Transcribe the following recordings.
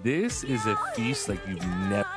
This is a feast like you've never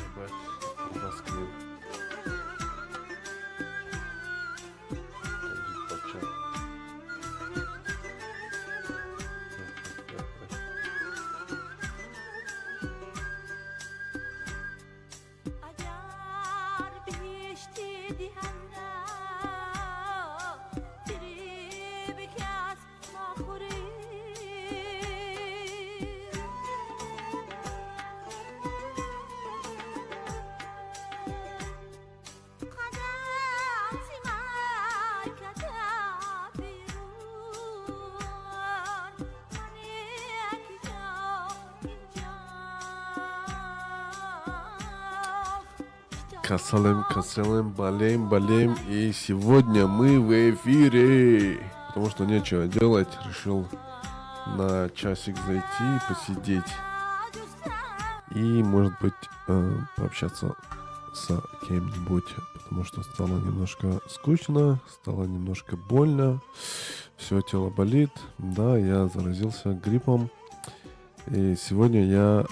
Ебать, колбаски. Таджик бача. اگر بهشتی دهنده فریب کس نخوری. قدم ز مکه بیرون من یک جا اینجاست. Касалем, касалем, болеем, болеем. И сегодня мы в эфире. Потому что нечего делать. Решил на часик зайти и посидеть. И, может быть, пообщаться с кем-нибудь. Потому что стало немножко скучно, стало немножко больно. Все тело болит. Да, я заразился гриппом. И сегодня я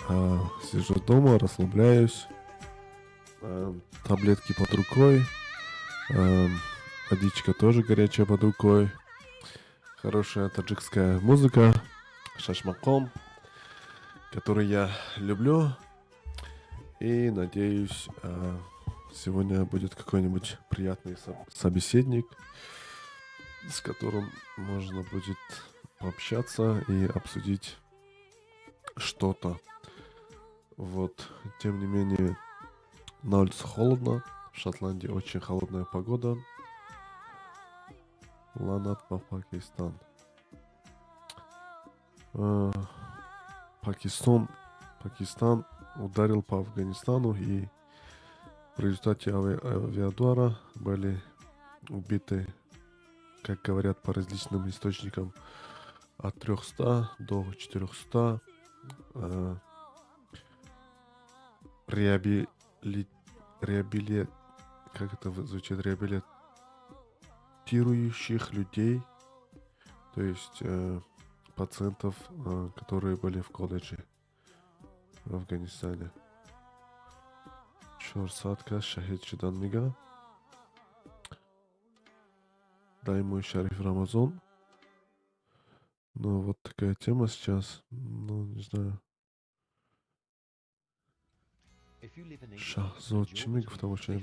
сижу дома, расслабляюсь. Таблетки под рукой. Водичка тоже горячая под рукой. Хорошая таджикская музыка. Шашмаком, который я люблю. И надеюсь, сегодня будет какой-нибудь приятный собеседник, с которым можно будет пообщаться и обсудить что-то. Вот, тем не менее, на улице холодно. В Шотландии очень холодная погода. Ланат по Пакистан. Пакистан ударил по Афганистану, и в результате авиаудара были убиты, как говорят по различным источникам, от 300 до 400 как это звучит, реабилитирующих людей, то есть пациентов, которые были в колледже в Афганистане. 400 кас шаҳид шудан мега. Дай мой шариф Рамазон. Ну, вот такая тема сейчас. Ну, не знаю. Шахзод, чӣ мегуфтам вообще?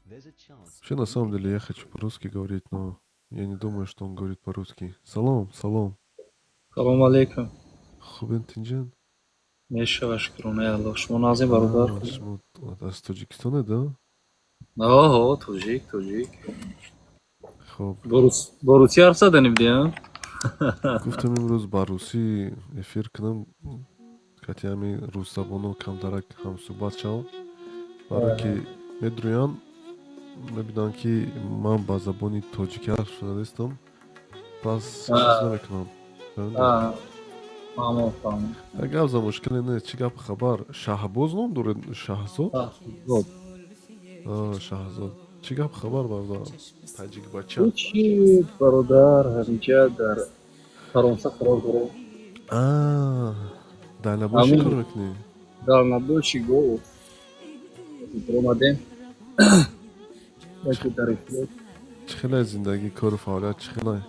Вообще, на самом деле, я хочу по-русски говорить, но я не думаю, что он говорит по-русски. Салом, салом. Салом алейкум. Хубен, тинҷен? Мешава, шукронаи Аллоҳ. Шумо нағзем, бародар? А, шумо аз Тоҷикистоне, да? Оҳо, тоҷик, тоҷик. Хоб. Бо русӣ ҳарф задани будӣ, а? Гуфтам, имрӯз ба русӣ эфир кунам, кати ҳами русзабоно камтарак ҳамсӯҳбат шавам, барое ки медурӯянд, мебинанд, ки ман ба забони тоҷикӣ ҳарф задастам, пас чиз намекунам. Фаҳмидӣ? А, фаҳмам, фаҳмам. Та гап за мушкиле нест. Чӣ гап, хабар? Шаҳбоз ном доред, Шаҳзод? Шаҳзод. А, Шаҳзод, чӣ гап, хабар, бародар, таҷик бача? Чӣ, бародар, ҳаминҷа дар Фаронса қарор дорем. А, дальнобойщик Амин. кор мекунӣ? Дальнобойщик го омадем. Яке дар эфир. Чӣ хеле зиндагӣ, кору фаъолият чӣ хеле?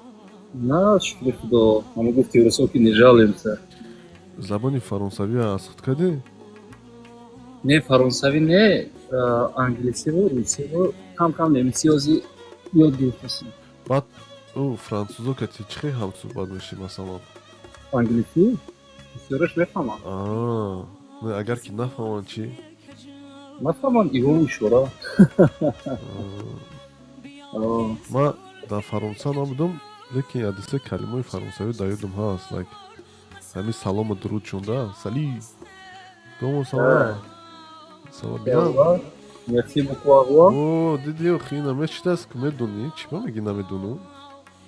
На, шукри Худо. Ҳама гуфти русо ки не жалуемся. Забони фаронсавӣ аз худ кардӣ? Не, фаронсавӣ не, англисиву русиву кам-кам немисиёзи ёд гирифтасем. Баъд ӯ французо кати чӣ хел ҳамсӯҳбат мешӣ, масалан? Англисӣ? Бисёраш мефаҳмам. Аа, не, агар ки нафаҳманд чӣ? Нафаҳманд, иҳо ишора. Ман дар Фаронса набудам, лекин якдусе калимаи фаронсавӣ дар ёдам ҳаст, like ҳамин салому дуруд шунда, salut, comment ça va, ça va bien. Merci beaucoup, au revoir. О, диди, охи, ина мечитаст ки медонӣ, чӣ ба мегӣ намедонам?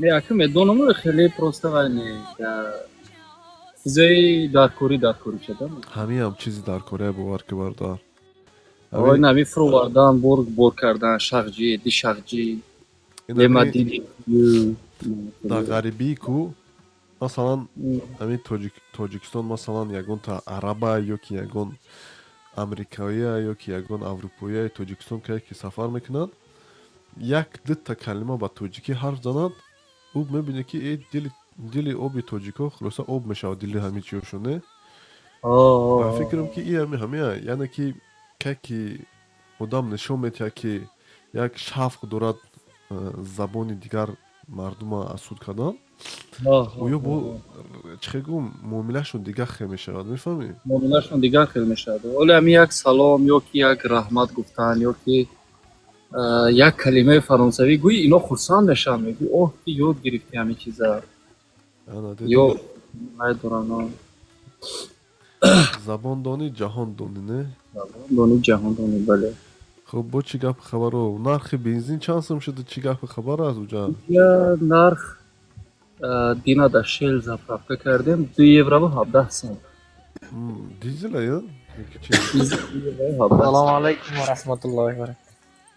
Не, ака, медонам, хеле просто вай не. Чизои даркорӣ даркорӣ шуда. Ҳамиам чизи даркория, бовар ки, бародар. Ой, нави фуровардан, бор бор кардан, шахҷӣ, дишахҷӣ, лемадиди. Дар ғарибӣ ку, масалан, ҳамин Тоҷикистон, масалан, ягонта араба ё ки ягон амрикоия ё ки ягон аврупоия Тоҷикистон кае ки сафар мекунад, як дута калима ба тоҷикӣ ҳарф занад, ӯ мебинад, ки э дили дили оби тоҷико хулоса об мешавад, дили ҳамин чиёшон, не? Ба фикрам, ки и ҳами ҳамия, яъне ки кае ки одам нишон медиҳад, ки як шавқ дорад забони дигар мардума аз худ кардан, оё бо чӣ хел гӯм, муомилашон дигар хел мешавад, мефаҳмӣ? Муомилашон дигар хел мешавад. Оле ҳамин як салом ё ки як раҳмат гуфтан ё ки як калимаи фаронсавӣ гӯй, ино хурсанд мешаванд, мегӯй: «Оҳ, ки ёд гирифтӣ ҳамин чиза». Ё вай доранд. Забондонӣ ҷаҳондонӣ, не? Забондонӣ ҷаҳондонӣ, бале. Хуб, бо чӣ гапи хабаро? Нархи бензин чанд сум шуда, чӣ гапи хабар аст уҷа? Нарх дина дар Шел заправка кардем, 2 еврову 17 сент. Дизела ё? Салому алайкум ва раҳматуллоҳи ва баракатуҳ.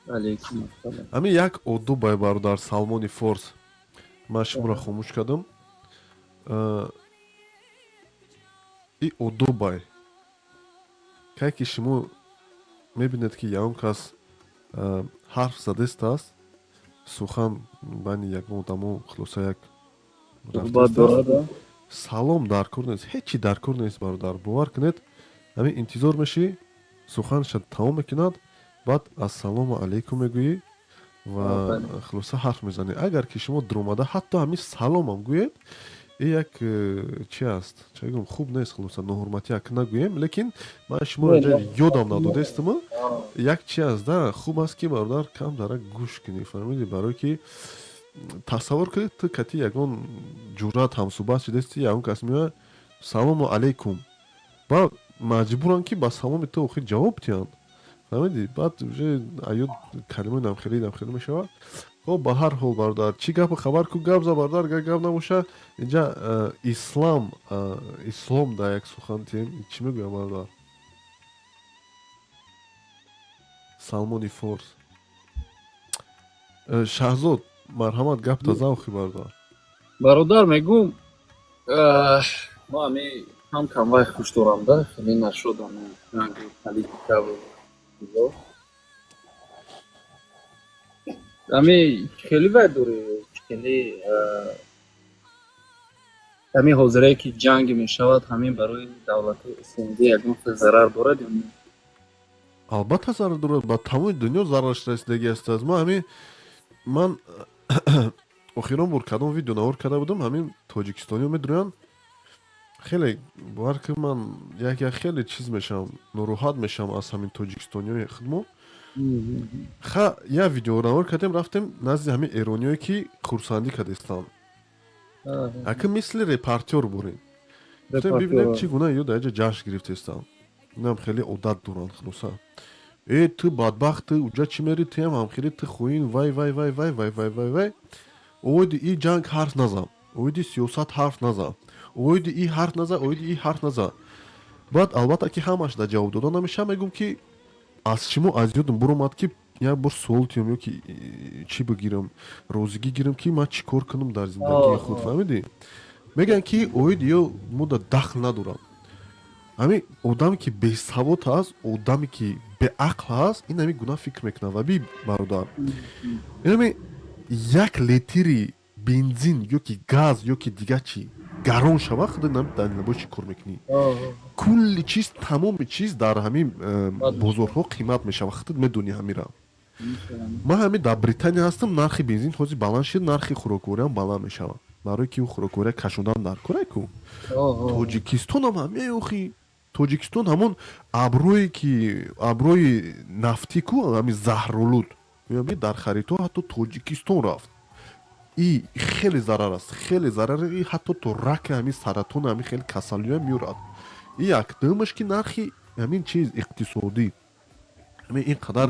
Алайкум ассалом. Ҳамин як одубай, бародар Салмони Форс, ман шуморо хомӯш кардам. И одобай, кай ки шумо мебинед, ки ягон кас ҳарф задестааст, сухан байни ягон одамо хулоса як рафтааст, салом дар кор нест, ҳеҷ чи дар кор нест, бародар, бовар кунед, ҳамин интизор мешӣ, суханша тамом мекунад, баъд ассалому алайкум мегӯӣ ва хулоса ҳарф мезанӣ. Агар ки шумо дуромада ҳатто ҳамин саломам гӯед, и як чи аст, ча гӯям, хуб нест, хулоса ноҳурматӣ як нагӯем, лекин ман шуморо инҷа ёдам надодестама, як чи аст да, хуб аст, ки, бародар, кам дара гӯш кунӣ, фаҳмидӣ? Барое ки тасаввур кунед, ту кати ягон ҷуръат ҳамсӯҳбат шудасти, ягон кас меояд: «Салому алайкум», баъд маҷбуранд, ки ба саломи ту охир ҷавоб диҳанд, фаҳмидӣ? Баъд уже аёд калимаи намхелӣ намхелӣ мешавад. Хоб, ба ҳар ҳол, бародар, чӣ гапу хабар ку? Гап за, бародар, гар гап набоша, инҷа ислам, ислом дар як сухан тием, чӣ мегӯям, бародар Салмони Форс? Шаҳзод, марҳамат, гап таза охи, бародар. Бародар, мегӯм, мо ҳами кам кам вай хуш дорам да, хеле нашудам политика. Чизо ҳами хеле вай дорӣ, хеле ҳамин ҳозирае, ки ҷанг мешавад, ҳамин барои давлати СНГ ягон хел зарар дорад ё не? Албатта, зарар дорад, ба тамоми дунё зарараш расидагӣ аст. Аз ма ҳамин ман охирон бор кадом видео навор карда будам, ҳамин тоҷикистониҳо медурӯянд, хеле, бовар ки, ман як як хеле чиз мешавам, нороҳат мешавам аз ҳамин тоҷикистониҳои худмо. Ха, як видеонавор кардем, рафтем назди ҳамин эрониҳое, ки хурсандӣ кардистанд, ака, мисли репортёр бурем, гуфтем, бибинем, чӣ гуна ё дар ҷа ҷашн гирифтестанд. Инам хеле одат доранд. Хулоса, э, ту бадбахт, ту уҷа чӣ мери, туям ҳамхеле, ту хоин, вай вай вай вай вай вай вай вай. Оиди и ҷанг ҳарф назан, оиди сиёсат ҳарф назан, оиди и ҳарф назан, оиди и ҳарф назан. Баъд, албатта, ки ҳамаш дар ҷавоб дода намешавам, мегӯм, ки аз шумо аз ёдам буромад, ки як бор суол тиём ё ки чӣ бигирам, розигӣ гирам, ки ман чӣ кор кунам дар зиндагии худ, фаҳмидӣ? Мегӯянд, ки оиди ё мудда дахл надорам. Ҳамин одаме, ки бесавод ҳаст, одаме, ки беақл ҳаст, ин ҳамин гуна фикр мекунад. Ва би, бародар, инами як литри бензин ё ки газ, ё ки дигар чӣ гарон шавад, худ бо чӣ кор мекунӣ? Кулли чиз, тамоми чиз дар ҳамин бозорҳо қимат мешавад. Худат медонӣ ҳамира. Ман ҳамин дар Британия ҳастам, нархи бензин ҳозир баланд шуд, нархи хӯроквориам баланд мешавад, барое ки хӯроквория кашондан дар кора ку. Тоҷикистонам ҳаме, охи, Тоҷикистон ҳамон аброе ки аброи нафтӣ ку, ҳамин заҳролуд дар харидҳо ҳатто Тоҷикистон рафт. И хеле зарар аст, хеле зарар. И ҳатто то раки, ҳамин саратон, ҳамин хеле касалиҳоям меорад. И як дуюмаш, ки нархи ҳамин чиз иқтисодӣ, ҳамин ин қадар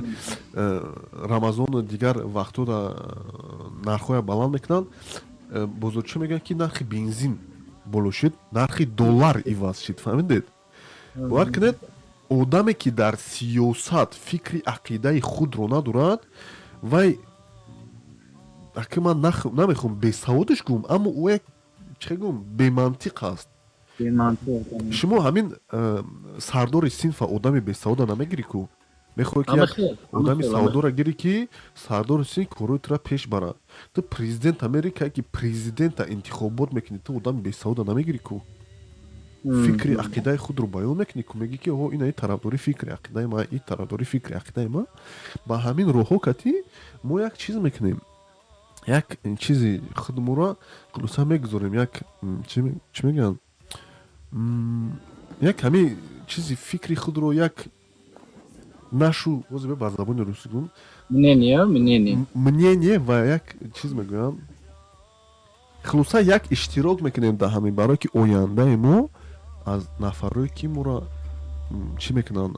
Рамазону дигар вақтҳо нархҳоя баланд мекунанд. Бозорчиҳо мегӯянд, ки нархи бензин боло шуд, нархи доллар иваз шуд. Фаҳмидед? Бовар кунед, одаме, ки дар сиёсат фикри ақидаи худро надорад, вай аки ман намехоҳам бесаводаш гӯм, аммо ӯ як, чӣ гӯм, бемантиқ аст. Шумо ҳамин сардори синфа одами бесавода намегирӣ ку, мехоҳӣ, ки як одами саводора гирӣ, ки сардори синф корҳои тура пеш барад. Ту президент Америка ки президента интихобот мекунӣ, ту одами бесавода намегирӣ ку, фикри ақидаи худро баён мекунӣ ку, мегӣ, ки о, ина тарафдори фикри ақидаи ма, и тарафдори фикри ақидаи ма. Ба ҳамин роҳҳо кати мо як чиз мекунем, як чизи худморо хулоса мегузорем, як чӣ мегӯянд, як ҳамин чизи фикри худро, як нашу ҳозир ба забони русӣ гум Мнение, мнение. Мнение ва як чиз мегӯям, хулоса, як иштирок мекунем дар ҳамин, барое ки ояндаи мо аз нафарое, ки моро чӣ мекунанд,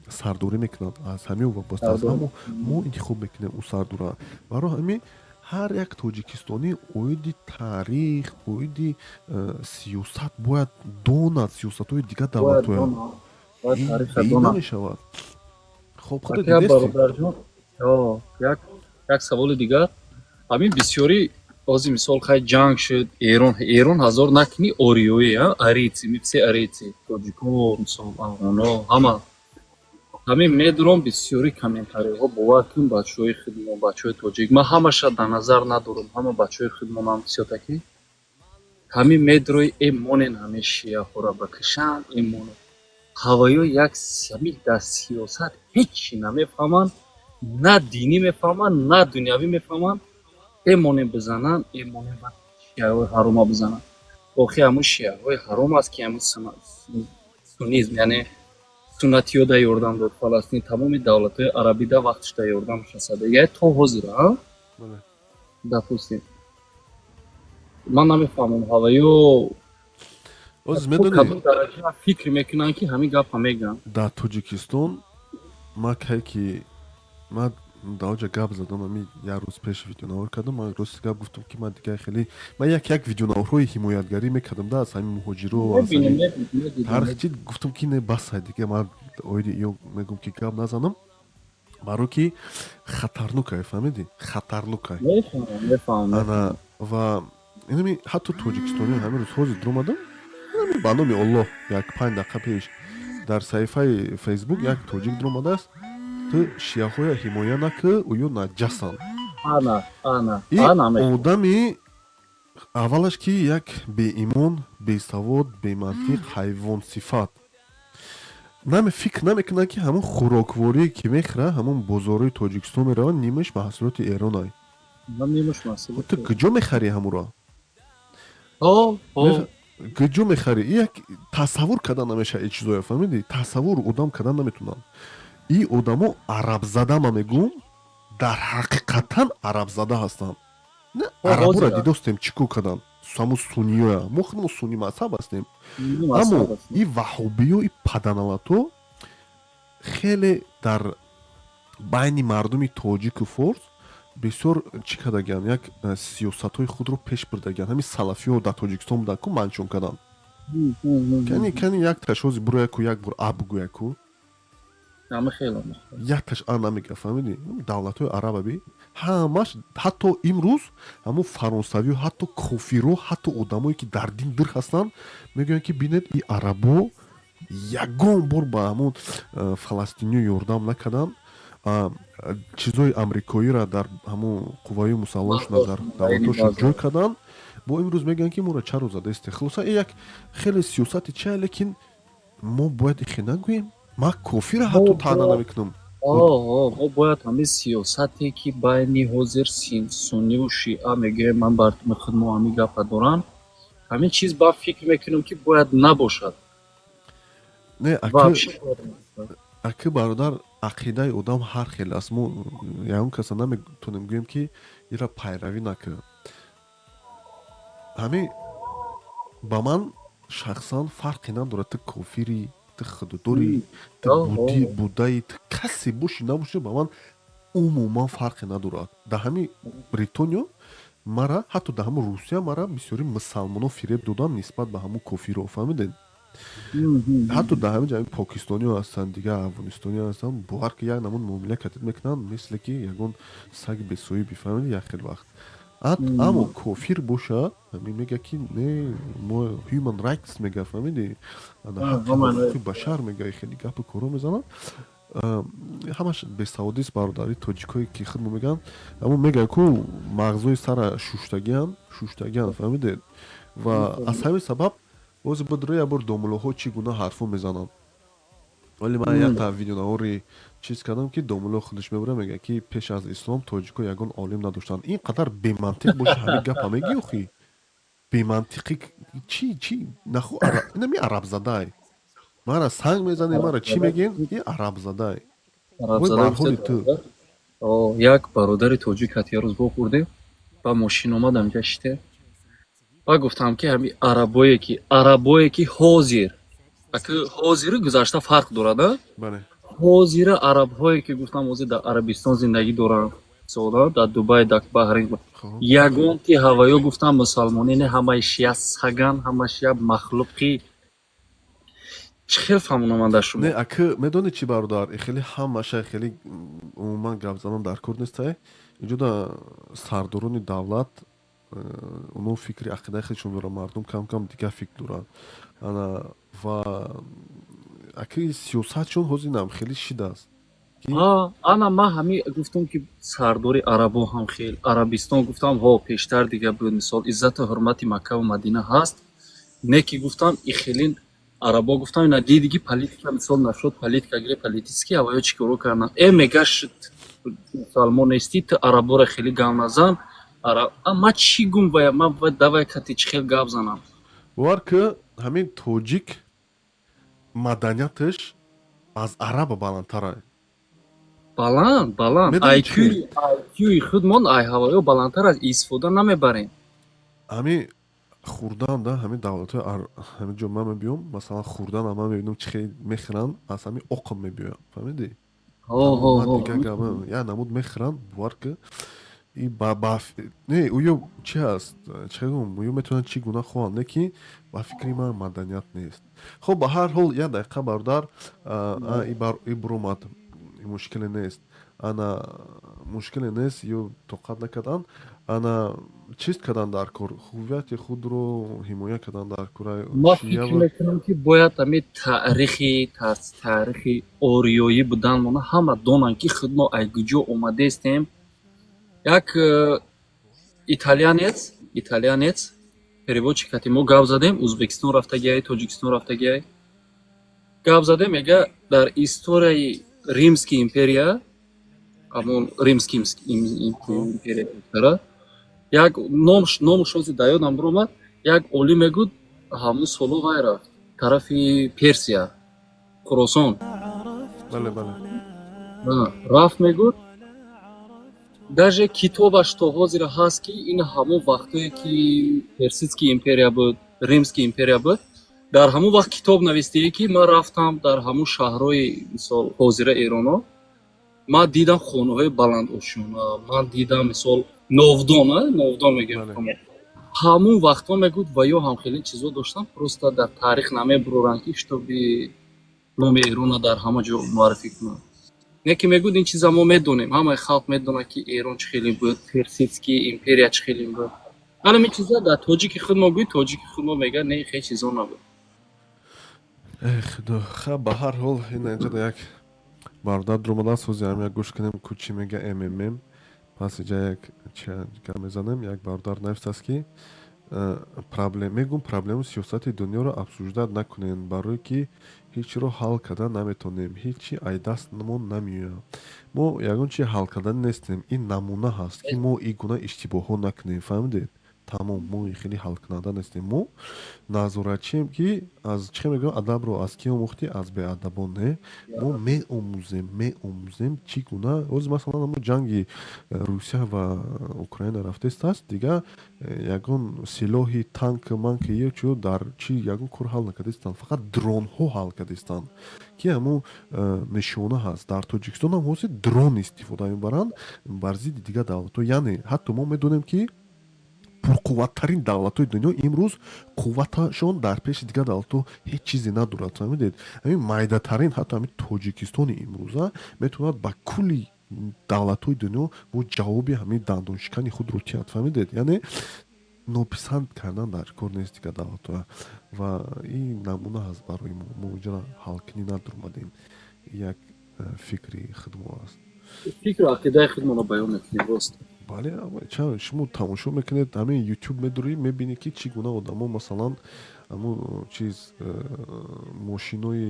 сардорӣ мекунанд, аз ҳамин вобаста аст. Аммо мо интихоб мекунем ӯ сардора. Барои ҳамин ҳар як тоҷикистонӣ оиди таърих, оиди сиёсат бояд донад, сиёсатҳои дигар давлатҳоя намешавад. Хоб, худо. Як саволи дигар. Ҳамин бисёрӣ ҳозир, мисол, хай, ҷанг шуд, Эрон ҳазор накунӣ, ориёӣ, арийцы, мы все арийцы, тоҷико, мисол, афғоно, ҳама ҳамин медурам. Бисёри комментариҳо, бовар кун, бачаҳои худмон, бачаҳои тоҷик, ман ҳамаша дар назар надорам, ҳама бачаҳои худмонам всё-таки ҳамин медурои э монен, ҳамин шияҳоро бакушанд, э монен, ҳаваё як ҳамин дар сиёсат ҳечи намефаҳманд, на динӣ мефаҳманд, на дунявӣ мефаҳманд. Э монен бизананд, э монен шиаҳои ҳарома бизананд. Охи ҳамун шиаҳои ҳаром аст, ки ҳамун суннизм, яъне суннатиё да ёрдам дод Фаластин, тамоми давлатҳои арабида вақтш да ёрдам расада, яъне то ҳозир, а допустим, ман намефаҳмам, ҳаваё кадом дараҷа фикр мекунанд, ки ҳамин гапа мегӯянд. Дар Тоҷикистон ма кай ки ман дар оҷа гап задам, ами як рӯз пеш видеонавор кардам, ман рости гап гуфтам, ки ман дигар хеле, ман як видеонаворҳои ҳимоятгарӣ мекардам да аз ҳамин муҳоҷиро, ҳар чи гуфтам, ки не, басай, дига ман оиди ё мегӯм, ки гап назанам, баро ки хатарнокай, фаҳмидӣ, хатарнокай. Ана ва инами ҳатто тоҷикистониё ҳамин рӯз ҳозир дуромадам, ба номи Оллоҳ, як 5 дақиқа пеш дар саҳифаи Фейсбук як тоҷик дуромадааст: «Ту шияҳоя ҳимоя накӣ, ӯё наҷасанд». Одами аввалаш, ки як беимон, бесавод, бемантиқ, ҳайвонсифат, наме фикр намекунад, ки ҳамон хӯрокворие, ки мехӯра, ҳамон бозорҳои Тоҷикистон меравад, нимаш маҳсулоти Эронай. Ту куҷо мехарӣ ҳамуро, куҷо мехарӣ? Як тасаввур кардан намешавад ин чизоя, фаҳмидӣ? Тасаввур одам кардан наметунад. И одамо арабзада, ма мегӯм, дар ҳақиқатан арабзада ҳастанд. Арабура дидостем, чӣ кор карданд, ҳамун сунниёя. Мо худмо сунни мазҳаб ҳастем, аммо и ваҳобиё, и паданалато хеле дар байни мардуми тоҷику форс бисёр чӣ кардагианд, як сиёсатҳои худро пеш бурдагианд. Ҳамин салафиҳо дар Тоҷикистон буданд ку, манчон карданд. Кани як ташози бурояку, як бор а бугӯяку, якташ а намега, фаҳмидӣ? Давлатҳои араба би ҳамаш, ҳатто имрӯз ҳамун фаронсавиё, ҳатто кофиро, ҳатто одамое, ки дар дин дир ҳастанд, мегӯянд, ки бинед, и арабо. Ягон бор ба ҳамун фаластиниё ёрдам накарданд. Чизои амрикоиро дар ҳамун қувваи мусаллаҳшона, дар давлатҳошон ҷой карданд. Бо имрӯз мегӯянд, ки моро чаро задаисте. Хулоса, як хеле сиёсати чия, лекин мо бояд ихе нагӯем. Ман кофира ҳатто таъна намекунам. Мо бояд ҳамин сиёсате, ки байни ҳозир сунниву шиа мегӯем, ман бар худ мо ҳамин гапа дорам, ҳамин чиз ба фикр мекунам, ки бояд набошад. Не, аки бародар, ақидаи одам ҳар хел аст. Мо ягон каса наметонем гӯем, ки ира пайравӣ накунад. Ҳамин ба ман шахсан фарқе надорад: ту кофирӣ, ту худодорӣ, ту будаи, ту касе бошӣ, набошӣ, ба ман умуман фарқе надорад. Дар ҳамин Бритониё мара, ҳатто дар ҳамин Русия мара бисёри мусалмоно фиреб доданд нисбат ба ҳамун кофиро, фаҳмидед? Ҳатто дар ҳамин ҷо покистониё ҳастанд, дигар афғонистониё ҳастанд, бовар ки, як намуд муомила катид мекунанд, мисле ки ягон саги бесоҳиб, фаҳмиди, як хел вақт. Аммо кофир бошад, ҳамин мега, ки не, мо human rights мега, фаҳмиди, ҳуқуқи башар мега, хеле гапу коро мезананд. Ҳамаш бесаводист, бародари тоҷикое, ки худмо мегӯянд, ҳамон мегӯянд, ку мағзои сара шуштагиан, шуштагиан, фаҳмидед? Ва аз ҳамин сабаб боз бодро як бор домулоҳо чӣ гуна ҳарфо мезананд. Вале ман якта видеонавори чиз кардам, ки домуло худаш мебурад, мегӯяд, ки пеш аз ислом тоҷико ягон олим надоштанд. Ин қадар бемантиқ боша, ҳамин гапа мегӯӣ, охи бемантиқӣ чӣ чӣ наху? Инами арабзадай мара санг мезанӣ, мара чӣ мегӯен? И арабзадай. Барҳоли ту. Як бародари тоҷик ҳат як рӯз вохӯрдем, ба мошин омадам, ҷаште ба гуфтам, ки ҳами арабое ки ҳозир, аки ҳозиру гузашта фарқ дорад, а? Бале. Ҳозира арабҳое, ки гуфтам, ҳозир дар Арабистон зиндагӣ доранд, мисола дар Дубай, дар Баҳрин, ягон ки ҳаваё, гуфтам, мусалмонӣ не, ҳамаи шия саган, ҳама шия махлуқи. Чӣ хел фаҳмонам дар шумо? Не, аки медонӣ чӣ, бародар, хеле ҳамаша хеле умуман гап задан дар кор нестай. Инҷода сардорони давлат оно фикри ақидаи худшон доранд, мардум кам кам дигар фикр доранд. Ана ва аки сиёсатшон ҳозир нам хеле шидааст. Ана ман ҳами гуфтам, ки сардори арабо ҳам хел Арабистон, гуфтам, ҳо, пештар дига буд, мисол, иззату ҳурмати Маккаву Мадина ҳаст, не ки, гуфтам, и хелин арабо, гуфтам, ина дидиги политика, мисол, нашуд политика гире, политически ҳаваё чӣ коро кардан? Э, мегаш, мусалмон нестӣ ту, арабора хеле гап назан. Ма чӣ гум вая, ман давай кати чӣ хел гап занам? Бовар ки, ҳамин тоҷик маданияташ аз араба баландтара. Баланд, баланд. Медонӣ чӣ? IQ-и худмон ай ҳаваё баландтар аз, истифода намебарем. Ҳамин хурдан да ҳамин давлатҳои ҳамин ҷо ман мебиём, масалан, хурдан, ман мебинам, чӣ хел мехӯранд, аз ҳамин оқм мебиёям, фаҳмидӣ? Ҳо, ҳо, ҳо. Як намуд мехӯранд, бовар ки, и ба не, ӯё чи ҳаст, чӣ гум, ӯё метавонанд чӣ гуна хоҳанд, не ки ба фикри ман маданият нест. Хоб, ба ҳар ҳол, як дақиқа, бародар, и буромад, мушкиле нест, ана мушкиле нест, ё тоқат накарданд, ана чиз кардан дар кор, ҳуввияти худро ҳимоя кардан дар кор. Ма фикр мекунам, ки бояд ҳамин таърихи ориёӣ буданмона ҳама донанд, ки худ мо ай куҷо омадаистем. Як итальянец переводчик ҳати мо гап задем, Ӯзбекистон рафтагиай, Тоҷикистон рафтагиай, гап задем, мега, дар историяи Римский империя, ҳамон Римский империя, як номаш ҳозир дар ёдам биромад, як олим мегӯд, ҳамун соло вай рафт тарафи Персия, Хуросон. Бале, бале. Рафт, мегӯд, даже китобаш то ҳозир ҳаст, ки ин ҳамон вақтое, ки Персидский империя буд, Римский империя буд, дар ҳамон вақт китоб навистие, ки ман рафтам дар ҳамон шаҳрҳои, мисол, ҳозира Эроно, ман дидам хонаҳои баландошёна, ман дидам, мисол, новдон, новдон мегӯям. Ҳамон вақтҳо, мегӯд, ва ё ҳам хеле чизо доштам, просто дар таърих намебуроранд, ки чтобы номи Эрона дар ҳама ҷо муаррифӣ кунанд. Не ки, мегӯд, ин чиза мо медонем, ҳамаи халқ медонад, ки Эрон чӣ хеле буд, Персидский империя чӣ хеле буд. Ҳамин чиза дар тоҷики худ мо гӯй, тоҷики худ мо мегӯяд, не, хеле чизо набуд. Эх, худо. Ха, ба ҳар ҳол, ин инҷа як бародар дуромадааст. Ҳози ҳам як гӯш кунем, ку чӣ мега ммм. Пас иҷа як гап мезанем. Як бародар навистааст, ки проблем мегум, проблему сиёсати дунёро обсуждать накунем, барое ки ҳечиро ҳал карда наметонем, ҳечи ай дастмон намеояд. Мо ягон чи ҳал карда нестем, ин намуна ҳаст, ки мо ин гуна иштибоҳҳо накунем, фаҳмидед? Тамом, мо хеле ҳалкунанда нестем, мо назоратчием, ки аз чӣ мегӯям, адабро аз ки омӯхтӣ? Аз беадабон. Не, мо меомӯзем, чӣ гуна. Ҳозир, масалан, ҳамо ҷанги Русия ва Украина рафтест, дигар ягон силоҳи танк манк ё чӣ дар чи ягон кор ҳал накардастанд, фақат дронҳо ҳал кардастанд, ки ҳамо нишона ҳаст. Дар Тоҷикистон ҳам ҳозир дрон истифода мебаранд бар зидди дигар давлатҳо. Яъне ҳатто мо медонем, ки пурқувваттарин давлатҳои дунё имрӯз қувваташон дар пеши дигар давлатҳо ҳеҷ чизе надорад, фаҳмидед? Ҳамин майдатарин, ҳатто ҳамин Тоҷикистони имрӯза метавонад ба кулли давлатҳои дунё бо ҷавоби ҳамин дандоншикани худро тиҳад, фаҳмидед? Яъне нописанд кардан дар кор нест дигар давлатҳо, ва ин намуна ҳаст барои мо. Мо инҷоро ҳалкунӣ надурмадем, як фикри худмо аст. Фикру ақидаи худмонро баён мекунем, рост. Бале, шумо тамошо мекунед, ҳамин Ютуб медурӣ, мебинӣ, ки чӣ гуна одамо, масалан, ҳамун чиз, мошинои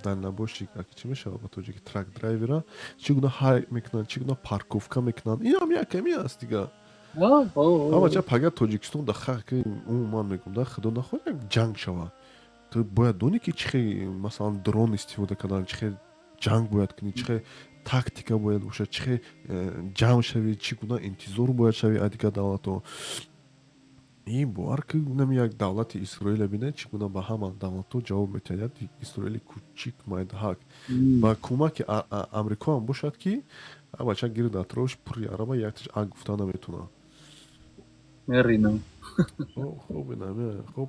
дальнобойщик, чӣ мешавад ба тоҷики, truck driver а, чӣ гуна ҳай мекунанд, чӣ гуна парковка мекунанд. Ин ҳам як ками аст дига. Ама ча пага Тоҷикистон да хак, умуман мегӯм да, худо нахоҳад, як ҷанг шавад, ту бояд донӣ, ки чӣ хел, масалан, дрон истифода кардан, чӣ хел ҷанг бояд кунӣ, чӣ хел тактика бояд бошад, чӣ хел ҷамъ шавӣ, чӣ гуна интизор бояд шавӣ аз дигар давлатҳо. Ин бовар ки нами як давлати Исроила бинед, чӣ гуна ба ҳама давлатҳо ҷавоб метиҳад. Як Исроили кучик, майдаҳак, ба кӯмаки Амрико ҳам бошад, ки бача гирд атрофш пури араба, якташ а гуфта наметавонад. Меринам. Хуб, инаме хуб.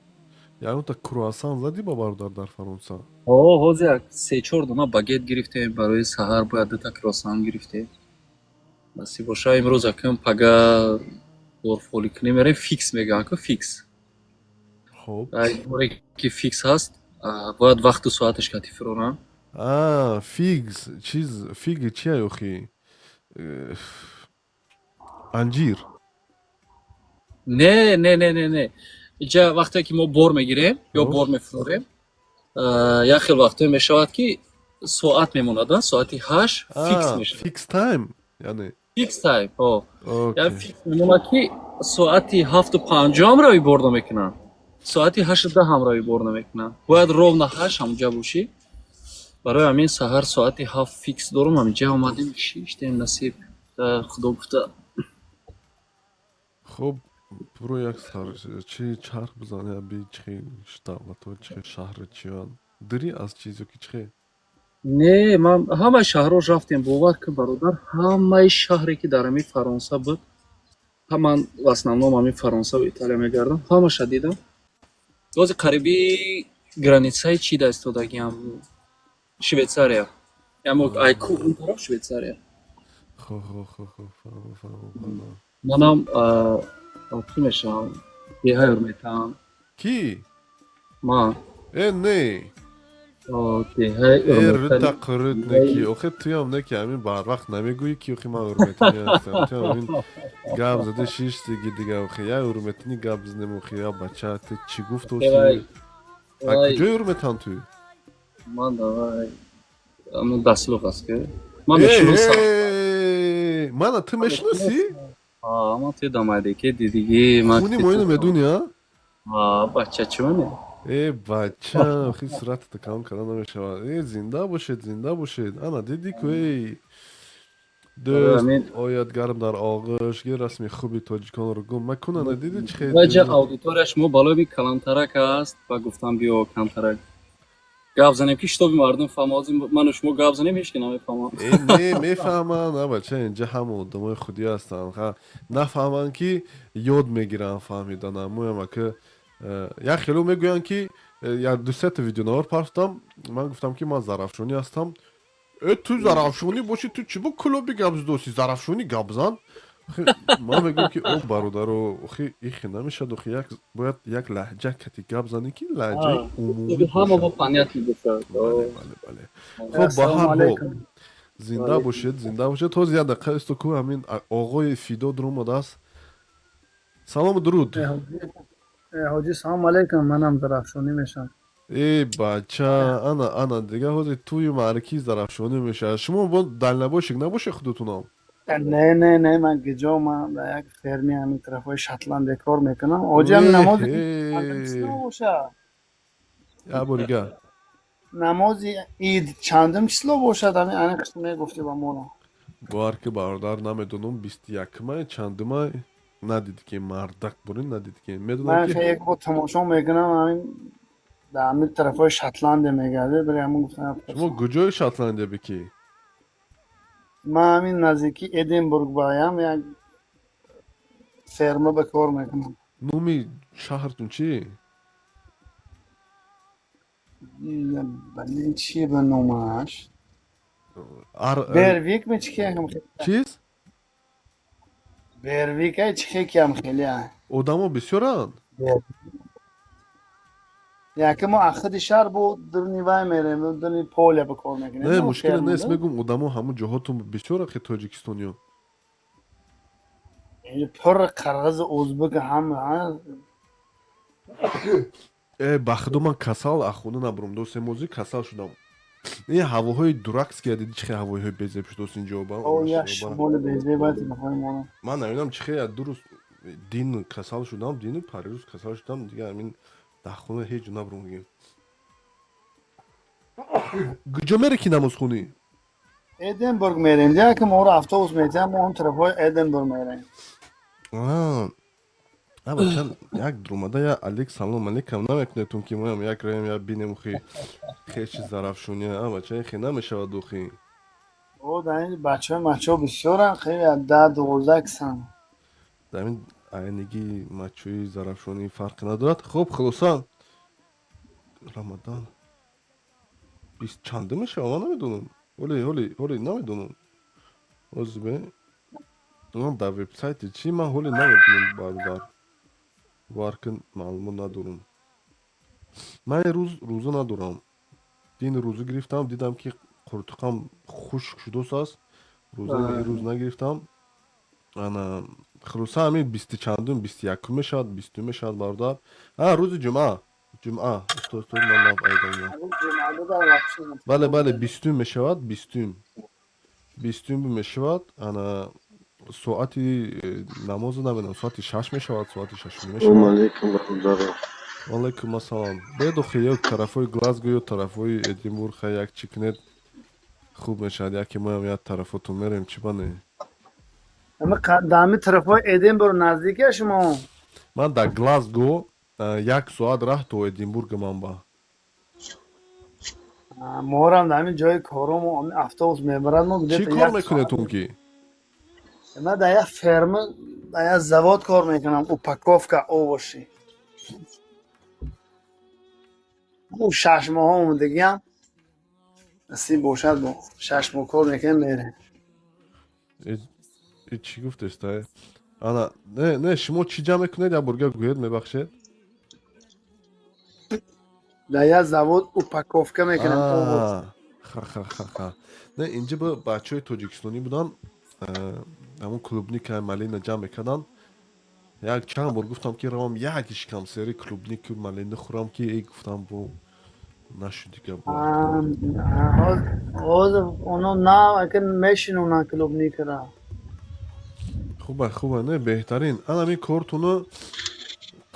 Ягонта круассан задӣ ба бародар дар Фаронса? О, ҳозир як се-чор дона багет гирифтем барои саҳар, бояд дута круассан гирифтем. Насиб боша, имрӯз акм пага борфолӣ кунем, мерем. Фикс мегӯянд ку, фикс. Хуб. Боре ки фикс ҳаст, бояд вақту соаташ кати фурорам. А, фигс, чиз, фиги чия охи? Анҷир. Не, не, не, не, не, иҷа вақте ки мо бор мегирем ё бор мефурорем, як хел вақтое мешавад, ки соат мемонад, соати 8 фикс мешавад. Fix time, яъне. Fix time, як фикс мемонад, ки соати 7:50 ҳамрави бор намекунанд, соати 8:10 ҳамрави бор намекунанд, бояд ровно 8 ҳамҷа бошӣ. Барои ҳамин саҳар соати 7 фикс дорум. Ҳаминҷа омадем, шиштем, насиб, худо гуфта. Хуб, буро, як сар чи чарх бизан, би чихе давлатҳо, чихе шаҳри чиён дурӣ аз чизо ки чихе. Не, ман ҳамаи шаҳрҳо рафтем, бовар кун, бародар, ҳамаи шаҳре ки дар ҳамин Фаронса буд, ман в основном ҳамин Фаронсаву Италия мегардам, ҳамаша дидам. Бози қариби границаи чи да истодагиам, Швейтсария, ямо айку он тараф Швейтсария. Хо, фаҳмам. Манам чӣ мешавам, деҳаи Урметан. Кӣ? Ман. Э, не. Деҳаи Э, Урметан. Рӯта қурут неки охе, туям неки, ҳамин барвақт намегӯӣ, ки охе ман урметанӣ ҳастам. Ту ҳамин гап зада шиштиги дига, охе я урметанӣ гап занем, охе я бача, ту чӣ гуфт? Вай, А куҷои Урметан ту? Ман давай, ҳамун даслуқ аст, ки ман мешиносам. Мана ту мешиносӣ? Ман ту дамайдеки дидигӣ ман. Хуни моино медуни, а? Бача, чӣ мане? Э, бача, охи суратата калон карда намешавад. Э, зинда бошед, зинда бошед, ана дидӣ ку, эй дӯст ояд гарм дар оғӯш гир, расми хуби тоҷиконро гум макун. Ана дидӣ чӣ хел? Ваҷа аудиторияш мо балои калантарак аст ва гуфтам, биё, камтарак гап занем, ки шитоби мардум фаҳма. Ҳозир ману шумо гап занем, ҳеч ки намефаҳмам. Э, не, мефаҳманд, а бача, инҷа ҳама одамои худӣ ҳастанд. Нафаҳманд, ки ёд мегиранд фаҳмидана. Моям ака як хело мегӯянд, ки як дусета видеонавор партам, ман гуфтам, ки ман зарафшонӣ ҳастам. Э, ту зарафшонӣ бошӣ, ту чӣ бо клуби гап задоси? Зарафшонӣ гап зан. Ман мегӯям, ки о бародаро, охи, ихе намешад, охи, як бояд як лаҳҷа кати гап занӣ, ки лаҳҷаи умумӣ. Ҳама бо понятно бошад. Бале, хоб, ба ҳар ҳол, зинда бошед, зинда бошед. Ҳозир як дақиқа исто ку, ҳамин оғои Фидо дуромадааст. Салому дуруд. Ҳоҷӣ, салому алайкум, манам Зарафшонӣ мешам. Э, бача, ана, ана, дига ҳозир тӯи маъракии Зарафшонӣ мешавад. Шумо бо дальнобойщик набошед худатунам? Не, не, не, ман гиҷо, ман дар як ферми ҳамин тарафҳои Шотландия кор мекунам. Ҳоҷиам, намози бошад? Як борига. Намози ид чандум число бошад? Ҳамин аниқ мегуфтӣ ба моро. Бовар ки, бародар, намедонам, 21-май, чандумай, надид ки мардак бурин, надид ки медонам. Ман як бор тамошо мекунам, ҳамин дар ҳамин тарафҳои Шотландия мегарде, барои ҳамон гуфтам. Шумо куҷои Шотландия бикӣ? Ман ҳамин наздики Эдинбург баям, як ферма ба кор мекунам. Номи шаҳртун чӣ? Бале, чи ба номаш? Бервик ми, чи чиз? Бервик ай, чи киам хеле. Одамо бисёранд? Яке мо ахиди шаҳр бо дурни вай мерем, дурни поля ба кор мекунем. Не, мушкиле нест, мегум, одамо ҳамун ҷоҳотун бисёр, ахи, тоҷикистониё? Пур қирғиз, ӯзбек ҳам. Э, ба худо, ман касал, ахона набурам, ду се мозӣ касал шудам. Ин ҳавоҳои дуракския диди, чи хел ҳавоиҳои безеб шудост инҷо. Ман намедонам, чи хел ду рӯз дин касал шудам, дину парирӯз касал шудам, дига ҳамин дар хона ҳеҷ набурам. Куҷо мере ки намозхонӣ? Эдинбург мерем, дия ки моро автобус метиҳам, мо он тарафҳои Эдинбург мерем. Бача, як дурумада я алик, салом алейкам намекунетун, ки моям як раем, я бинем, ухи, хечи Зарафшони. А бача, хе намешавад, ухи. О, дар ин бачаҳои мачо бисёранд, хеле, 10-12 касан. Дар ин айниги мачои Зарафшонӣ фарқе надорад. Хуб, хулоса, Рамадан бист чанду мешавад, ман намедонам, ҳоли намедонам. Ҳозир бе, ман дар вебсайти чӣ, ман ҳоли намедонам, бародар, бовар кун, маълумот надорам. Ман ин рӯз рӯза надорам, дин рӯза гирифтам, дидам, ки қуртуқам хушк шудост аст, рӯза рӯз нагирифтам. Ана, хулоса, ҳамин бисту чандум, 21-ум мешавад, 20-ум мешавад, бародар. А рӯзи ҷумъа, ҷумъа, устод, устод, ман айдам. Бале, бале, 20-ум мешавад, 20-ум, 20-ум мешавад. Ана, соати намоза намедонам, соати 6 мешавад, соати 6 мешавад. Алейкум, бародаро. Алайкум ассалом. Бедохи, ё тарафҳои Глазго, ё тарафҳои Эдинбург ха як чӣ кунед, хуб мешавад, яке моям як тарафотон мерем, чӣ бане? Дар ҳамин тарафҳои Эдинбург наздике шумо? Ман дар Глазго, як соат раҳ то Эдинбурга ман ба. Моҳрам дар ҳамин ҷои коромо автобус мебарад мо. Чӣ кор мекунед ки? Ман дар як ферма, дар як завод кор мекунам, упаковка овощи. 6 моҳ омадагиам, насиб бошад, бо 6 моҳ кор мекунем, мерем. Чӣ гуфтеста? Ана, не, не, шумо чӣ ҷамъ мекунед, як борга гӯед, мебахшед. Дар як завод упаковка мекунем. Ха-ха-ха-ха. Не, инҷа ба бачаҳои тоҷикистонӣ буданд, ҳамон клубника, малина ҷамъ мекарданд. Як чанд бор гуфтам, ки равам, як ишкамсери клубнику малина хӯрам, ки эй, гуфтам, бо нашуд дига. Ҳозир оно нав ака мешинонанд клубникара. Хуба, хуба, не, беҳтарин. Анами кортуно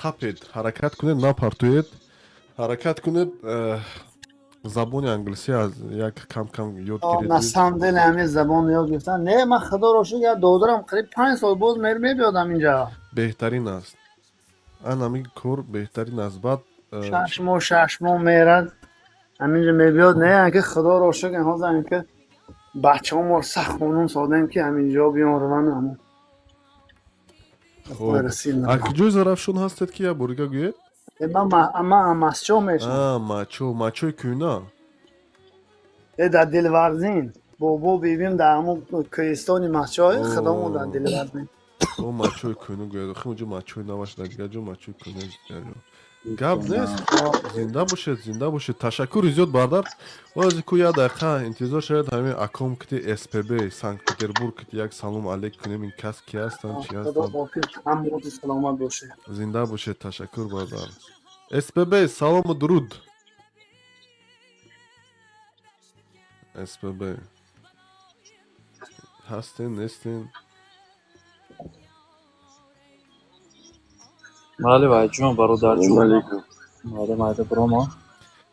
қапед, ҳаракат кунед, напартоед, ҳаракат кунед, забони англисӣ аз як кам кам ёд гиред. На самом деле ҳамин забон ёд гирифтан, не, ман, худоро шукр, як додарам қариб 5 сол боз мебиёдам инҷа. Беҳтарин аст, анами кор беҳтарин аст. Баъд 6 моҳ, 6 моҳ мерад, ҳаминҷа мебиёд. Не, ки худоро шукр, ҳозир ки бачаҳо сахт хонум содем, ки ҳаминҷо биён, раван ҳамон. А куҷои Зарафшон ҳастед, ки як борига гӯед? Ман Масчо мешавам. Мачо, Мачои кӯна? Э, дар Дилварзин, бобо бибим дар ҳамон кӯҳистони Масчо, худомо, дар Дилварзин. О, мачои кӯна гӯяд. Охи, онҷо мачои наваш, дар дигар ҷо мачои кӯна, дигар ҷо. Гап нест, зинда бошед, зинда бошед. Ташаккури зиёд, бардар. Бози ку як дақиқа интизор шавед, ҳамин аком кити СПБ, Санкт Петербург кити як салом алейк кунем. Ин кас ки ҳастанд, чи Худо ҳастанд? ҳофиз, ҳамрози саломат бошед. Зинда бошед, ташаккур, бардар. СПБ, салому дуруд. СПБ ҳастен, нестен? Бале, вайҷон, бародарҷон. Салом алейкум. Майда майда биромо.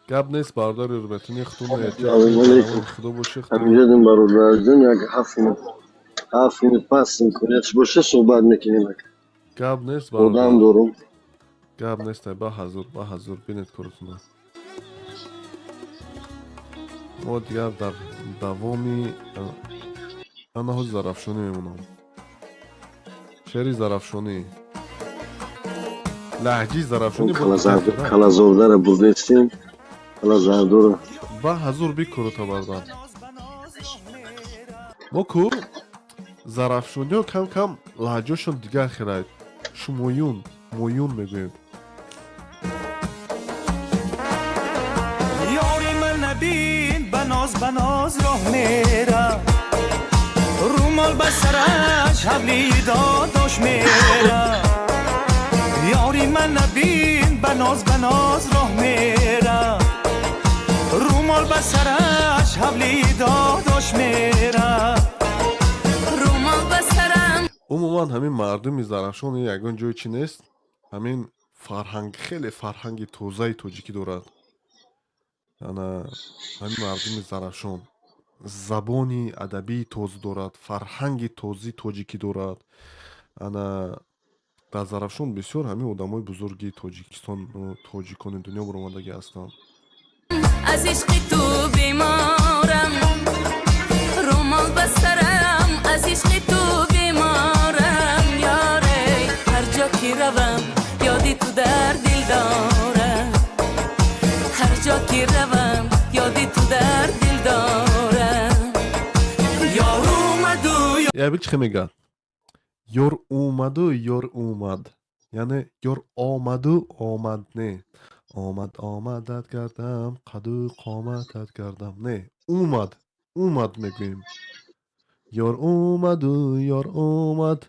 Гап нест, бародари ҳурматини, худтон эҳтиёт Салом кунед, алейкум. Худо бошед. Ҳамиҷадим, бародарҷон, як 7 минут, 7 минут пас имкониятш боша, суҳбат мекунем. Гап нест, Одам бародар. дорум. Гап нест, ба ҳазур, ба ҳазур, бинед коротуна. Мо дигар дар давоми ана ҳози Зарафшонӣ мемонам, шеъри Зарафшонӣ, лаҳҷи Зарафшонӣ. Калазордара бурдестем, калазардора. Ба ҳазур, бикорута, бардар. Мо ку зарафшониҳо кам кам лаҳҷашон дигар хелай, шумоюн моюн мегӯем. Ёри ман набин, ба ноз ба ноз роҳ мера, румол ба сараш, ҳавлии додош мера. Ёри ман набин, ба ноз ба ноз роҳ мера, румол ба сараш, ҳавлии додош мера. Румол ба сарам. Умуман, ҳамин мардуми Зарафшон ягон ҷой чӣ нест, ҳамин фарҳанг, хеле фарҳанги тозаи тоҷикӣ дорад. Ана ҳамин мардуми Зарафшон забони адабии тоза дорад, фарҳанги този тоҷикӣ дорад. Ана дар Зарафшон бисёр ҳамин одамои бузурги Тоҷикистон, тоҷикони дунё баромадагӣ ҳастанд. Аз ишқи ту беморам, румол ба сарам, аз ишқи ту беморам, ёре. Ҳар ҷо ки равам, ёди ту дар дил дорам. Ҳар ҷо ки равам, ёди ту дар дил дорам. Ёр омаду. Яби чӣ мегӯяд? Ёр омаду, ёр омад, яъне ёр омаду, омад не, омад омадат кардам, қаду қоматат кардам не, омад омад мегӯем. Ёр омаду, ёр омад.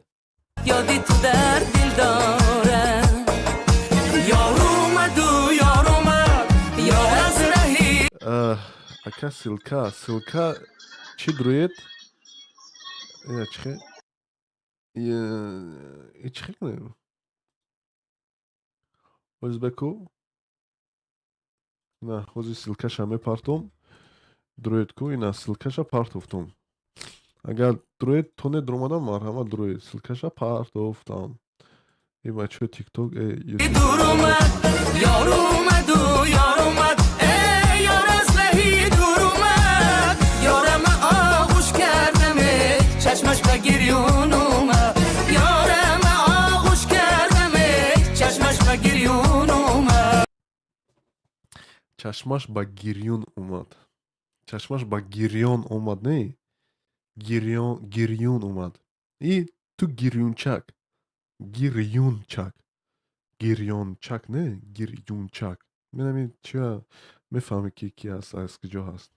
Ёди ту дар дил дорам. Ёр омаду, ёр омад, ёр аз раҳи. Ака, ссылка, ссылка чӣ дуруед? Чихе чихе кунем, ӯзбеку? На, ҳозир ссылкаша мепартом, дуруед ку. Ина ссылкаша партофтум. Агар дуруед тоне дуромадан, марҳамат, дуруед, ссылкаша партофтам. И бачаҳои Тикток. Дур омад, ёр омаду, ёр омад, э ёр аз раҳи дур омад. Ёрама оғӯш кардаме, чашмаш ба гирён омад. Ёрама оғӯш кардаме, чашмаш ба гирён омад. Чашмаш ба гирён омад, чашмаш ба гирён омад не, гирён, гирён омад. И ту гирёнчак, гирёнчак, гирёнчак не, гирёнчак. Менами чия мефаҳме, ки ки аст, аз куҷо ҳаст.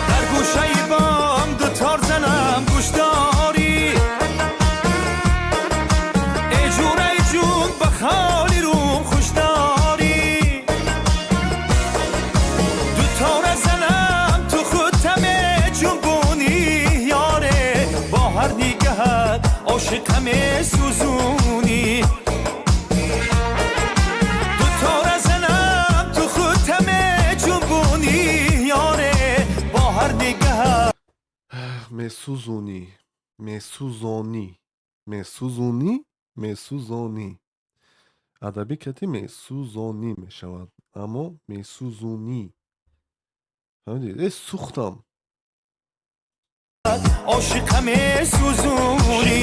Дар гӯшаи бом дутор занам, гӯшдорӣ, эй ҷураи ҷун, ба холи рум хушдорӣ. Дутора занам, ту худ таме ҷунбунӣ, ёре, бо ҳар нигаҳат ошиқаме сӯзунӣ. Дутора занам, ту худ таме ҷунбунӣ, ёре, бо ҳар нигаҳат. Месӯзонӣ, месӯзонӣ, месӯзонӣ, месӯзонӣ. Адабӣ кати месӯзонӣ мешавад, аммо месӯзунӣ, фаҳмидӣ? Э, сӯхтам. Ошиқаме сӯзунӣ.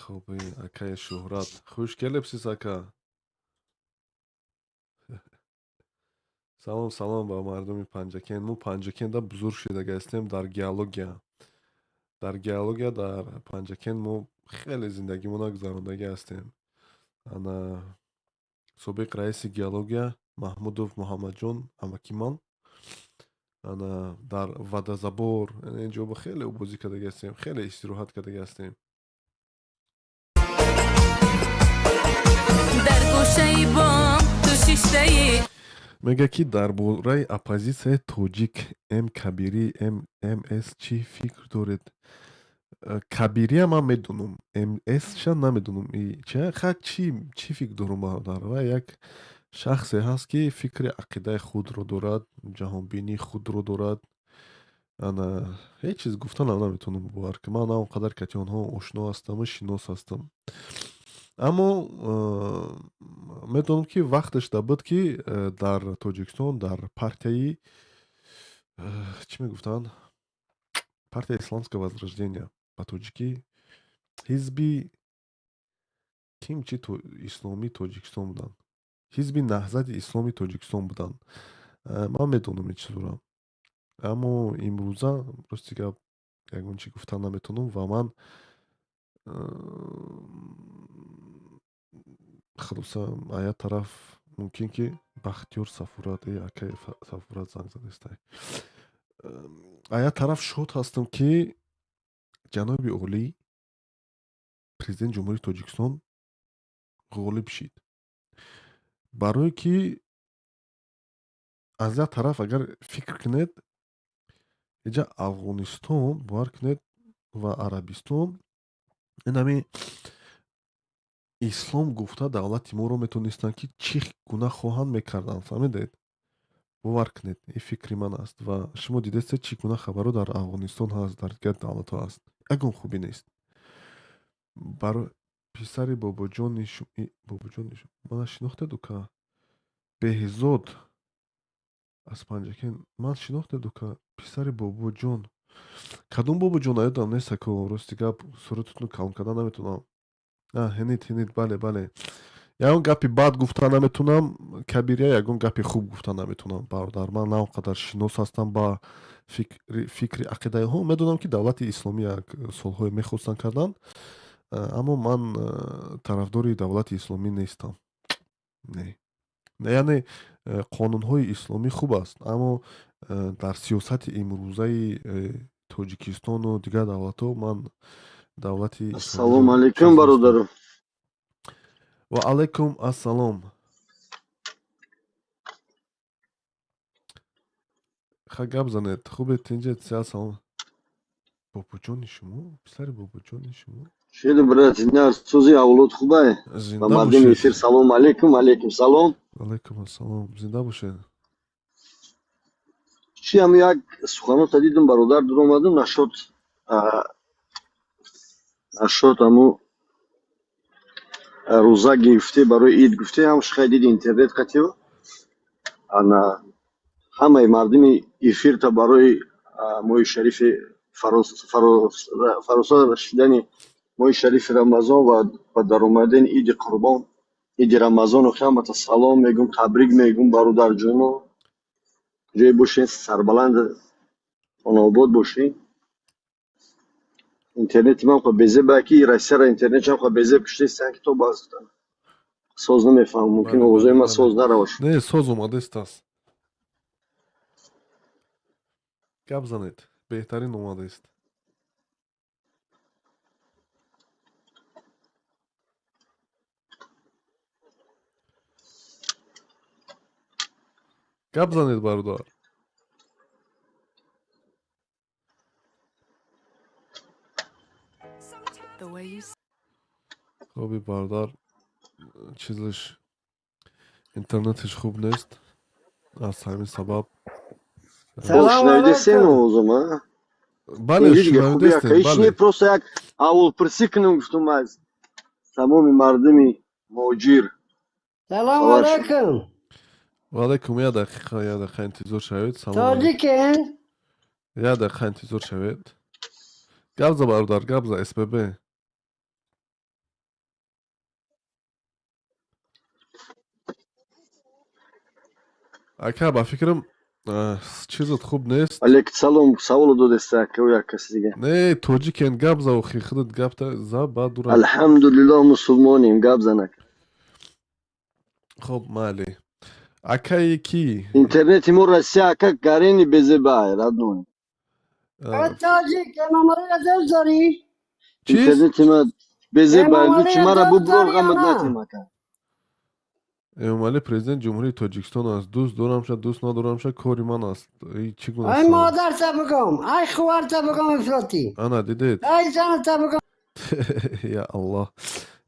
Хуб, акаи Шӯҳрат, хуш келибсиз, ака. Салом, салом ба мардуми Панҷакент. Мо Панҷакентда бузург шудага ҳастем, дар геология, дар геология, дар Панҷакент мо хеле зиндагимона гузарондагӣ ҳастем. Ана собиқ раиси геология Маҳмудов Муҳаммадҷон, амаки ман, ана дар водозабор, инҷо хеле бозӣ кардаги ҳастем, хеле истироҳат кардаги ҳастем. Дар гӯшаи бом ту шиштаӣ. Мегӯяд, ки дар бораи оппозитсияи тоҷик М Кабирӣ, МС чӣ фикр доред? Кабирия ман медонам, МСша намедонам. Ха, чӣ фикр дорам, бародар? Ва як шахсе ҳаст, ки фикри ақидаи худро дорад, ҷаҳонбинии худро дорад. Ана ҳеҷ чиз гуфтанам наметавонам, бовар ки ман на он қадар кати онҳо ошно ҳастаму шинос ҳастам, аммо медонам, ки вақташ да буд, ки дар Тоҷикистон дар партияи чӣ мегуфтанд, партия исламского возрождения, ба тоҷикӣ ҳизби ким чи исломии Тоҷикистон буданд, ҳизби Наҳзати Исломии Тоҷикистон буданд. Ман медонам ин чизро, аммо имрӯза, рости гап, ягон чӣ гуфтан наметавонам ва ман хулоса, а як тараф мумкин ки Бахтиёр Сафурат, акаи Сафурат занг задестай. А як тараф шод ҳастам, ки ҷаноби олӣ, Президенти Ҷумҳурии Тоҷикистон ғолиб шид, барое ки аз як тараф агар фикр кунед, иҷа Афғонистон, бовар кунед, ва Арабистон ин ҳами ислом гуфта давлати моро метавонистанд, ки чӣ гуна хоҳанд мекарданд, фаҳмидед? Бовар кунед, ин фикри ман аст. Ва шумо дидастед, чӣ гуна хабарҳо дар Афғонистон ҳаст, дар дигар давлатҳо ҳаст, ягон хубӣ нест. Барои писари бобоҷони, бобоҷони мана шинохтед, ука? Беҳзод аз Панҷакент, ман шинохтед, ука? Писари бобоҷон, кадом бобоҷон, ёдам нест, ако. Рости гап, сурататонро калон кардан наметавонам. Ҳенит, ҳенит, бале, бале. Ягон гапи бад гуфта наметавонам, Кабирия, ягон гапи хуб гуфта наметавонам, бародар. Ман на он қадар шинос ҳастам ба фикри ақидаи онҳо. Медонам, ки давлати исломӣ як солҳое мехостанд кардан, аммо ман тарафдори давлати исломӣ нестам. Не, яъне қонунҳои исломӣ хуб аст, аммо дар сиёсати имрӯзаи Тоҷикистону дигар давлатҳо ман давлати Ассалому алайкум, бародаро. Ва алайкум ассалом. Ха, гап занед. Хубе, тинҷед? Салом. Бобоҷони шумо, писари бобоҷони шумо. Шеду, брат, сози авлод хубай? Ба мардуми эфир салом алейкум, алейкум салом. Алайкум ассалом, зинда бошед. Чи ҳам як суханота дидум, бародар, дуромадум нашод аму рӯза гирифте барои ид гуфте, ҳам шихай диди интернет қатио. Ана ҳамаи мардуми эфирта барои моҳи шарифи фароса шидани моҳи шарифи Рамазон ва ба даромадани иди Қурбон, иди Рамазону ҳамата салом мегӯм, табрик мегӯм, бародарҷоно. Ҷое бошед, сарбаланд, хонаобод бошед. Интернети ман безеб, ки Россияра интернетшам безеб куштестан, ки то баз соз намефаҳмам, мумкин овозои ман соз нараваш. Не, соз омадест аст, гап занед, беҳтарин омадест. Гап занед, бародар. Хоби, бародар, чизаш, интернетиш хуб нест, аз ҳамин сабаб. Шунавидестем овозам? Бале, шунавидестем, бале. Просто як аввалпурсӣ кунам гуфтум, аз тамоми мардуми муҳоҷир. Салому алайкум. Ва алайкум. Як дақиқа, як дақиқа интизор шавед. Тоҷикен? Як дақиқа интизор шавед. Гап за, бародар, гап за, СББ. Ака, ба фикрам, чизат хуб нест. Алейкум салом, саволо додеста, ака, як каси дига. Не, тоҷикен, гап за, охи, худат гапта за, баъд дура. Алҳамдулиллоҳ, мусулмонем, гап зан, ака. Хоб, майли. Акаи ки? Интернети мо Россия, ака, гарени безебай, родной. Тоҷик, Эмомалиро дӯст дорӣ? Чиз? Интернети ма безебай, лучше Эмомалиро мара дӯст буброр, дорӣ ё ғамат на? натем, ака. Эмомалӣ президент Ҷумҳурии Тоҷикистон аст. Дӯст дорамша, дӯст надорамша, кори ман аст. И чӣ гуна Ай савол? модарта бигом, ай хуварта бигом, ифротӣ. Ана, дидед? Ай заната бигом. Я Аллоҳ,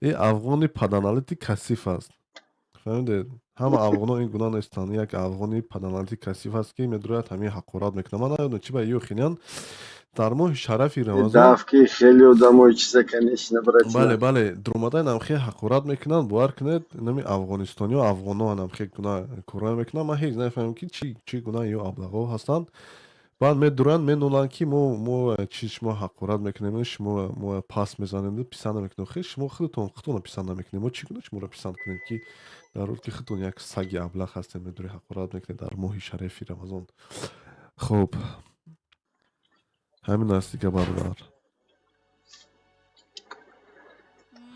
и афғони паданалити касиф аст, фаҳмидед? Ҳама афғоно ин гуна нестанд. Як афғони паданалити касиф аст, ки медурад, ҳамин ҳақорат мекунад. Ман намедонам, чӣ ба ё хинян дар моҳи шарафи Рамазон. Давки хеле одамои чиза, конечно, братья. Бале, дуромада намхе ҳақорат мекунанд. Бовар кунед, нами афғонистониё, афғоно намхе гуна корҳое мекунанд. Ман ҳеҷ намефаҳмам, ки чӣ гуна ё аблағҳо ҳастанд. Баъд медуранд, меноланд, ки мо чи шумо ҳақорат мекунем, шумо мо пас мезанем, писанд намекунем. Хе, шумо худатон худтонро писанд намекунем, мо чӣ гуна шуморо писанд кунем, ки дар ҳоле ки худтон як саги аблақ ҳастем, медури, ҳақорат мекунед дар моҳи шарифи Рамазон. Хуб, ҳамин аст дига, бародар.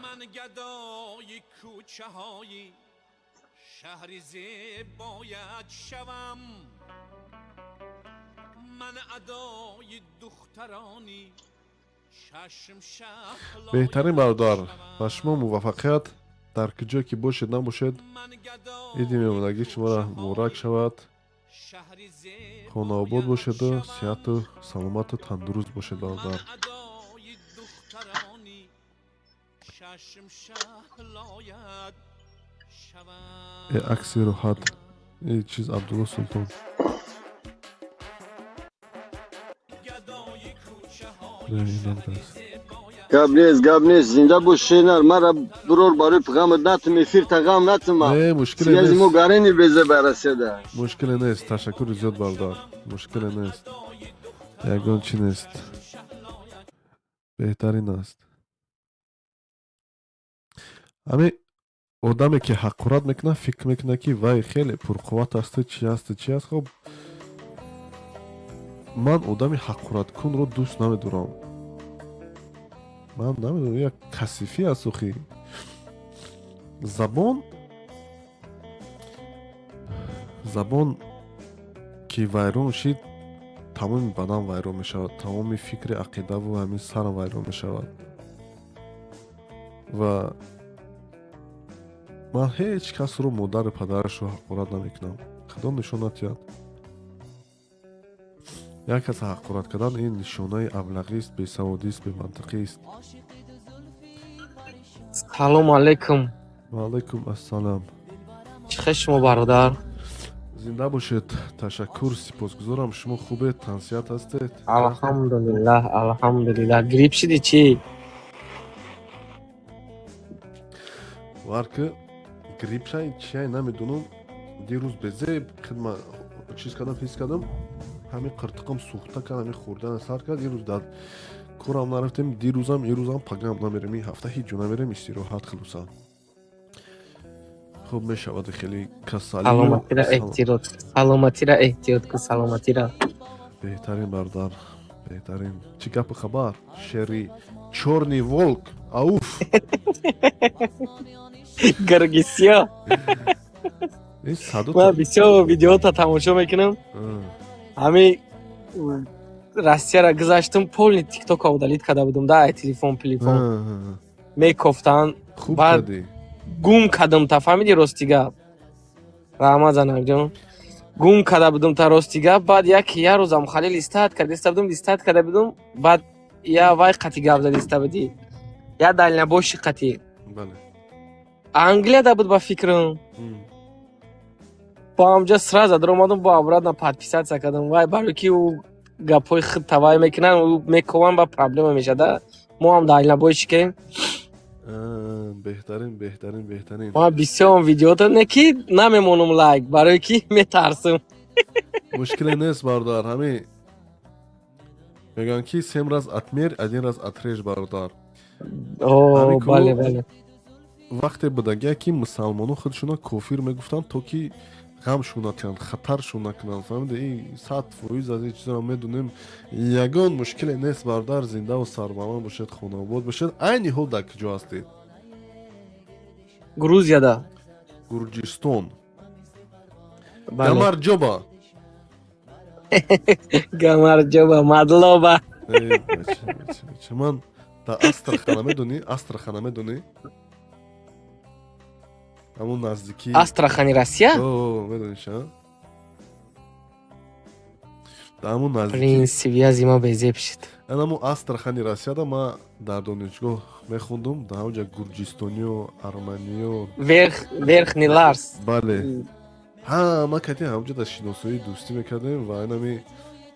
Ман гадои кӯчаҳои шаҳри зебоят шавам, ман адои духтарони чашм шаҳлоят. Беҳтарин, бародар, ба шумо муваффақият, дар куҷое ки бошед, набошед. Иди мемонагӣ шуморо муборак шавад, хонаобод бошеду сиҳату саломату тандуруст бошед, бародар. Адои духтарони чашм шаҳлоят шавам. Э, акси роҳат, э, чиз, Абдулло Султон. Гадои кӯчаҳои Не, инам даст. Гап нест, гап нест, зинда бош, шенар. Мара бурор, барои ғамат натим, эфирта ғам натима. Не, мушкиле Связи мо нест. гарени безебай Россияда. Мушкиле нест, ташаккури зиёд, бародар, мушкиле нест, ягон чӣ нест, беҳтарин аст. Ҳамин одаме, ки ҳақорат мекунад, фикр мекунад, ки вай хеле пурқувват асту чи асту чи аст. Хоб, ман одами ҳақораткунро дӯст намедорам. Ман намедонам, як касифӣ аст, охи. Забон ки вайрон шид, тамоми бадан вайрон мешавад, тамоми фикри, ақидаву ҳамин сарам вайрон мешавад. Ва ман ҳеҷ касро, модару падарашро ҳақорат намекунам, Худо нишон натиҳад. Як каса ҳақорат кардан ин нишонаи аблағист, бесаводист, бемантиқист. Салому алайкум. Ва алайкум ассалам. Чӣ хел шумо, бародар? Зинда бошед, ташаккур, сипосгузорам. Шумо хубед, тансиҳат ҳастед? Алҳамдулиллаҳ, алҳамдулиллаҳ. Грипп шидӣ, чӣ? Вар ки грипп шай, чиай, намедонам. Дирӯз безеб хидма чиз кардам, ҳис кардам, ҳамин қиртиқам сӯхта кард, ҳамин хӯрдана сар кард. Ирӯз дар корам нарафтем, дирӯзам, ирӯзам, пагам намерем. Ин ҳафта ҳеҷ ҷо намерем, истироҳат. Хулоса, хуб мешавад, хеле касалию. Саломатира эҳтиёт, саломатира эҳтиёт кун, саломатира. Беҳтарин, бародар, беҳтарин. Чӣ гапу хабар, шери чёрный волк, ауф? Гурги сиёҳ. Ин садо. Ман бисёр видеота тамошо мекунам. Ҳамин Россияра гузаштам, полный тиктока удалить карда будам да, ай телефон, телефон мекофтан. Хуб. Баъд кардӣ. Гум кардам та, фаҳмиди? Рости гап, раҳмат, занакҷон, гум карда будам та, рости гап. Баъд як рӯзам хали листать карда будум, листать карда будум, баъд я вай қати гап задиста будӣ, я дальнобойщик қати. Бале. Англияда буд, ба фикрам. Бо ҳамҷа сразу даромадам, бо обратно подписаться кардам. Вай барои ки ӯ гапҳои худ тавай мекунанд, ӯ мекованд, ба проблема мешада. Мо ҳам дальнобойщикем. Беҳтарин, беҳтарин, беҳтарин. Ман бисёр видеото не ки намемонам лайк, барои ки метарсам. Мушкиле нест, бародар. Ҳамин мегӯянд, ки семь раз отмерь, один раз отрежь, бародар. О, бале, бале. Вақте будагия, ки мусалмоно худшуно кофир мегуфтанд, то ки Ғамшон накунанд, хатаршон накунанд, фаҳмида? И 100% аз ин чизоро медонем, ягон мушкиле нест, бародар. Зиндаву сарбаланд бошед, хонаобод бошед. Айни ҳол дар куҷо ҳастед? Грузияда. Гурҷистон? Бале. Гамарҷоба. Гамарҷоба, мадлоба. Э, бача, бача, бача, ман дар Астрахана, медонӣ? Астрахана медонӣ? Ҳамон наздикӣ. Астрахани Россия? О, медониш, а? Дар ҳамон наздикӣ. Принс, связи ма безеб шид. Анамо Астрахани Россияда ма дар донишгоҳ мехондум, дар ҳамонҷа гурҷистониё, арманиё. Верхний Ларс. Бале, ҳама кати ҳамонҷа дар шиносоӣ, дӯстӣ мекардем ва инами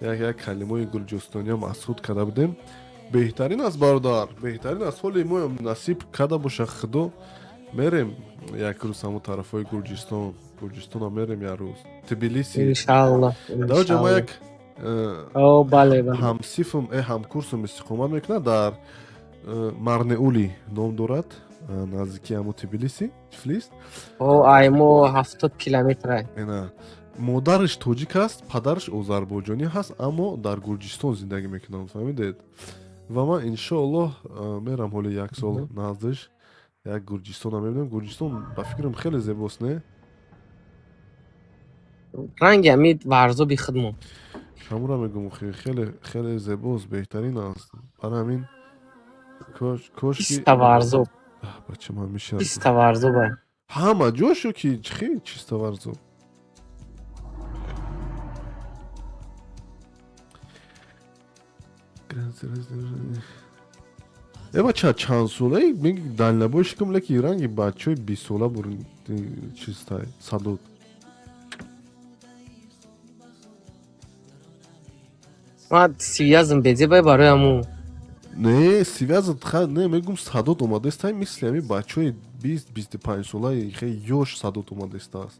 як як калимаи гурҷистониям аз худ карда будем. Беҳтарин аст, бародар, беҳтарин аст. Ҳоли моям насиб карда боша худо, мерем як рӯз ҳамон тарафҳои Гурҷистон. Гурҷистонам мерем як рӯз, Тбилиси. Иншаллоҳ. Дар ҷа ма як О, бале, бале. ҳамсифм, ҳамкурсум истиқомат мекунад дар Марнеули ном дорад, наздики ҳамо Тбилиси, Тифлис. О, ай мо 70 километр. Ина, модараш тоҷик аст, падараш озарбойҷонӣ ҳаст, аммо дар Гурҷистон зиндагӣ мекунанд, фаҳмидед? Ва ман, иншоаллоҳ, мерам ҳоли як сол наздиш, як Гурҷистонам мебинам. Гурҷистон, ба фикрам, хеле зебост, не? Ранги ҳамид Варзоби худмон. Ҳамура мегум, хеле хеле зебост, беҳтарин аст. Барои ҳамин кош ки Чиста Варзоб. Бача, ман мешавад. Чиста Варзоба. Ҳама ҷошу ки хеле чиста Варзоб. Э, бача, чанд солаи? Меги дальнобойщикам, леки ранги бачаҳои 20-сола бур чистай садот. Ман связым безебай, барои ҳамун. Не, связат не, мегум, садот омадестай мисли ҳами бачаҳои 20, 25-солаи, хеле ёш садот омадестааст.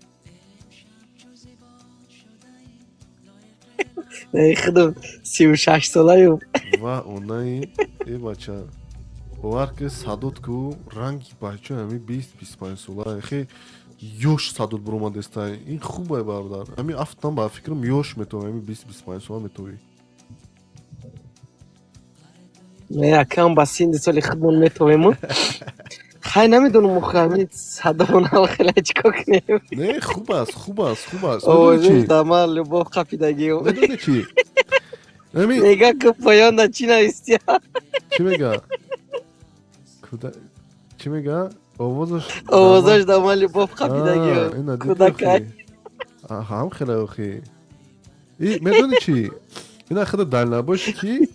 Худам 36 солаю. Ва онаи, э, бача, бовар ки, садот ку ранги бачаҳои ҳами 20, 25-сола, хе ёш садот буромадестай. Ин хубай, бародар. Ҳами афтам, ба фикрам, ёш метавӣ, ҳами 20, 25 сола метавӣ. Не, акам ба синни соли худмон метавему. Хай, намедонам, ҳамин садонал хеле чикор кунем. Не, хуб аст, хуб аст, хуб аст. Медонӣ Овозиш чӣ? дама любовь қапидагиу. Медонӣ чӣ? Ҳами Мега ки поёнда чӣ навистия? Чӣ мега? Куда чӣ мега? Овозаш Овозаш дама любовь қапидагиу. Ина дидӣ. Кӯдакай. Охи, ҳам хеле, охи, и медонӣ чӣ? Ина худа дальнобойщик ки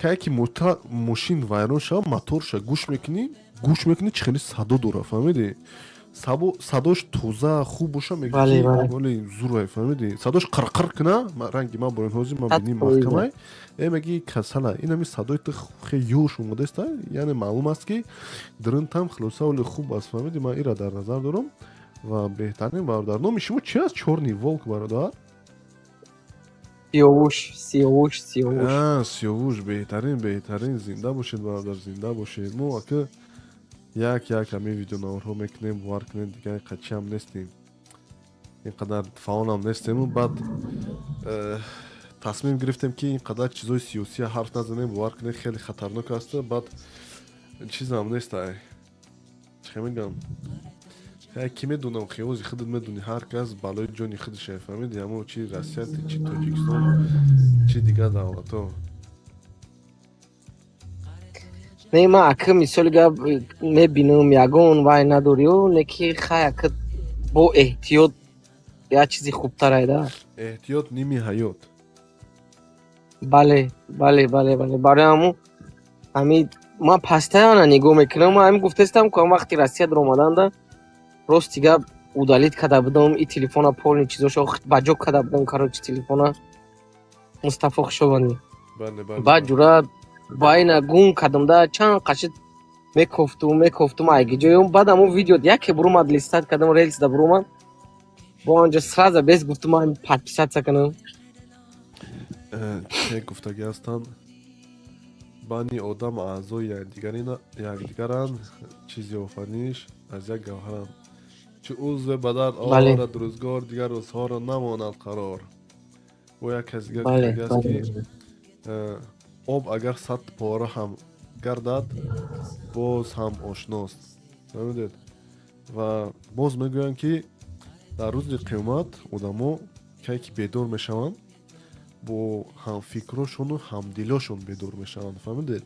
кае ки мошин вайрон шава, моторша гӯш мекунӣ, гӯш мекунӣ, чӣ хеле садо дора, фаҳмидӣ? Садош тоза хуб боша, мегӯ Бале, ки бале. Оли зурай, фаҳмидӣ? Садош қирқир куна, ранги ман борин ҳозир ман Сад бинӣ фоиза. маҳкамай, меги касала. Ин ҳами садои ту хеле ёш омадааста, яъне маълум аст, ки дрынтам хулоса оли хуб аст, фаҳмидӣ? Ман ира дар назар дорам. Ва беҳтарин, бародар. Номи шумо чи аст? Чёрный волк, бародар? Сиёвуш, Сиёвуш, Сиёвуш. А, Сиёвуш, беҳтарин, беҳтарин. Зинда бошед, бародар, зинда бошед. Мо ака як як ҳамин видеонаворҳо мекунем, бовар кунед, дигар қачиам нестем, ин қадар фаъолам нестему. Баъд тасмим гирифтем, ки ин қадар чизои сиёсия ҳарф назанем. Бовар кунед, хеле хатарнок аст. Баъд чизам нестай, чӣ мегам, ки медонам, хиёзи худат медонӣ, ҳар кас балои ҷони худаше, фаҳмиди? Ҳамо чи Россия, чи Тоҷикистон, чи дигар давлатҳо. Не, ман ака, мисоли гап, мебинам, ягон вай надорию, не ки хай, ака, бо эҳтиёт як чизи хубтарай да. Эҳтиёт ними ҳаёт. Бале, бале, бале, бале. Барои ҳамун ҳами ман постоянно нигоҳ мекунам. Ман ҳамин гуфтаистам, ки он вақти Россия даромаданда, рости гап, удалить карда будам и телефона, полный чизошо ба ҷо карда будам, короче, телефона. Мустафо Хушованӣ. Бале, бале. Баъд ҷура ба ина гум кардам да, чанд қашид мекофтум, мекофтум, айги ҷоём. Баъд ҳамон видео яке бурумад, листать кардам, релсда бурумад, бо анҷо сразу без гуфтум, ман подписаться кунам. Че гуфтагӣ ҳастанд: бани одам аъзои якдигаранд, чизи офариниш аз як гавҳаранд. Чу узве ба дард орад рӯзгор, дигар рӯзҳоро намонад қарор. Бо як кас дигар гуфтагиаст, ки об агар 100 пора ҳам гардад, боз ҳам ошност. Фаҳмидед? Ва боз мегӯянд, ки дар рӯзи қиёмат одамо кай ки бедор мешаванд, бо ҳамфикрошону ҳамдилошон бедор мешаванд. Фаҳмидед?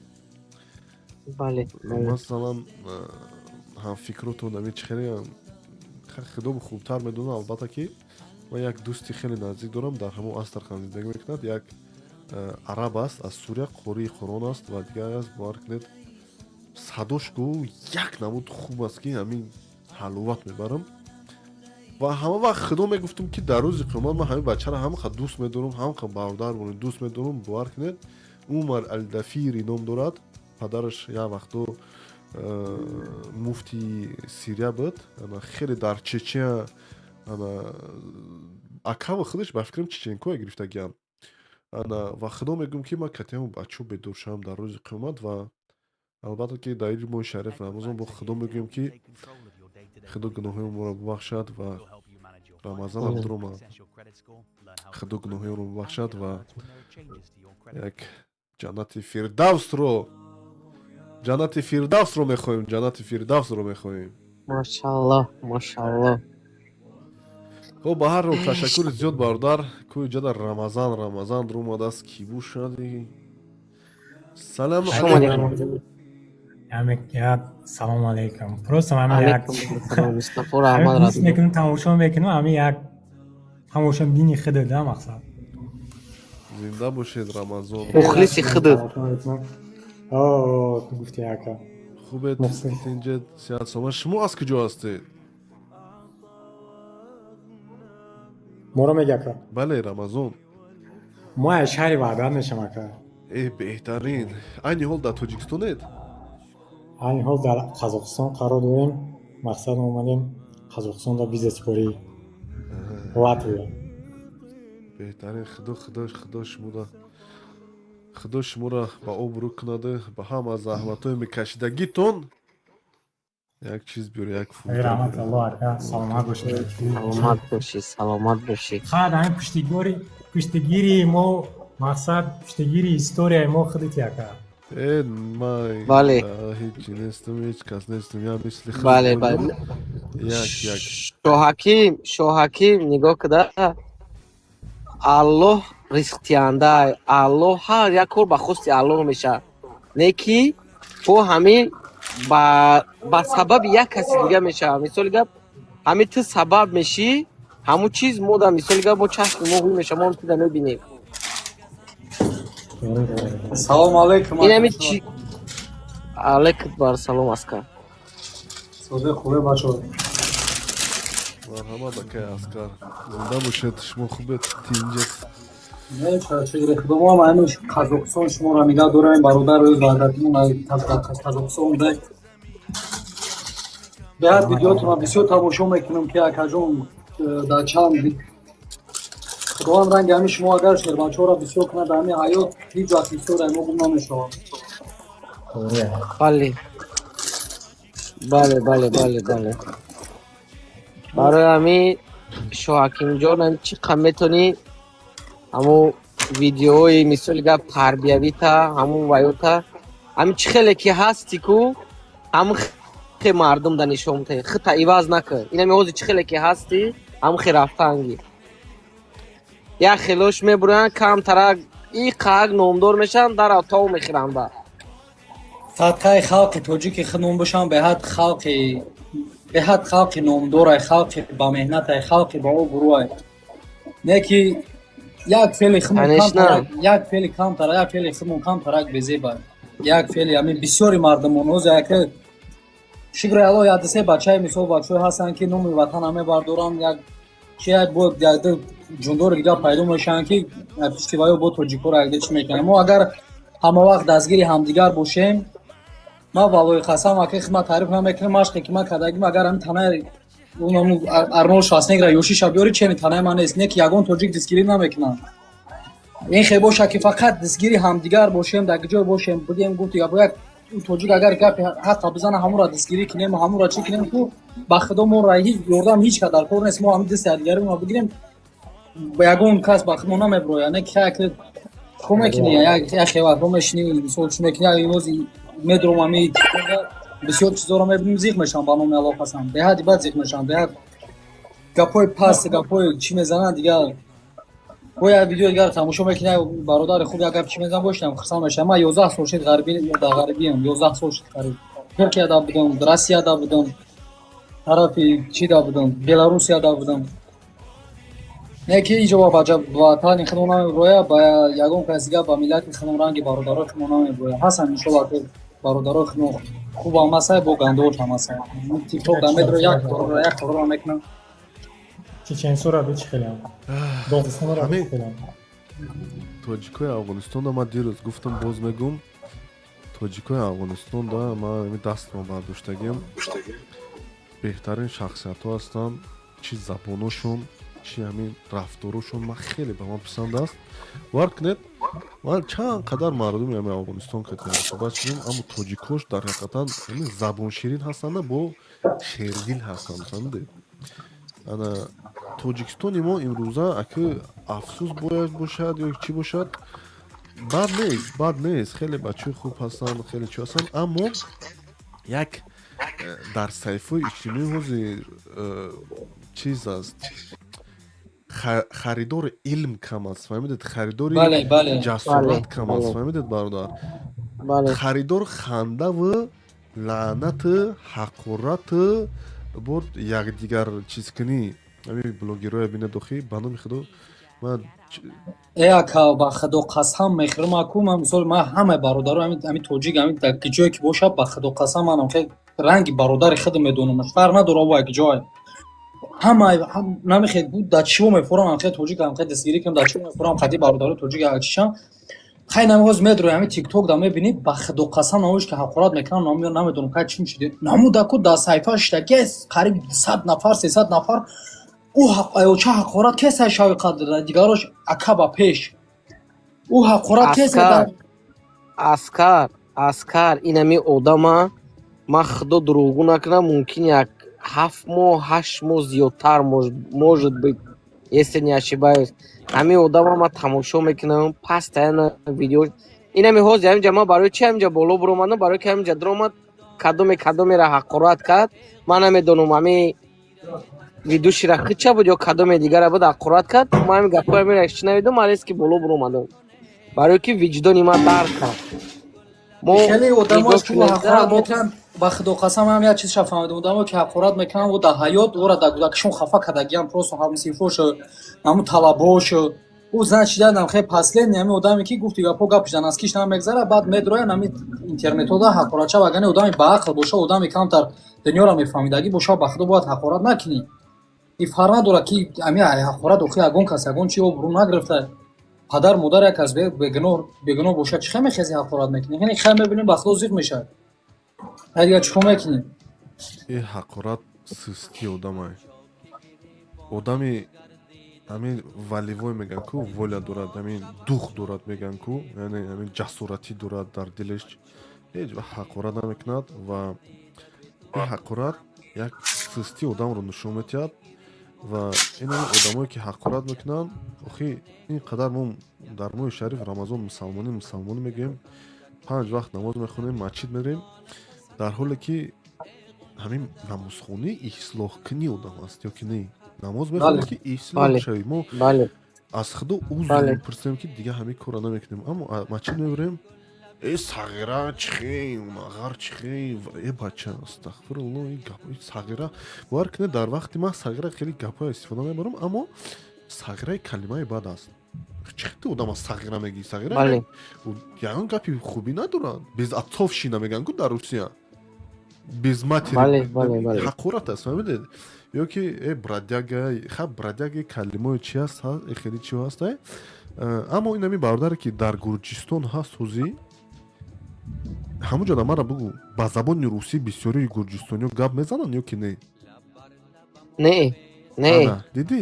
Бале. Масалан, ҳамфикротон ами чӣ хеле худо хубтар медонад. Албатта, ки ман як дӯсти хеле наздик дорам, дар ҳамон Астрахан зиндагӣ мекунад, як араб аст, аз Сурия, қории Қуръон аст ва дигар аст. Бовар кунед, садош гӯ як намуд хуб аст, ки ҳамин ҳаловат мебарам. Ва ҳама вақт худо мегуфтум, ки дар рӯзи қиёмат ман ҳамин бачаро ҳамақа дӯст медорам, ҳамақа бародар монем, дӯст медорам. Бовар кунед, Умар Алдафири ном дорад. Падараш як вақто муфти Сирия буд, хеле дар Чечня. Акава худаш, ба фикрам, чеченкое гирифтагиам. Ва худо мегӯм, ки ман катиам бачо бедор шавам дар рӯзи қиёмат. Ва албатта, ки дар ин моҳи шариф Рамазон бо худо мегӯем, ки худо гуноҳҳои моро бубахшад ва Рамазан абдуромад, худо гуноҳҳои бубахшад ва як ҷаннати фирдавсро мехоҳем, ҷаннати фирдавсро мехоҳем. Машааллоҳ, машааллоҳ. Хоб, ба ҳар ҳол, ташаккури зиёд, бародар. Кӯи ҷада Рамазан, Рамазан омадааст, ки бошади. Салам. Салому алейкум. Просто ҳамин як Мустафо, раҳмат. Мекунам, тамошо мекунам, ҳамин як тамошобини худат да, мақсад. Зинда бошед, Рамазон. Мухлиси худат. Гуфти, ака. Хубед, тинҷед, сиҳат, саломат. Шумо аз куҷо ҳастед? Моро меги, ака? Бале, Рамазон. Мо аз шаҳри Ваҳдат мешам, ака. Э, беҳтарин. Айни ҳол дар Тоҷикистонед? Айни ҳол дар Қазоқистон қарор дорем. Мақсад, омадем Қазоқистон да бизнеспорӣ, Латвия. Беҳтарин. Худо шуморо ба обрӯ кунаду ба ҳама заҳматҳои мекашидагитон як чиз биёр, як. Раҳмат Аллоҳ, ака, саломат бошед. Саломат бошӣ, саломат бошӣ. Фақат ҳамин пуштигори, пуштигири мо, мақсад, пуштигири историяи мо худати, ака. Э, ман Бале. ҳеҷ нестам, ҳеҷ кас нестам, я мисли Бале, бале. Як як. Шоҳаким, Шоҳаким, нигоҳ куда, Аллоҳ ризқдиҳанда. Аллоҳ ҳар як кор ба хости Аллоҳ мешавад, не ки бо ҳамин ба сабаби як каси дига мешавад. Мисоли гап, ҳамин ту сабаб мешӣ, ҳамун чиз мо дар, мисоли гап, мо чашми мо ҳуй мешавад, мо ҳам чиза мебинем. Салому алейкум. Ин ҳами чи. Алейкум бар салом, Аскар. Созе, хубе, бачо? Марҳамат, акай Аскар, зинда бошед. Шумо хубед, тинҷед? Не, шукри Худо, мо ҳам ҳамин Қазоқистон шуморо нигаҳ дорем, бародар. Рӯз ваҳдатимон Қазоқистон буда. Беҳад видеотонро бисёр тамошо мекунам, ки акаҷон, дар чанд Худованд ранги ҳамин шумо агар шербачаҳоро бисёр кунад, дар ҳамин ҳаёт ҳеҷ вақт историяи мо гум намешавад. Бале. Барои ҳамин, Шоҳакимҷон, чӣ қад метавонӣ, ҳамун видеоҳои, мисоли гап, тарбиявита, ҳамун ваёта, ҳамин чӣ хеле ки ҳасти ку, ҳамун хе мардум да нишон битаҳӣ. Хита иваз накун. Инами ҳозир чӣ хеле ки ҳастӣ, ҳамун хе рафтанги. Як хелош мебуранд, камтарак и қаак номдор мешаванд, дар тов мехӯранд ба. Садқаи халқи тоҷики худмон бошам. Беҳад халқи номдорай, халқи ба меҳнатай, халқи ба обрӯай. Не ки як феъли худмон Конечно. камтарак, як феъли камтарак, як феъли худмон камтарак безебай, як феъли ҳамин бисёри мардумон ҳозир, яке, шукри Аллоҳ, як дусе бачаи, мисол, бачаҳое ҳастанд, ки номи ватана мебардоранд. Як чи, як бо якду ҷундори дигар пайдо мешаванд, ки пишти ваё бо тоҷикҳоро якде чӣ мекунанд. Мо агар ҳама вақт дастгири ҳамдигар бошем, ман валлоҳи қасам, ака, хидмат таъриф намекунам, машқе ки ман кардагим, агар ҳамин танаи Арнолд Шварценеггера ёшиша биёри, чени танаи ман нест. Не ки ягон тоҷик дастгирӣ намекунанд. Ин хел боша, ки фақат дастгири ҳамдигар бошем, дар ҷой бошем, бигем, гуфти як Тоҷик агар гапи ҳаққа бизана, ҳамура дастгирӣ кунем, ҳамура чӣ кунем, ку ба худо мо ҳеҷ ёрдам ҳеҷ ка дар кор нест. Мо ҳами дасти якдигаримонро бигирем, ба ягон кас ба худмо намеброяд. Не ки як чӣ мекунӣ, як хеватҳо мешинӣ, мисол, чӣ мекунӣ, имрӯз медром, ами бисёр чизоро мебинем, зиқ мешавам. Ба номи Аллоҳ қасам, беҳади бад зиқ мешавам, беҳад гапҳои паст, гапҳои чӣ мезананд. Дигар бо як видео дигар тамошо мекунӣ, бародари хуб як гап чӣ мезанад, бошам хурсанд мешавам. Ман 11 сол шуд ғарибӣ, дар ғарибиам 11 сол шуд қариб. Туркияда будам, Россияда будам, тарафи чида будам, Беларусияда будам. Не ки инҷо ба ватани худмон намеброя, ба ягон кас дигар, ба миллати худмон, ранги бародарои худмон намеброя. Ҳастанд, иншолло, ки бародарои худмон хубам ҳастай, бо гандош ҳам ҳастай. Тикток дар медро як корро, як корро мекунам. Чеченсора чӣ хелам, Доғистонро чӣ хелам? Тоҷикои Афғонистонда ман дирӯз гуфтам, боз мегум, тоҷикои Афғонистонда ман ами дастмо бардоштагим, беҳтарин шахсиятҳо ҳастанд. Чӣ забоношон, чӣ ҳамин рафторошон ман хеле ба ман писанд аст. Бовар кунед, ман чанд қадар мардуми ҳами Афғонистон кардем, суҳбат шудем, аммо тоҷикош дар ҳақиқатан ҳамин забонширин ҳастанда, бо шердил ҳастанд, фаҳмидед? Ана Тоҷикистони мо имрӯза, аки афсӯс бояд бошад ё чӣ бошад, бад нест, бад нест, хеле бачаҳои хуб ҳастанд, хеле чӣ ҳастанд, аммо як дар саҳифаҳои иҷтимоӣ ҳозир чиз аст, харидори илм кам аст, фаҳмидед? Харидори ҷасорат кам аст, фаҳмидед, бародар? Харидор хандаву лаънату ҳақорату бо якдигар чизкунӣ. Ҳамин блогерое бинед, охи, ба номи Худо, ман Э, ака, ба Худо қасам мехӯрам, аку ман, мисол, ман ҳамаи бародаро, ҳами тоҷик, ҳами дар ҷое ки бошад, ба Худо қасам, манам хел ранги бародари худам медонам, фарқ надорад об як ҷое. Ҳама намехед буд, дар чиво мефурам, ҳамхел тоҷик, ҳамхел дастгирӣ кунам, дар чиво мефурам, қади бародарои тоҷик чишам. Хай, намоз медрои, ҳами Тикток да мебинӣ, ба Худо қасам, намоиш ки ҳақорат мекунам, намедонам кай чӣ мешиди. Намудаку дар саҳифа шидаки қариб 100 нафар, 300 нафар, ӯ ча ҳақорат кесай, шави қадр дигарош, ака, ба пеш ӯ ҳақорат кесай. Аскар, аскар, инами одама ман, Худо дурӯғгӯ накунам, мумкин як 7 моҳ, 8 моҳ зиёдтар, может быть, если не ошибаюсь, ҳамин одама ман тамошо мекунам постоянно видео. Инами ҳозир ҳаминҷа ман барои чи ҳаминҷа боло буромадам? Барои ки ҳаминҷа дуромад, кадоме кадомеро ҳақорат кард, ман намедонам, ҳами видушира хича буд ё кадоме дигара буд, ҳақорат кард. Ман ҳамин гапҳои ҳаминро шунавидам, ман резко боло буромадам, барои ки виҷдони ман дард кард. Мо хеле одамош ки ҳақорат мекунанд, ба Худо қасам, ҳам як чизша фаҳмидам: одамо ки ҳақорат мекунанд, ӯ дар ҳаёт ӯра дар кӯдакишон хафа кардагиам, просто ҳамсинфошо, ҳамун талабошо. Ӯ, значит, ядам хеле последний ҳамин одаме ки гуфти гапҳо, гапш дар наскиш намегзара, баъд медроян ҳамин интернетҳода ҳақоратча. Вагане одами баақл боша, одами камтар дунёро мефаҳмидагӣ боша, ба Худо, бояд ҳақорат накунӣ. И фарқ надорад, ки ҳамин ҳақорат охи ягон кас ягон чи обрӯ нагирифта, падар модар як кас бегуноҳ бошад, чӣ хел мехези, ҳақорат мекунӣ? Яъне хел мебинем, ба Худо, зиқ мешавад. Ҳай, дигар чӣ кор мекунӣ? Э, ҳақорат сустии одамай. Одами ҳамин волевой мегӯян ку, воля дорад, ҳамин дух дорад мегӯян ку, яъне ҳамин ҷасоратӣ дорад дар дилаш, ҳеҷ вақт ҳақорат намекунад. Ва ин ҳақорат як сустии одамро нишон медиҳад. Ва ин ҳамин одамое ки ҳақорат мекунанд, охи, ин қадар мо дар моҳи шариф Рамазон мусалмонӣ, мусалмонӣ мегӯем, панҷ вақт намоз мехонем, масҷид мерем, дар ҳоле ки ҳамин намозхонӣ ислоҳкунии одам аст ё ки не? Намоз мехонем, ки ислоҳ шавем. Мо аз Худо узр мепурсем, ки дигар ҳамин корро намекунем, аммо масҷид мебарем, э, сағира чихе, мағар чихе, э, бача, астағфирулло, ин гапҳои сағира. Бовар кунед, дар вақти ман сағира хеле гапҳоя истифода мебарам, аммо сағираи калимаи бад аст. Чӣ ту одам аз сағира мегӯӣ? Сағира ягон гапи хубӣ надорад. Безотцовщина мегӯянд ку дар Русия, без матери ҳақорат аст, фаҳмидед? Ё ки э, бродяга, ха, бродяга калимаи чи аст, хеле чи ҳаст. Аммо ин ҳамин бародаре ки дар Гурҷистон ҳаст, ҳозӣ ҳамун ҷо мара бугӯ, ба забони русӣ бисёрии гурҷистониё гап мезананд ё ки не? Не, не. Дидӣ,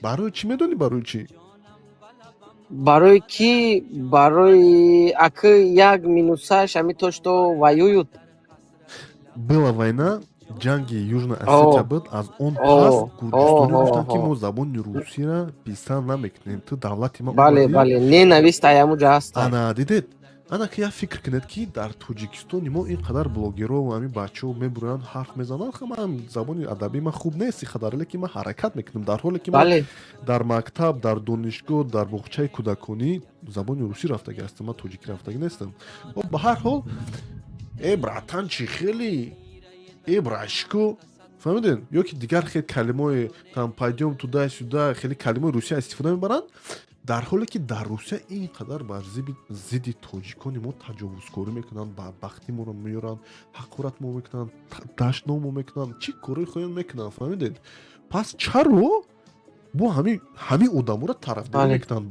барои чӣ? Медонӣ барои чӣ? Барои ки, барои аки як минусаш ҳами то что воюют. Была война, ҷанги Южная Осетия буд. Аз он пас гурҷистониё гуфтанд, ки мо забони русиро писанд намекунем, ту давлати ма Бале. омадӣ. Бале, ненависть аямуҷа ҳаста. Ана дидед, ана ки як фикр кунед, ки дар Тоҷикистони мо ин қадар блогеро, ҳамин бачаҳо мебуроянд, ҳарф мезананд. Ха, ман забони адабии ман хуб нест ин қадар, лекин ман ҳаракат мекунам, дар ҳоле ки ман дар мактаб, дар донишгоҳ, дар боғчаи кӯдаконӣ забони русӣ рафтагӣ ҳастам, ман тоҷикӣ рафтагӣ нестам. Хоб, ба ҳар ҳол, э, братан, чӣ хеле, э, брашко, фаҳмидед? Ё ки дигар хел калимаҳои там, пойдём туда сюда, хеле калимаҳои русия истифода мебаранд, дар ҳоле ки дар Русия ин қадар бар зидди тоҷикони мо таҷовузкорӣ мекунанд, бадбахтӣ моро меёранд, ҳақорат мо мекунанд, дашном мо мекунанд, чӣ корҳои хоҳанд мекунанд, фаҳмидед? Пас чаро бо ҳамин одаморо тарафдорӣ мекунанд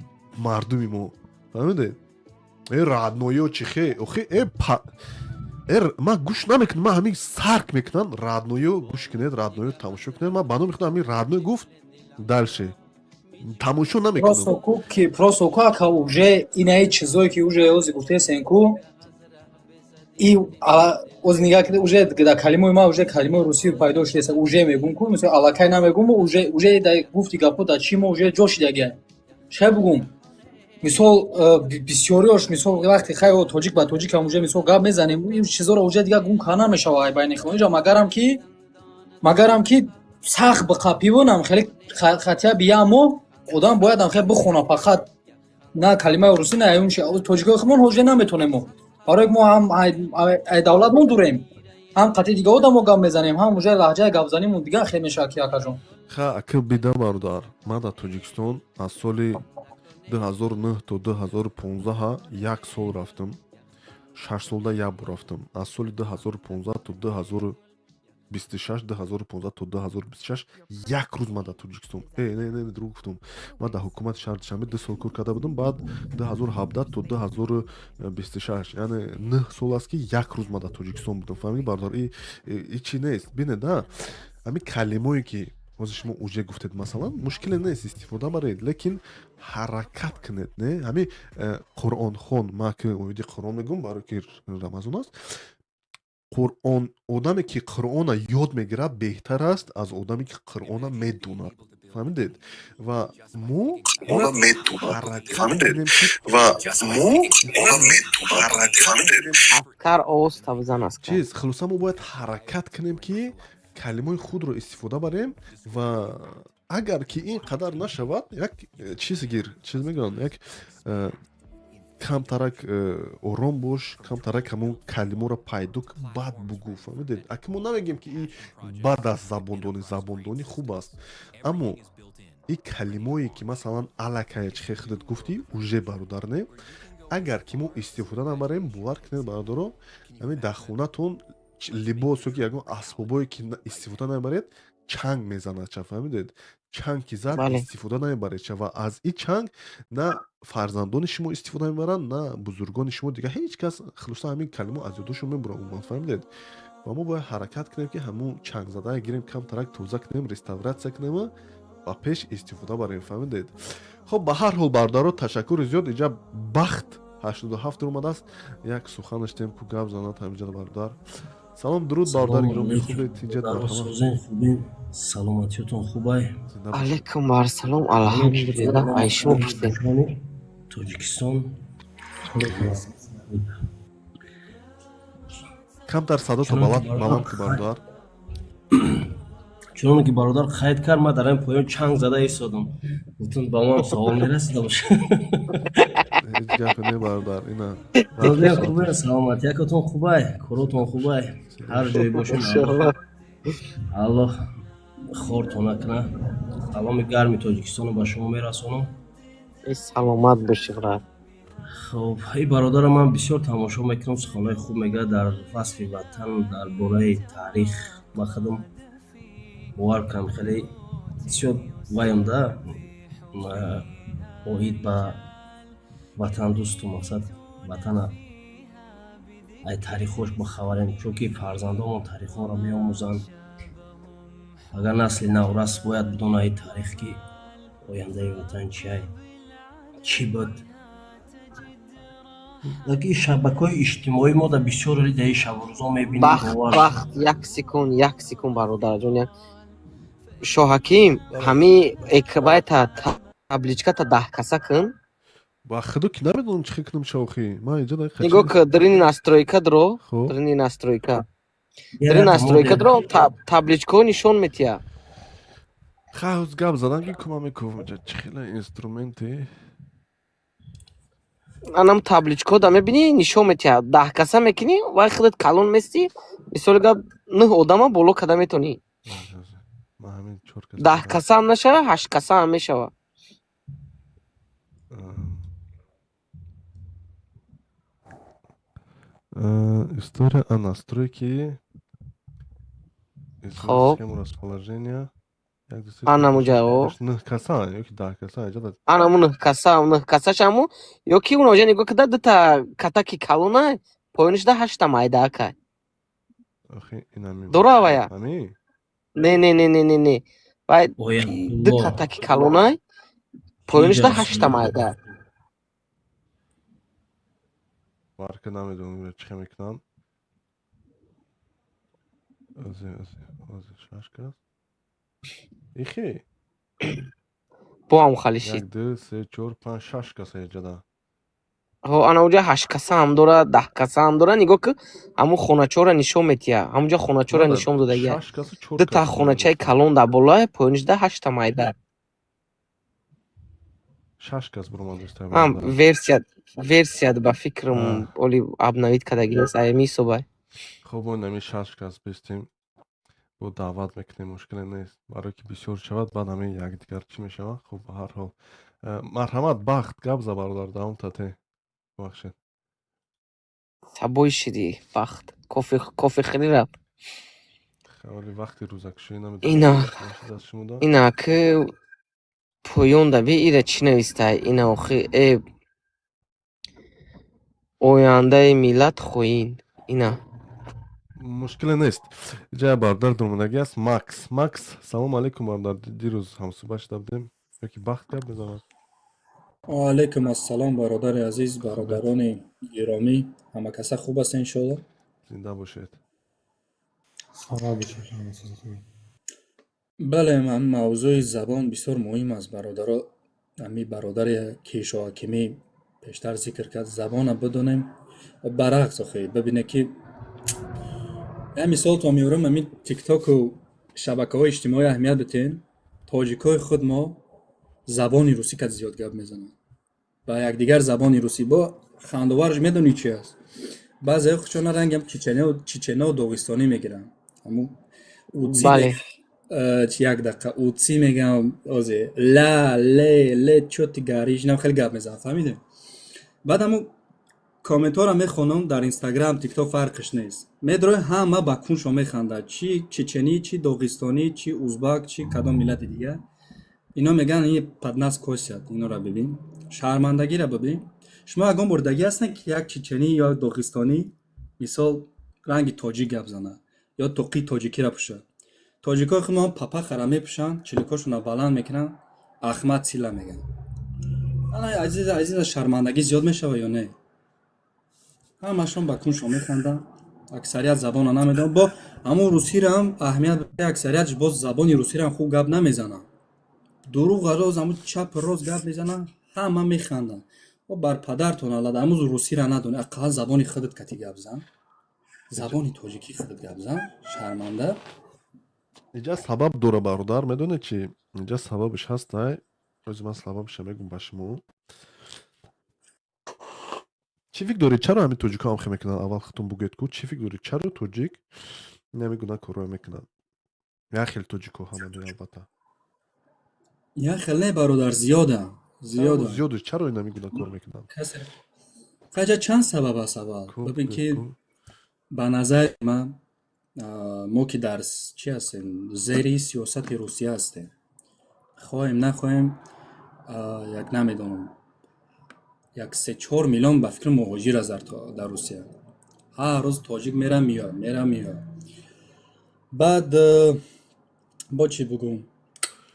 мардуми мо, фаҳмидед? Э, родной, чӣ хе, охе, э, э, ман гӯш намекунам, ман ҳамин сарк мекунам. Родной, гӯш кунед, родной, тамошо кунед. Ман ба номи худам ҳамин родной гуфт, дальше тамошо намекунам. Просто ку ки, просто ку, ака, уже инаи чизое ки уже ози гуфтесен ку, и оз нигаҳ кида, уже дар калимаи ма уже калимаи русӣ пайдо шудеса, уже мегум ку, мисол, аллакай намегум, уже дар гуфти гапҳо дар чӣ мо уже ҷо шидагия. Шай бугум, мисол, бисёриёш, мисол, вақте хай тоҷик ба тоҷикам уже, мисол, гап мезанем, ин чизоро уже дигар гум карда намешава ай байни худмон. Инҷа магарам ки сахт биқапивонам, хеле хатия биямо одам боядам хеле бихона, фақат на калимаи русӣ, на аюн. Тоҷикои худмон ҳоҷа наметонем мо, барои мо ҳам ай давлатмон дурем, ҳам қатъи дига одамо гап мезанем, ҳам уже лаҳҷаи гапзанимон дигар хел мешавад ки, акаҷон. Ха, ака, бида, бародар, ман дар Тоҷикистон аз соли 2009 то 2015 як сол рафтам, 6 солда як бор рафтам. Аз соли 2015 то 2026, 2015 то 2026 як рӯз ман дар Тоҷикистон, не, не, дурӯғ гуфтам, ман дар ҳукумати шаҳри Душанбе 2 сол кор карда будам. Баъд 2017 то 2026, яъне 9 сол аст, ки як рӯз ман дар Тоҷикистон будам, фаҳмидӣ, бародар? И чӣ нест, бинед, а ҳамин калимое ки ҳозир шумо уже гуфтед, масалан, мушкиле нест, истифода баред, лекин ҳаракат кунед. Не ҳамин қуръонхон, ман ки оиди Қуръон мегӯм, барое ки Рамазон аст, Қуръон, одаме ки Қуръона ёд мегирад, беҳтар аст аз одаме ки Қуръона медонад, фаҳмидед? Ва мо ҳаракат кунем ки Ва мо ҳаракат Афкар овоз табзан аст. Чиз, хулоса, мо бояд ҳаракат кунем, ки калимаи худро истифода барем. Ва агар ки ин қадар нашавад, як чиз гир, чиз мегӯянд, як камтарак ором бош, камтарак ҳамон калимаро пайдо кун, баъд бугӯ, фаҳмидед? Аки мо намегӯем, ки ин бад аст, забондонӣ, забондонӣ хуб аст, аммо ин калимое ки, масалан, аллакай чи хел худат гуфтӣ, уже, бародар, не, агар ки мо истифода набарем, бовар кунед, бародаро, ҳамин дар хонатон либос ё ки ягон асбобое ки истифода намебаред, чанг мезанад ча, фаҳмидед? Чанг ки зад, истифода намебаред ча, ва аз ин чанг на фарзандони шумо истифода мебаранд, на бузургони шумо, дигар ҳеҷ кас. Хулоса, ҳамин калимо аз ёдошон мебурад умуман, фаҳмидед? Ва мо бояд ҳаракат кунем, ки ҳамун чангзадае гирем, камтарак тоза кунем, реставратсия кунем, ба пеш истифода барем, фаҳмидед? Хоб, ба ҳар ҳол, бародаро, ташаккури зиёд. Инҷа Бахт 87 омадааст, як сухан доштем ку, гап занад ҳаминҷа бародар. Салом, дуруд, бародари гиромӣ, хубед, тинҷат? Созен, хубин, саломатиётон хубай? Алайкум вассалом, алҳамдулиллаҳ, ай шумо пурсед. Тоҷикистон. Камтар садото баланд ки, бародар. Чуноне ки бародар қайд кард, ман дар ин поён чанг зада истодам, гуфтам, ба ман савол мерасида боша. Ҳеҷ гапе не, бародар, ина. Хубе, саломатиякотон хубай, коротон хубай, ҳар ҷое бошед, Аллоҳ хортон накунад. Саломи гарми Тоҷикистоно ба шумо мерасонам. Саломат бошӣ, брат. Хоб, ин бародарам ман бисёр тамошо мекунам, суханҳои хуб мегӯяд дар васфи ватан, дар бораи таърих. Ба худам бовар кунам, хеле бисёр ваём да оид ба ватандӯсту мақсад ватана ай таърихҳош бахабарем, чунки фарзандонмон таърихҳоро меомӯзанд. Агар насли наврас бояд бидонад ин таърих, ки ояндаи ватан чиай. Чӣ буд? Лекин шабакаҳои иҷтимоӣ мо дар бисёр дар ин шабу рӯзо мебинем. Бахт, бахт, як секунд, як секунд, бародарҷон, як Шоҳаким, ҳами экбайта табличката 10 каса кун. Ба худо ки намедонам чӣ хел кунам, шохӣ. Ман инҷа дар Нигоҳ ки дрини настройка дро, дрини настройка. Дрини настройка дро, табличкаҳо нишон метиҳад. Хай, гап задан ки кума мекунам, инҷа чӣ хела инструменте. Анам табличкаҳо да мебинӣ, нишон метиҳад. 10 каса мекунӣ, вай худат калон местӣ, мисоли гап, нӯҳ одама боло када метонӣ. Ман ҳамин чор кас. 10 каса ҳам нашава, ҳашт каса ҳам мешава. История о настройки. Хоб. Схему расположения. Анамуҷа о. Нӯҳ каса ёки 10 каса инҷа да. Анаму нӯҳ каса, нӯҳ касашаму ёки уноҷа нигоҳ када, дута катаки калона, поёнишда ҳашта майдаака. Охи, инами. Дора вая? Ҳами? Не, не, не, не, не, не. Вай ду катаки калонай, поёнишда ҳашта майда. Марка намедонам чӣ хел мекунанд. Озе, озе, озе, шаш кас. Ихи. Бо ҳам халишид. Як, ду, се, чор, панҷ, шаш каса инҷа. Ҳо, ана уҷа ҳашткаса ҳам дора, 10 каса ҳам дора. Нигоҳ ки ҳамун хоначаҳоро нишон метиҳад. Ҳамунҷа хоначаҳоро нишон додагия. Шаш касу чор Дута кас. хоначаи калон дар болоя, поёнишда ҳашта майда. Шаш кас буромадааст. Ҳам версия ба фикрам оли обновить кардагӣ нест, аями ҳисобай. Хуб, мо инами шаш кас бистем. Бо даъват мекунем, мушкиле нест. Барое ки бисёр шавад, баъд ҳамин якдигар чӣ мешавад. Хуб, ба ҳар ҳол. Марҳамат, Бахт, гап за, бародар, давом тате. Бубахшед. Сабои шиди, Бахт. Кофе, кофе хӯрӣ рафт. Оли вақти рӯзакушоӣ намедонам. Ина Даст шумо да? Ина ки поён да би, ира чӣ навистай? Ина охи ояндаи миллат хоин. Ина. Мушкиле нест. Инҷа бародар дуромадагӣ аст. Макс. Макс, салом алейкум, бародар. Дирӯз ҳамсӯҳбат шуда будем. Ёки Бахт гап мезанад? Алайкум ассалом, бародари азиз, бародарони гиромӣ, ҳама каса хуб аст, иншоалло. Зинда бошед. Саломат бошед, ҳамасоза хубед. Бале, ман мавзӯи забон бисёр муҳим аст, бародаро. Ҳами бародаре ки Шоҳакимӣ пештар зикр кард, забона бидонем. Баръакс, охи, бибине ки як мисолтон меорам, ҳамин тиктоку шабакаҳои иҷтимоӣ аҳамият битен, тоҷикҳои худ мо забони русӣ кад зиёд гап мезананд. Ба якдигар забони русӣ бо хандоварш медонӣ чи аст? Баъзеҳо худшона рангам чечено доғистонӣ мегиранд. Ҳамун уци як дақиқа уци мегам, озе ла ле ле чё ты горишь, инам хеле гап мезанад, фаҳмидем? Баъд ҳамун комментҳоро мехонам дар Инстаграм, Тикток, фарқиш нест. Медрои ҳама ба куншо механдад, чи чеченӣ, чи доғистонӣ, чи узбак, чи кадом миллати дигар. Ино мегӯянд, ин под нас косят, инора бибин. Шармандагиро бибин. Шумо ягон бор дидагӣ ҳастед, ки як чеченӣ ё доғистонӣ, мисол, ранги тоҷик гап занад ё тоқии тоҷикиро пӯшад? Тоҷикои худмон папахара мепӯшанд, чиликошонро баланд мекунанд, Ахмад сила мегӯянд. Ана азиза, азиза, шармандагӣ зиёд мешавад ё не? Ҳамашон ба куншон механданд, аксарият забонро намедонанд. Бо ҳамун русиро ҳам аҳамият, аксариятш боз забони русиро ҳам хуб гап намезананд. Дурӯғ роз, ҳамун чапи рост гап мезананд, ҳама механданд. О, бар падартон аллад, ҳамуз русиро надонӣ, ақаллан забони худат кати гап зан. Забони тоҷикӣ худат гап зан, шарманда. Инҷа сабаб дора, бародар, медонед чи? Инҷа сабабаш ҳастай. Ози ман сабабаша мегӯм ба шумо. Чӣ фикр доред, чаро ҳамин тоҷикҳо ҳамхел мекунанд? Аввал худтон бугӯед ку, чӣ фикр доред, чаро тоҷик ин гуна корҳоро мекунанд? Як хел тоҷикҳо ҳама не, албатта. Як хел не, бародар, зиёдам, зиёдам. Зиёду чаро ин гуна кор мекунанд? Хаҷа чанд сабаб аст. Аввал бибин, ки ба назари ман, мо ки дар чӣ ҳастем, зери сиёсати Русия ҳастем, хоҳем нахоҳем, як намедонам, як 3-4 миллион ба фикри муҳоҷир аст дар Русия. Ҳар рӯз тоҷик мера меояд, мера меояд. Баъд бо чӣ бугӯм?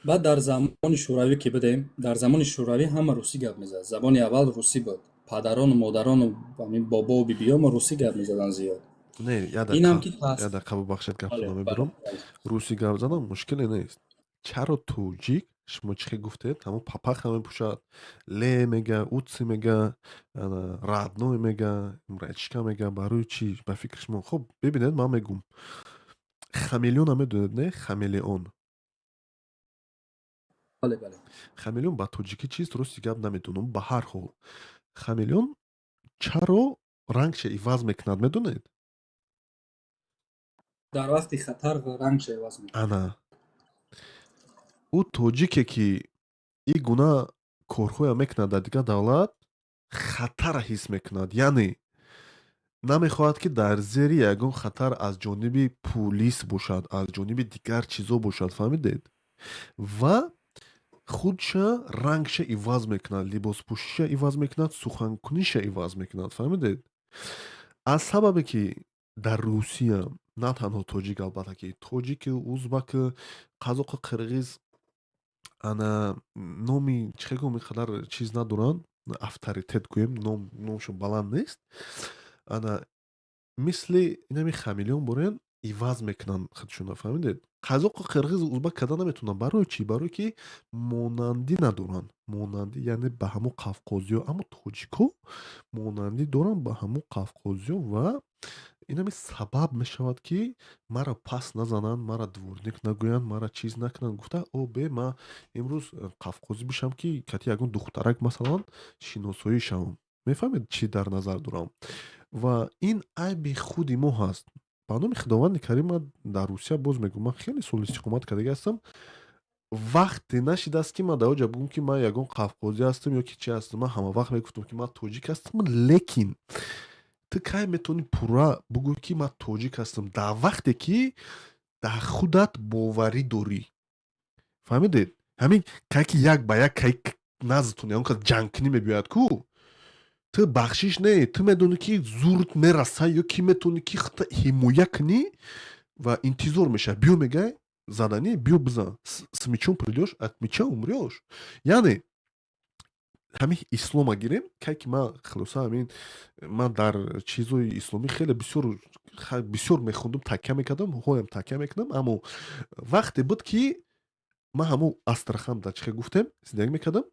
Баъд дар замони Шӯравӣ ки будем, дар замони Шӯравӣ ҳама русӣ гап мезад. Забони аввал русӣ буд. Падарону модарону ҳамин бобову бибиёмо русӣ гап мезаданд зиёд. Не, Инам ки пас я дақиқа, бубахшед, Бале, гапатонро бале. мебирам. Русӣ гап задан мушкиле нест. Чаро тоҷик, шумо чӣ хел гуфтед, ҳамон папаха мепӯшад, ле мега, уци мега, ана, родной мега, мрачка мега, барои чӣ, ба фикри шумо? Хуб, бибинед, ман мегӯм. Хамелеона медонед, не? Хамелеон. Бале, бале. Хамелеон ба тоҷикӣ чист, рости гап, намедонам. Ба ҳар ҳол, хамелеон чаро рангша иваз мекунад, медонед? Дар вақти хатар рангша иваз мекунад. Ана, ӯ тоҷике, ки ин гуна корҳоя мекунад дар дигар давлат, хатарра ҳис мекунад, яъне намехоҳад, ки дар зери ягон хатар аз ҷониби пулис бошад, аз ҷониби дигар чизо бошад, фаҳмидед? Ва худша рангша иваз мекунад, либоспӯшиша иваз мекунад, суханкуниша иваз мекунад, фаҳмидед? Аз сабабе ки дар Русия на танҳо тоҷик, албатта, ки тоҷику, узбаку, қазоқу, қирғиз, ана, номи чӣ хел гӯям, ин қадар чиз надоранд, авторитет гӯем, номшон баланд нест. Ана, мисли инами хамелеон борен иваз мекунанд худшона, фаҳмидед? Қазоқу, қирғизу, узбак карда наметавонанд. Барои чӣ? Барое ки монандӣ надоранд, монандӣ, яъне ба ҳамон қавқозиё. Аммо тоҷикҳо монандӣ доранд ба ҳамон қавқозиё ва инами сабаб мешавад, ки маро пас назананд, мара дворник нагӯянд, мара чиз накунанд, гуфта, о бе, ман имрӯз қавқозӣ бишам, ки кати ягон духтарак, масалан, шиносоӣ шавам. Мефаҳмед, чӣ дар назар дорам? Ва ин айби худи мо ҳаст. Ба номи Худованди Карим, ман дар Русия, боз мегӯм, ман хеле сол истиқомат кардагӣ ҳастам, вақте нашидааст, ки ман дар оҷа бигӯм, ки ман ягон қавқозӣ ҳастам ё ки чи ҳастам. Ман ҳама вақт мегуфтам, ки ман тоҷик ҳастам. Лекин ту кай метавонӣ пурра бигӯӣ, ки ман тоҷик ҳастам? Дар вақте ки дар худат боварӣ дорӣ, фаҳмидед? Ҳамин кай ки як ба як кай наздтон ягон кас ҷангкунӣ мебиёяд ку, ту бахшиш не, ту медонӣ, ки зурт мераса ё ки метавонӣ, ки худта ҳимоя кунӣ ва интизор мешавад. Биё, мегай, заданӣ, биё бизан. С мечом придёшь, от меча умрёшь. Яъне ҳамин ислома гирем, кай ки ман, хулоса, ҳамин ман дар чизои исломӣ хеле бисёр бисёр мехондум, такя мекардам, ҳоям такя мекунам. Аммо вақте буд, ки ман ҳамун Астрахан дар чихе гуфтем, зиндагӣ мекардам,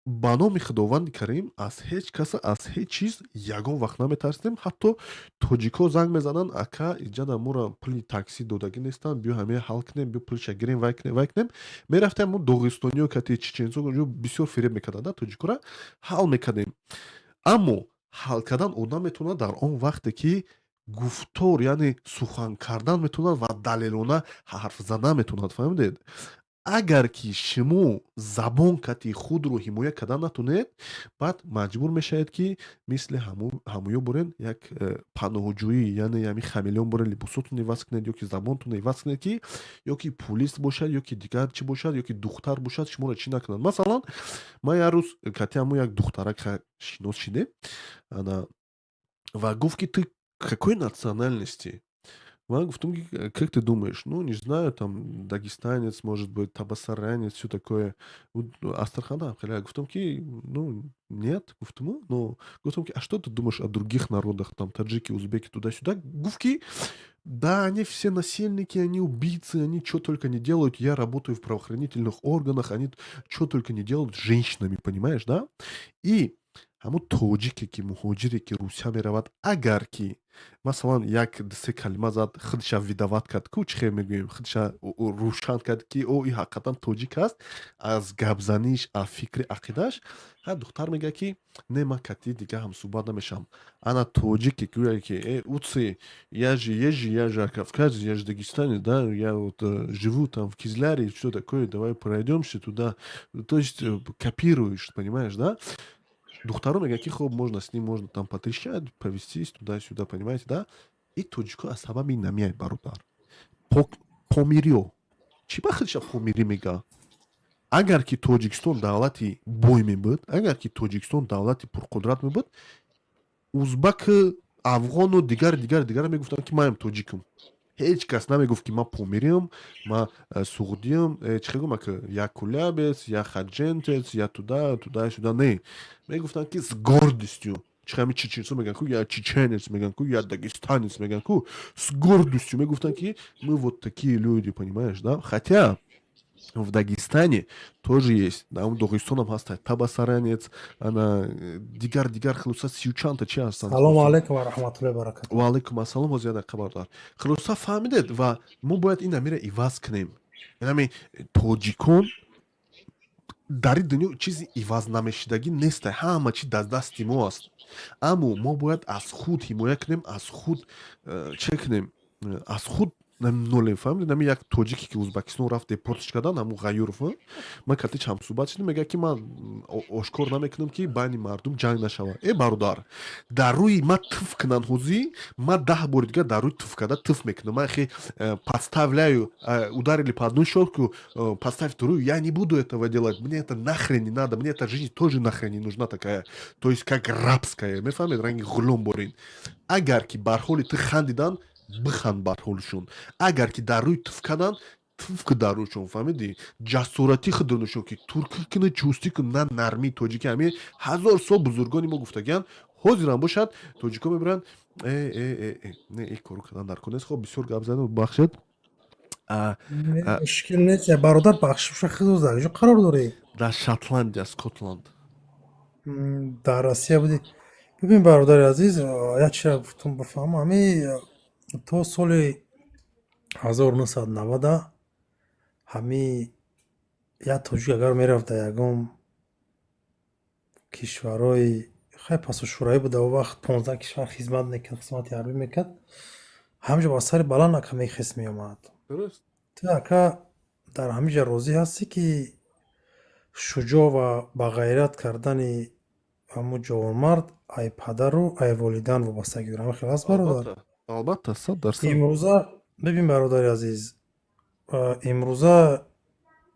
ба номи Худованди Карим, аз ҳеҷ каса, аз ҳеҷ чиз ягон вақт наметарсидем. Ҳатто тоҷикҳо занг мезананд: «Ака, иҷада моро пули таксӣ додагӣ нестанд, биё ҳамея ҳал кунем, биё пулша гирем, вай кунем, вай кунем». Мерафтем, мо доғистониё кати чеченсо бисёр фиреб мекарданд, тоҷикора ҳал мекардем. Аммо ҳал кардан одам метавонад дар он вақте ки гуфтор, яъне сухан кардан метавонад ва далелона ҳарф задан метавонад, фаҳмидед? Агар ки шумо забон кати худро ҳимоя кардан натонед, баъд маҷбур мешавед, ки мисли ҳамуё борен як паноҳҷӯӣ, яъне ҳами хамелеон борен либосотон иваз кунед ё ки забонтон иваз кунед, ки ё ки пулист бошад, ё ки дигар чӣ бошад, ё ки духтар бошад, шуморо чӣ накунанд. Масалан, ман як рӯз кати ҳамун як духтарак шинос шидем, ана, ва гуфт, ки: «Ты какой национальности?» Ман гуфтам, ки: «Как ты думаешь?» «Ну, не знаю, там, дагестанец, может быть, табасаранец, всё такое». Астраханда хеле. Гуфтам, ки: «Ну, нет», гуфтаму, но гуфтам, ки: «А что ты думаешь о других народах, там, таджики, узбеки, туда-сюда?» Гуфт, ки: «Да, они все насильники, они убийцы, они чё только не делают. Я работаю в правоохранительных органах, они чё только не делают с женщинами», понимаешь, да? И ҳамун тоҷике, ки муҳоҷире, ки Русия меравад, агар ки, масалан, як се калима зад, худша выдавать кард ку, чӣ хел мегӯем, худша рӯшан кард, ки о, и ҳақиқатан тоҷик аст, аз гапзаниш, аз фикри ақидааш, ҳа, духтар мегӯяд, ки: «Не, ман кати дига ҳамсӯҳбат намешавам». Ана тоҷике гӯяд, ки: «Э, уци, я же езжу, я же кавказец, я же дагестанец, да, я вот живу там в Кизляре, что такое, давай пройдемся туда». То есть копируешь, понимаешь, да? Духтаро мегӯяд, ки хоб, можно с ним, можно там потрещать, повестись туда-сюда, понимаете, да? И тоҷико аз сабаби намеяй, бародар. Помириё чӣ ба худша помирӣ мега? Агар ки Тоҷикистон давлати бой мебуд, агар ки Тоҷикистон давлати пурқудрат мебуд, узбак, афғону дигар, дигар, дигар мегуфтанд, ки маям тоҷикам. Ҳеҷ кас намегуфт, ки ман помириам, ман суғдиам, чӣ хел гум, я кулябец, я худжандец, я туда туда сюда. Не, мегуфтанд, ки с гордостью. Чӣ ҳами чеченцо мегӯянд ку, я чеченец мегӯянд ку, я дагестанец мегӯянд ку, с гордостью мегуфтанд, ки мы вот такие люди, понимаешь, да? Хотя в Дагестане тоже есть, да, Доғистонам ҳаст табасаранец, ана дигар дигар, хулоса, 30 чандта чи ҳастанд. Салому алайкум ва раҳматуллоҳи баракату. Ва алайкум ассалом. Ҳозир як дақиқа, бародар. Хулоса, фаҳмидед, ва мо бояд ин амира иваз кунем. Ами тоҷикон дар ин дунё чизи иваз намешидагӣ нест, ҳама чи дар дасти мо аст, аммо мо бояд аз худ ҳимоя кунем, аз худ че кунем, аз худ нолем. Фаҳмидед? Ами як тоҷике, ки Узбекистон рафт, депортш кардан, ҳамун Ғаюров, ман катич ҳамсӯҳбат шудем, мегӯяд, ки ман ошкор намекунам, ки байни мардум ҷанг нашавад. Э, бародар, дар рӯи ма туф кунанд, ҳозӣ ма 10 бори дигар дар рӯи туф карда туф мекунам. Ман хе подставляю, ударили по одну щеку, подставь вторую. Я не буду этого делать, мне это нахрен не надо, мне эта жизнь тоже нахрен не нужна такая, то есть как рабская, мефаҳмед, ранги ғулом борин. Агар ки бар ҳоли ту хандидан, биханд бар ҳолшон, агар ки дар рӯи туф карданд, туф ки дар рӯшон. Фаҳмидӣ? Ҷасорати худро нишон, ки туркӣ куна, чустӣ кун, на нармии тоҷикӣ. Ҳами ҳазор сол бузургони мо гуфтагиянд, ҳозирам бошад, тоҷико мебиранд. Э, э, э, не, э, кору кардан дар кор нест. Хоб, бисёр гап задам, бахшед. Мушкил нест, бародар, бахшиша. Худо дар ҷо қарор дорӣ? Дар Шотландия, Скотланд. Дар Россия будӣ. Бибин, бародари азиз, як чиза гуфтум, бифаҳмам. Ҳами то соли 1990 ҳами як тоҷик агар мерафт дар ягон кишварҳои хай пасу шӯравӣ буда, он вақт 15 кишвар хизмат мекард, хизмати ҳарбӣ мекард, ҳаминҷо ба сари баланд ака мехест, меомад. Ту, ака, дар ҳамин ҷа розӣ ҳастӣ, ки шуҷоъ ва ба ғайрат кардани ҳамун ҷавонмард ай падару ай волидан вобастагӣ дорад? Ҳамин хел аст, бародар? Албатта, 100%. Имрӯза бибин, бародари азиз, имрӯза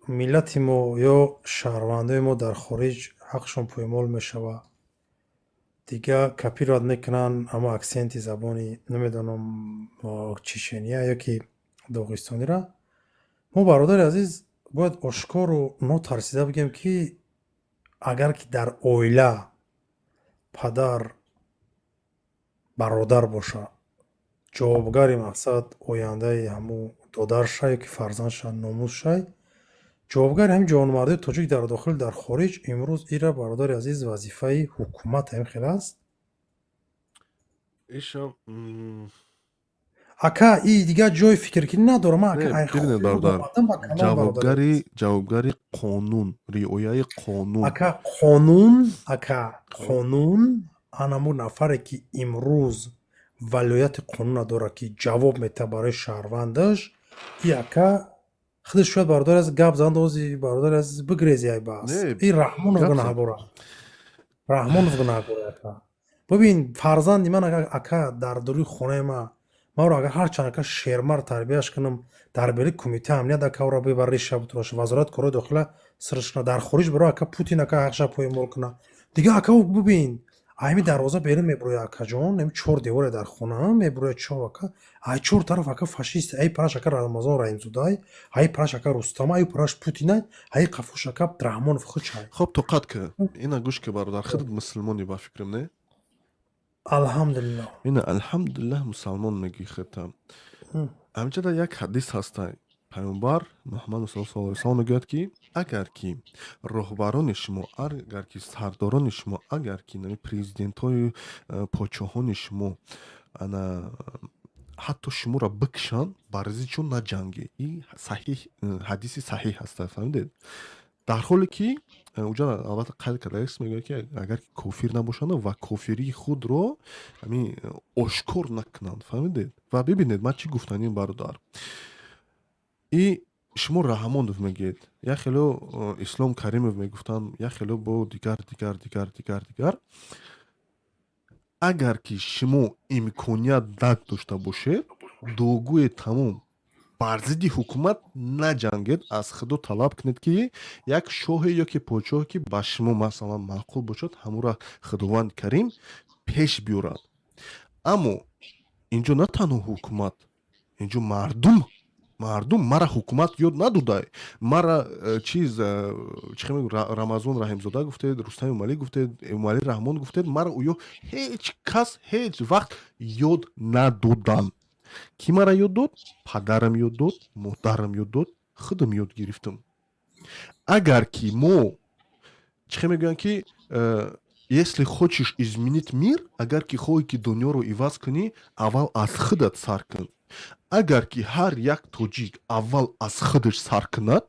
миллати мо ё шаҳрвандои мо дар хориҷ ҳақшон поймол мешавад, дигар копировать мекунанд ҳама аксенти забони, намедонам, чечения ё ки доғистонира. Мо, бародари азиз, бояд ошкору нотарсида бигӯем, ки агар ки дар оила падар, бародар боша, ҷавобгари мақсад ояндаи ҳамун додарша ё ки фарзандша, номусшай, ҷавобгари ҳамин ҷавонмардии тоҷик дар дохил, дар хориҷ имрӯз ира, бародари азиз, вазифаи ҳукумат ҳамин хел аст. Иша Ака, и дигар ҷои фикркунӣ надорам, ака. Бибинед, бародар, ҷавобгари қонун, риояи қонун. Ака, қонун, ака, қонун анамун нафаре, ки имрӯз валояти қонуна дорад, ки ҷавоб метаҳад барои шаҳрвандаш, и ака худаш шояд, бародари азиз, гап зан дози, бародари азиз, бигрези, ай бас. И Раҳмонов гунаҳбора, Раҳмонов гунаҳбора, ака. Бибин, фарзанди ман, ака, дар дуруи хонаи ма, маро агар ҳарчанд, ака, шермар тарбияш кунам, дар бери кумитаи амният, ака, ӯро бибар, реша бутроша, вазорати корҳои дохила сирш куна, дар хориҷ биро, ака, Путин, ака, ҳақша поймол куна. Дига, ака, бибин, ами дарвоза берун мебурояд, акаҷон, ами чор деворе дар хона мебурояд, чор, ака, ай чор тараф, ака, фашист, ай параш, ака, Рамазон Раҳимзодай, ай параш, ака, Рустам, ай параш Путинай, ай қафош, ака, Раҳмонов худшай. Хоб, тоқат ки, ина гӯш ки, бародар, худат мусулмонӣ, ба фикрам, не? Алҳамдулиллоҳ. Ина, алҳамдулиллаҳ, мусалмон мегӯӣ худта. Ҳамҷада як ҳадис ҳаста, Паёмбар Муҳаммад саллаллоҳу алайҳи васаллам мегӯяд, ки агар ки роҳбарони шумо, агар ки сардорони шумо, агар ки президентҳои, подшоҳони шумо ана ҳатто шуморо бикшанд, бар зиддшон наҷангӣ. И саҳиҳ, ҳадиси саҳиҳ ҳаста, фаҳмидед? Дар ҳоле ки уҷа албатта қайд кардааст, мегӯяд, ки агар кофир набошанд ва кофирии худро ҳамин ошкор накунанд. Фаҳмидед? Ва бибинед, ман чӣ гуфтаним, бародар, и шумо Раҳмонов мегӯед, як хело Ислом Каримов мегуфтанд, як хело бо дигар, дигар, дигар, дигар, дигар. Агар ки шумо имконият надошта бошед, дуогӯе тамом, бар зидди ҳукумат наҷангед. Аз Худо талаб кунед, ки як шоҳе ё ки подшоҳе, ки ба шумо масалан маъқул бошад, ҳамура Худованди Карим пеш биёрад. Аммо инҷо на танҳо ҳукумат, Инҷо мардум мара ҳукумат ёд надодай. Мара чиз чӣ мегӯ, Рамазон Раҳимзода гуфтед, Рустам Эмомалӣ гуфтед, Эмомалӣ Раҳмон гуфтед, мара ӯё ҳеҷ кас ҳеҷ вақт ёд надоданд. Кӣ мара ёд дод? Падарам ёд дод, модарам ёд дод, худам ёд гирифтам. Агар ки мо, чӣ мегӯянд, ки если хочешь изменить мир, агар ки хоҳӣ, ки дунёро иваз кунӣ, аввал аз худат сар кун. Агар ки ҳар як тоҷик аввал аз худаш сар кунад,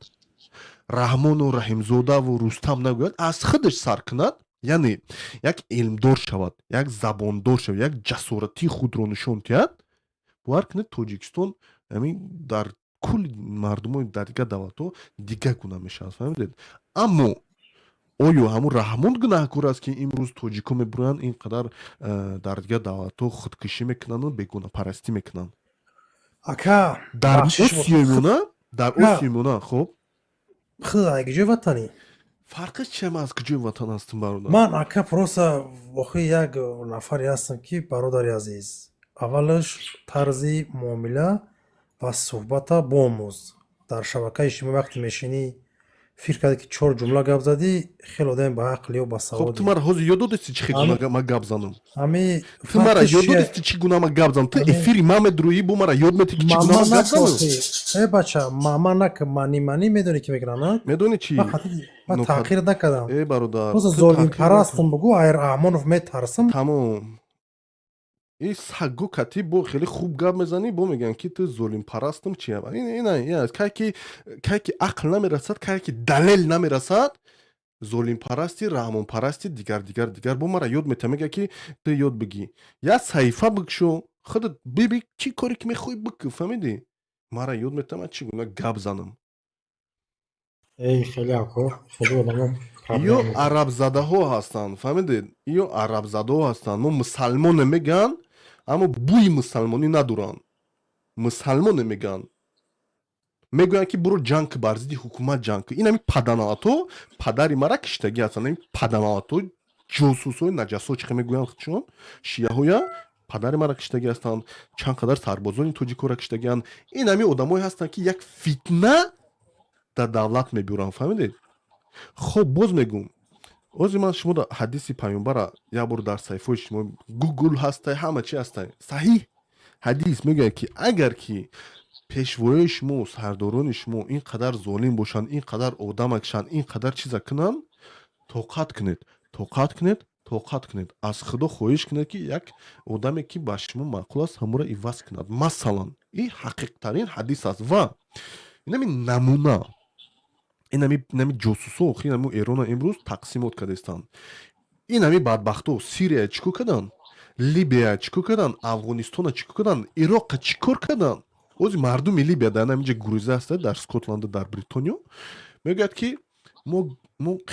Раҳмону Раҳимзодаву Рустам нагӯяд, аз худаш сар кунад, яъне як илмдор шавад, як забондор шавад, як ҷасоратии худро нишон диҳад, бовар кунед, Тоҷикистон ҳамин дар кулли мардумои дар дигар давлатҳо дигар гуна мешавад, фаҳмидед? Аммо оё ҳамун Раҳмон гунаҳкор аст, ки имрӯз тоҷикҳо мебуранд, ин қадар дар дигар давлатҳо худкушӣ мекунанду бегонапарастӣ мекунанд? Ака. Дар Осиёи Миёна, дар Осиёи Миёна, хуб. Худ ай куҷои ватанӣ? Фарқи чиам, аз куҷои ватан ҳастам, бародар? Ман, ака, просто охи як нафаре ҳастам, ки, бародари азиз, аввалаш тарзи муомила ва суҳбата боомӯз. Дар шабакаи иҷтимоӣ вақте мешинӣ, фикр кардӣ, ки чор ҷумла гап задӣ, хеле одами ба ақл ё ба Хоб, саводӣ. Ту мара ҳозир ёд додисти, чӣ хел гуна ма гап занам? Ҳами Ту мара фарқиш ёд чия? додисти, чӣ гуна ма гап занам? Ту эфири ма медурӯӣ, бо мара ёд метӣ, ки чӣ гуна Мама ма гап занам? накохи, э бача, мама нак, мани мани медонӣ, ки мекунанд, а? Медонӣ чӣ? Ман ман таъхир накардам. Э, бародар, Просто ту таъхир золимпарастам, бугӯ, ай Раҳмонов метарсам. Тамом, и сагу кати бо хеле хуб гап мезанӣ, бо мегӯянд, ки ту золимпарастам. Чиам? Ин аст, кай ки ақл намерасад, кай ки далел намерасад, золимпарасти, раҳмонпарасти, дигар, дигар, дигар. Бо мара ёд мета, мега, ки ту ёд бигӣ. Як саҳифа бикшо, худат биби, чӣ коре ки мехоҳӣ бикӣ, фаҳмидӣ? Мара ёд мета, ман чӣ гуна гап занам. Эй, хеле ако, хеле одамо Ё проблема мекунанд. Арабзадаҳо ҳастанд, фаҳмидед? Ё арабзадаҳо ҳастанд. Мо мусалмоне мегӯянд, аммо бӯи мусалмонӣ надоранд. Мусалмоне мегӯянд, мегӯянд, ки буро ҷанг ки, бар зидди ҳукумат ҷанг ки. Ин ҳами паданалато падари мара киштагӣ ҳастанд. Ҳами паданалато, ҷосусҳои наҷасо, чӣ мегӯянд худшон, шияҳоя, падари мара киштагӣ ҳастанд, чанд қадар сарбозони тоҷикҳоро киштагианд. Ин ҳами одамое ҳастанд, ки як фитна дар давлат мебиёранд, фаҳмидед? Хоб, боз мегӯм, ҳозир ман шумо ҳадиси паёмбара як бор дар саҳифаҳои шумо Гугл ҳастай, ҳама чи ҳастай, саҳиҳ ҳадис мегӯяд, ки агар ки пешвоёи шумо, сардорони шумо ин қадар золим бошанд, ин қадар одама кишанд, ин қадар чиза кунанд, тоқат кунед, тоқат кунед, тоқат кунед, аз Худо хоҳиш кунед, ки як одаме, ки ба шумо маъқул аст, ҳамонро иваз кунад. Масалан, ин ҳақиқтарин ҳадис аст ва инами намуна, инами ҷосусо, инами Эрона имрӯз тақсимот кардаистанд, инами бадбахто Сирия чӣ кор карданд, Либия чӣ кор карданд, Афғонистона чӣ кор карданд, Ироққа чӣ кор карданд? Ози мардуми Либия дар ҳаминҷа гуреза ҳаста, дар Скотланда, дар Бритониё, мегӯяд, ки мо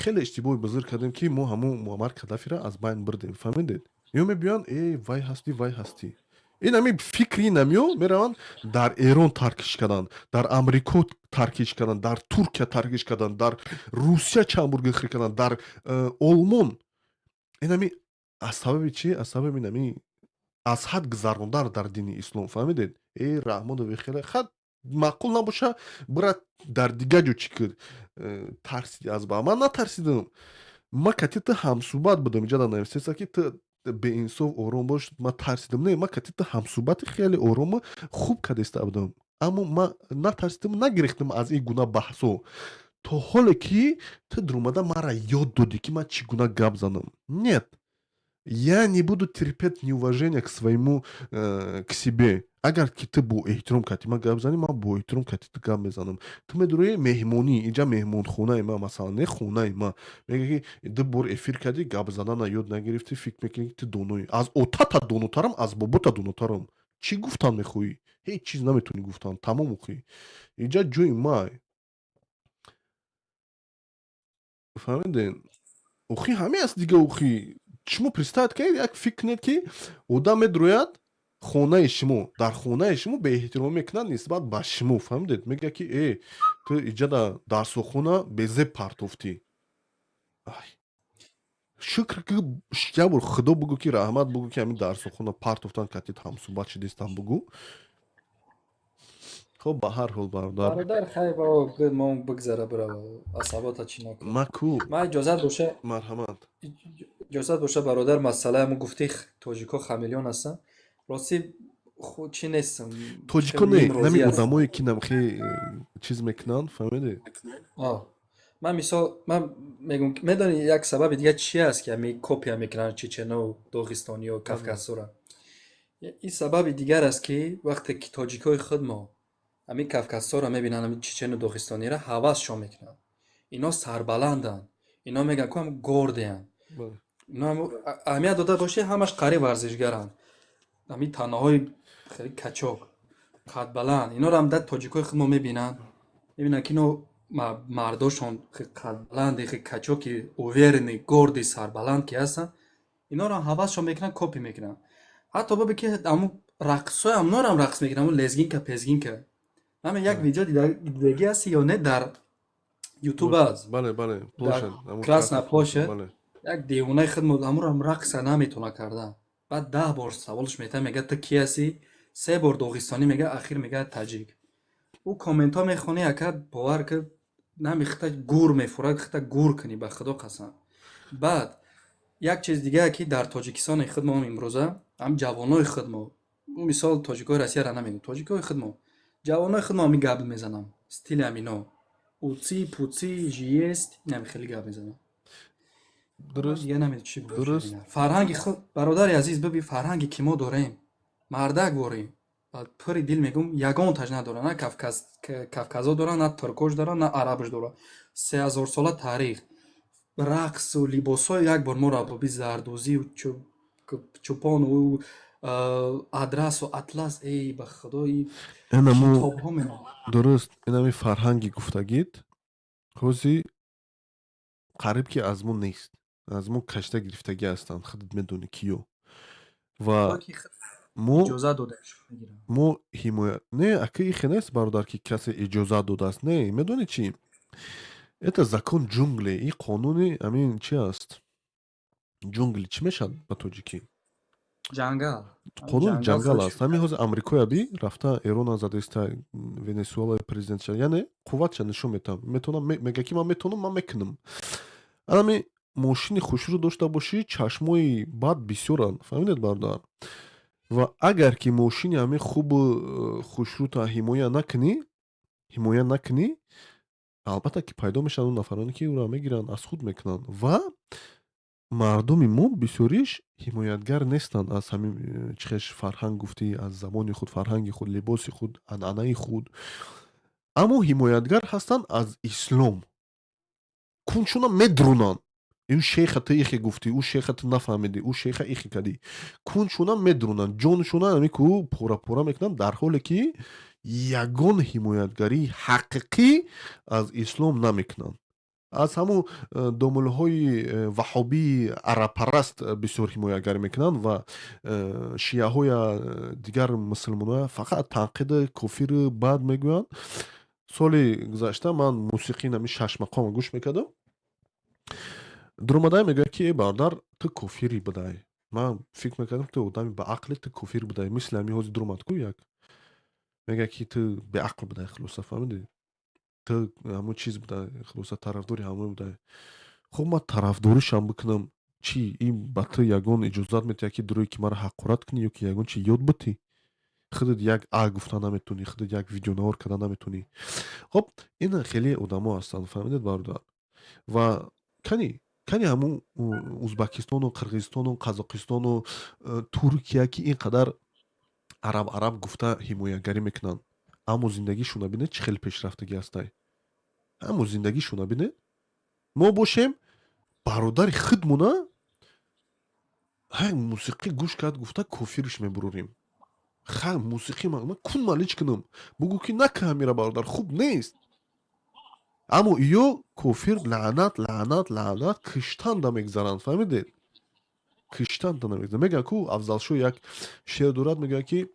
хеле иштибоҳи бузург кардем, ки мо ҳамун Муаммар Кадафиро аз байн бурдем, фаҳмидед? Ё мебиёянд: «Э, вай ҳастӣ, вай ҳастӣ». Ин ҳами фикри инамиё мераванд, дар Эрон таркиш карданд, дар Амрико таркиш карданд, дар Туркия таркиш карданд, дар Русия чанд бор гирхир карданд, дар Олмон. Инами аз сабаби чӣ? Аз сабаби инами аз ҳад гузарондан дар дини ислом, фаҳмидед? Э, Раҳмонови, хеле хат маъқул набоша, бира дар дигар ҷо чӣ кир. Тарсиди аз ба ман? Натарсидам. Ма кати ту ҳамсӯҳбат будам, иҷа дар нависеса, ки ту беинсоф, ором бош, ман тарсидам. Не, ман кати ту ҳамсӯҳбати хеле орому хуб кадаиста будам, аммо ман натарсидам, нагирехтам аз ин гуна баҳсҳо, то ҳоле ки ту дуромада маро ёд додӣ, ки ман чӣ гуна гап занам. Нет, я не буду терпеть неуважение к своему к себе. Агар ки ту бо эҳтиром кати ман гап занӣ, ман бо эҳтиром кати ту гап мезанам. Ту медурӣ меҳмонӣ, инҷа меҳмонхонаи ман, масалан, не хонаи ман, мега, ки ду бор эфир кардӣ, гап задана ёд нагирифтӣ, фикр мекунӣ, ки ту доноӣ. Аз отата донотарам, аз бобота донотарам. Чӣ гуфтан мехоҳӣ? Ҳеҷ чиз наметавонӣ гуфтан, тамом. Охӣ, инҷа ҷои май, фаҳмиден? Охи, ҳамин аст дига. Охи, шумо представить кунед, як фикр кунед, ки одам медрояд хонаи шумо, дар хонаи шумо беэҳтиромӣ мекунад нисбат ба шумо, фаҳмидед? Мегӯяд, ки э, ту иҷада дарсохона безеб партофтӣ. Шукр ки, як бор Худо бугӯ, ки раҳмат бугӯ, ки ҳамин дарсохона партофтан катит ҳамсӯҳбат шидистам, бугӯ. Хоб, ба ҳар ҳол, бародар. Бародар, хай, ба мо бигзара, бирава, асабота чӣ накун. Маку. Ман иҷозат боша. Марҳамат. Иҷозат боша, бародар, масъалаи мо гуфтӣ, тоҷико хамелеон ҳастанд. Ростӣ, чӣ нестам. Тоҷико не, нами одамое ки намхе чиз мекунанд, фаҳмидӣ? Ман мисол, ман мегӯм, медонӣ, як сабаби дигар чи аст, ки ҳами копия мекунанд чечено, доғистониё, кавказсора? Ин сабаби дигар аст, ки вақте ки тоҷикои худ мо ҳамин кавказсора мебинанд, ҳамин чечену доғистониро ҳавасшон мекунанд. Ино сарбаланданд, ино мегӯянд, ку ҳам гордый анд. Ино аҳамият дода бошӣ, ҳамаш қариб варзишгаранд, ҳамин танаҳои хеле качок, қадбаланд. Инора ҳам дар тоҷикои худ мо мебинанд, ки ино мардошон қадбаланди, хеле качоки, уверенный, гордый, сарбаланд ки ҳастанд, инора ҳавасшон мекунанд, копия мекунанд. Ҳатто боби ки ҳамун рақсҳои ҳамнорам рақс мекунанд, ҳамун лезгинка, пезгинка. Ҳамин як видео дидагӣ ҳасти ё не, дар Ютуб аст. Бале, Красная площадь як девонаи худ ҳамурам рақса наметавона карда. Баъд 10 бор саволш метавад, мега: «Ту ки ҳастӣ?» Се бор доғистонӣ мега, ахир мега таҷик. Ӯ комментҳо мехонӣ, ака, бовар ки нами хита гур мефурад, хита гур кунӣ, ба худо қасам. Баъд як чиз дигар, ки дар Тоҷикистони худ мо имрӯза ҳам ҷавонои худ мо, мисол, тоҷикои Россияра намегӯм, тоҷикои худ мо, ҷавонои худ мо ҳамин гап мезанам, стили ҳамино, уци пуци жиест, инами хеле гап мезанам. Дуруст. Дигар намедонам чӣ. Дуруст. Фарҳанги худ, бародари азиз, биби, фарҳанге ки мо дорем, мардак ворем, пури дил мегӯм, ягонташ надорад. На кавказо доранд, на туркош доранд, на арабш дорад. 3000-сола таърих, рақсу либосҳои як бор моро боби зардӯзию чӯпону адрасу атлас, эй, ба худои. Китобҳо. Дуруст, инами фарҳанги гуфтагид ҳози қариб ки аз мо нест, аз мо кашта гирифтагӣ ҳастанд, худат медонӣ киё. Ва мо ҳимоя не, ака, ихе нест, бародар, ки касе иҷозат додааст. Не, медонӣ чӣ? Это закон джунглей, и қонуни амин чи аст? Джунгли чӣ мешавад ба тоҷикӣ? Ҷангал. Қонуни ҷангал аст. Ҳамин ҳозир Амрикоя би рафта Эрона задаиста, Венесуэлаи президентша, яъне қувватша нишон метавам, метавонам, мега ки ман метавонам, ман мекунам. Анами мошини хушрӯ дошта бошӣ, чашмои бад бисёранд, фаҳмидед, бародар? Ва агар ки мошини ҳамин хубу хушрӯта ҳимоя накунӣ, албатта ки пайдо мешаванд он нафароне, ки ӯро мегиранд, аз худ мекунанд. Ва мардуми мо бисёриш ҳимоятгар нестанд аз ҳамин чӣ хеш фарҳанг гуфтӣ, аз забони худ, фарҳанги худ, либоси худ, анъанаи худ, аммо ҳимоятгар ҳастанд аз ислом. Кунчуна медрунанд: ин шейха ту ихе гуфтӣ, ӯ шейха ту нафаҳмидӣ, ӯ шейха ихе кардӣ. Кунчуна медрунанд, ҷоншуна ами ку пора пора мекунанд, дар ҳоле ки ягон ҳимоятгарии ҳақиқӣ аз ислом намекунанд. Аз ҳамун домулҳои ваҳобии арабпараст бисёр ҳимоятгарӣ мекунанд ва шиаҳоя, дигар мусулмоноя фақат танқиди, кофири бад мегӯянд. Соли гузашта ман мусиқии нами шашмақома гӯш мекардам. Дуромадай мегӯяд, ки: «Э, бародар, ту кофирӣ будай, ман фикр мекардам, ту одами баақле, ту кофир будай». Мисли ҳамин ҳозир дуромад ку як мегӯяд, ки ту беақл будай, хулоса, фаҳмидӣ, ту ҳамон чиз будай, хулоса, тарафдори ҳамон будай. Хуб, ман тарафдоришам бикунам чӣ? Ин ба ту ягон иҷозат метиҳад, ки дуруи ки маро ҳақорат кунӣ ё ки ягон чи ёд битӣ? Худат як а гуфта наметавонӣ, худат як видеонавор карда наметавонӣ. Хоб, ин хеле одамо ҳастанд, фаҳмидед, бародар? Ва кани ҳамун Узбакистону Қирғизистону Қазоқистону Туркия, ки ин қадар араб араб гуфта ҳимоятгарӣ мекунанд, аммо зиндагишона бинед, чӣ хеле пешрафтагӣ ҳастай, аммо зиндагишона бинед. Мо бошем, бародари худмона ҳай мусиқӣ гӯш кард гуфта, кофириш мебурорем. Ха, мусиқӣ ман кун малич кунам, бугӯ ки нака ҳамира, бародар, хуб нест, аммо иё кофир, лаънат, лаънат, лаънат, киштанда мегзаранд, фаҳмидед? Киштанда намегзаранд. Мегӯяд ку Афзалшоҳ як шеър дорад, мегӯяд, ки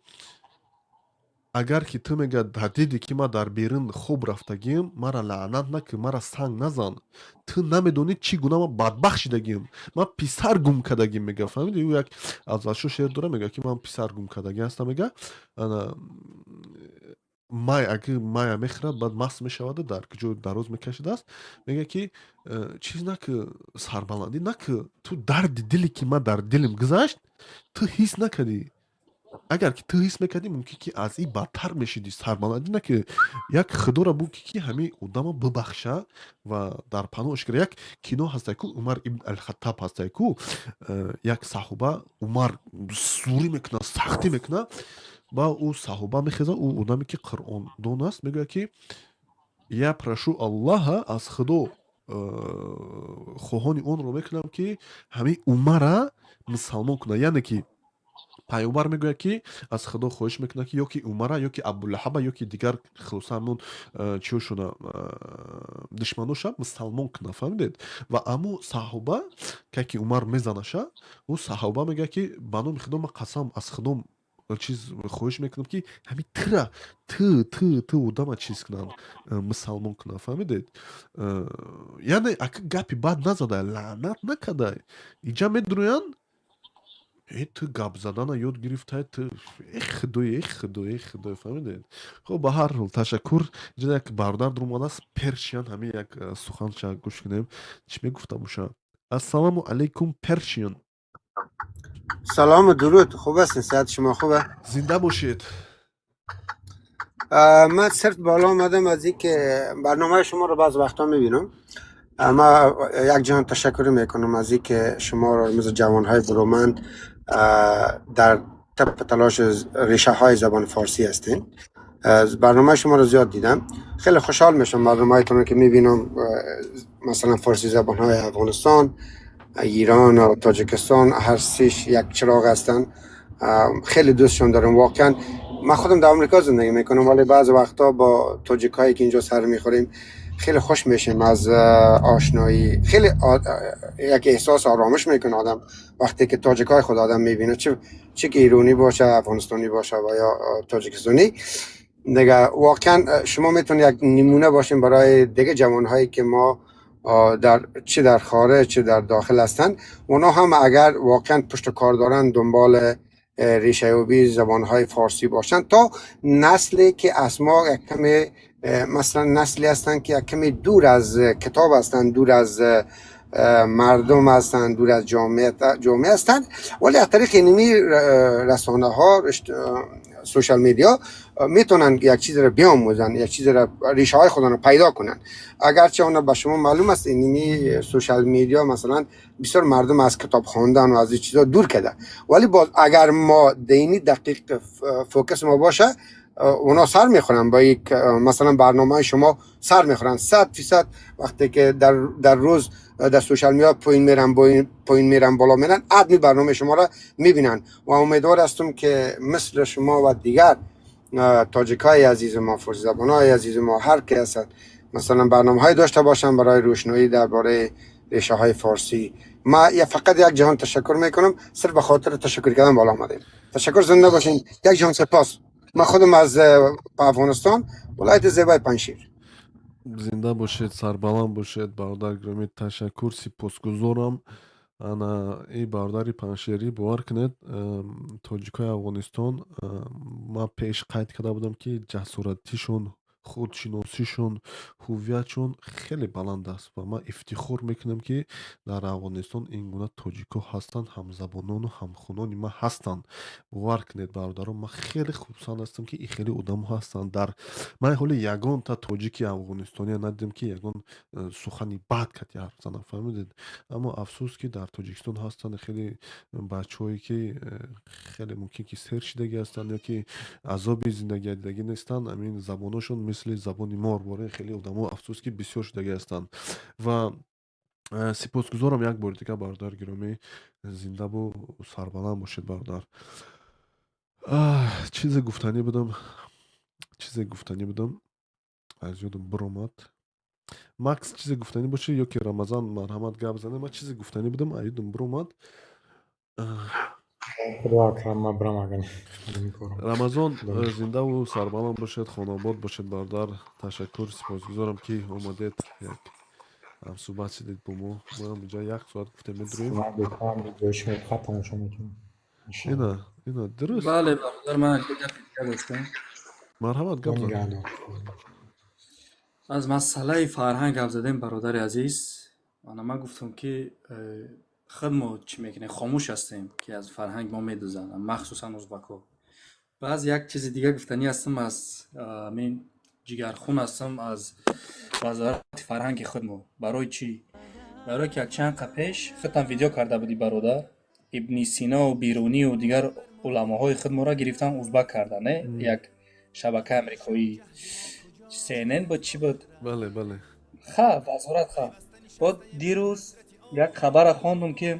агар ки ту, мегӯяд, дар диди ки ман дар берун хоб рафтагиам, мара лаънат накун, мара санг назан, ту намедонӣ чӣ гуна ман бадбахт шидагиам, ман писар гум кардагим, мега, фаҳмиди? Ӯ як Афзалшоҳ шеър дорад, мегӯяд, ки ман писар гум кардагӣ ҳастам, мега, ана. Май аги мая мехӯрад, баъд маст мешаваду дар куҷо дароз мекашидааст, мегӯяд ки чиз наки, сарбаландӣ наки, ту дарди диле ки ман дар дилим гузашт, ту ҳис накардӣ. Агар ки ту ҳис мекардӣ, мумкин ки аз ин бадтар мешидӣ. Сарбаландӣ наки, як худоро бугӯ ки ҳамин одама бибахша ва дар паноҳш кира. Як кино ҳастай ку, Умар ибн Алхаттаб ҳастай ку, як саҳоба Умар зурӣ мекунад, сахтӣ мекунад, ба ӯ саҳоба мехезад, ӯ одаме ки қуръондон аст, мегӯяд ки я прошу Аллаҳа, аз худо хоҳони онро мекунам ки ҳамин Умара мусалмон кунад. Яъне ки пайғамбар мегӯяд ки аз худо хоҳиш мекунад ки ё ки Умара, ё ки Абулаҳаба, ё ки дигар, хулоса, ҳамон чиёшона, душманоша мусалмон кунад. Фаҳмидед? Ва аммо саҳоба ка ки Умар мезанаша, ӯ саҳоба мегӯяд ки ба номи худо ман қасам, аз худо чиз хоҳиш мекунам ки ҳамин тира ту одама чиз кунанд, мусалмон кунанд. Фаҳмидед? Яъне ака гапи бад назадай, лаънат накардай. Иҷа медурӯянд: э, ту гап задана ёд гирифтай, ту, э худой, э худой, э худой. Фаҳмидед? Хуб, ба ҳар ҳол, ташаккур. Инҷа як бародар дуромадааст, Першиян. Ҳамин як суханша гӯш кунем, чӣ мегуфта боша. Ассалому алайкум, Першиян. سلام و درود. خوب هستین؟ صحت شما خوبه؟ زنده باشید. من صرف بالا آمدم از اینکه برنامه شما رو بعض وقتا میبینم. ما یک جهان تشکر میکنم از اینکه شما رو مثل جوانهای برومند در تپ تلاش ریشه های زبان فارسی هستین. برنامه شما رو زیاد دیدم، خیلی خوشحال میشم برنامه هایتون که میبینم. مثلا فارسی زبان های افغانستان، ایران و تاجیکستان هر سیش یک چراغ هستن. خیلی دوستشون دارم واقعا. من خودم در آمریکا زندگی میکنم، ولی بعض وقتا با تاجیک هایی که اینجا سر میخوریم خیلی خوش میشیم از آشنایی. خیلی یک احساس آرامش میکنه آدم وقتی که تاجیک های خود آدم میبینه، چه که ایرانی باشه، افغانستانی باشه و یا تاجیکستانی دیگه. واقعا شما میتونید یک نمونه باشین برای دیگه جوان هایی که ما در چه در خارج چه در داخل هستن. اونا هم اگر واقعا پشت کار دارن، دنبال ریشه یابی زبان های فارسی باشن تا نسلی که از ما یک کمی مثلا نسلی هستن که یک کمی دور از کتاب هستن، دور از مردم هستن، دور از جامعه هستن، ولی از طریق اینمی رسانه ها، social media، میتونن یک چیز رو بیاموزن، یک چیز رو، ریشه های خودن رو پیدا کنن. اگرچه آن به شما معلوم است اینمی social media مثلا بسیار مردم از کتاب خواندن و از این چیزا دور کرده، ولی باز اگر ما دینی دقیق focus ما باشه، اونا سر میخورن با یک مثلا برنامه شما سر میخورن 100%. وقتی که در روز در social media پایین میرن، پایین میرن، بالا میرن، حتمی برنامه شما را میبینن و امیدوار هستم که مثل شما و دیگر تاجیک های عزیز ما، فارسی زبان های عزیز ما، هر که هستن، مثلا برنامه های داشته باشن برای روشنایی درباره ریشه های فارسی. ما یا فقط یک جهان تشکر میکنم، صرف به خاطر تشکر کردن بالا آمدیم. تشکر، زنده باشین، یک جهان سپاس. من خودم از افغانستان، ولایت زیبای پنجشیر. Зинда бошед, сарбаланд бошед, бародар гиромӣ. Ташаккур, сипосгузорам. Ана и бародари панҷшерӣ, бовар кунед, тоҷикои Афғонистон, ман пеш қайд карда будам ки ҷасоратишон, худшиносишон, ҳуввиятшон хеле баланд аст ва ман ифтихор мекунам ки дар Афғонистон ин гуна тоҷикҳо ҳастанд, ҳамзабонону ҳамхунони ман ҳастанд. Бовар кунед, бародарон, ман хеле хурсанд ҳастам ки ин хеле одамо ҳастанд. Дар ман ҳоли ягонта тоҷики афғонистония надидам ки ягон сухани бад кати ҳарф занам. Фаҳмидед? Аммо афсӯс ки дар Тоҷикистон ҳастанд хеле бачаҳое ки хеле мумкин ки сер шидагӣ ҳастанд ё ки азоби зиндагӣ дидагӣ нестанд, ҳамин забоношон мисли забони мор боре. Хеле одамо, афсӯс ки бисёр шудагӣ ҳастанд. Ва сипосгузорам як бори дигар, бародар гиромӣ. Зиндабу сарбаланд бошед, бародар. Чизе гуфтанӣ будам, чизе гуфтанӣ будам, аз ёдам биромад. Макс, чизе гуфтанӣ бошӣ ё ки Рамазан, марҳамат, гап занед. Ман чизе гуфтанӣ будам, аз ёдам биромад. Худо акрам, ман бирам агар ин корам. Рамазон, зиндаву сарбаланд бошед, хонаобод бошед, бародар. Ташаккур, сипосгузорам ки омадед, як ҳамсӯҳбат шудед бо мо. Моам инҷа як соат гуфтем медурем. Ман бекорам, видеои шумо фақат тамошо мекунам. Ина, ина, дуруст. Бале, бародар, ман як гапи дига доштам. Марҳамат, гап зан. Аз масъалаи фарҳанг гап задем, бародари азиз. Ана ман гуфтам, ки худ мо чӣ мекунем, хомӯш ҳастем, ки аз фарҳанг мо медузанд, махсусан узбакҳо. Баъз як чизи дига гуфтанӣ ҳастам, аз мин ҷигархун ҳастам аз вазорати фарҳанги худ мо. Барои чӣ? Барое ки якчанд қа пеш худтам видео карда будӣ, бародар, Ибни Синову Берунию дигар уламоҳои худ моро гирифтан, узбак кардан, не? Як шабакаи амрикоӣ, CNN буд, чӣ буд? Бале, бале. Ха, вазорат, ха, бод дирӯз як хабара хондум, ки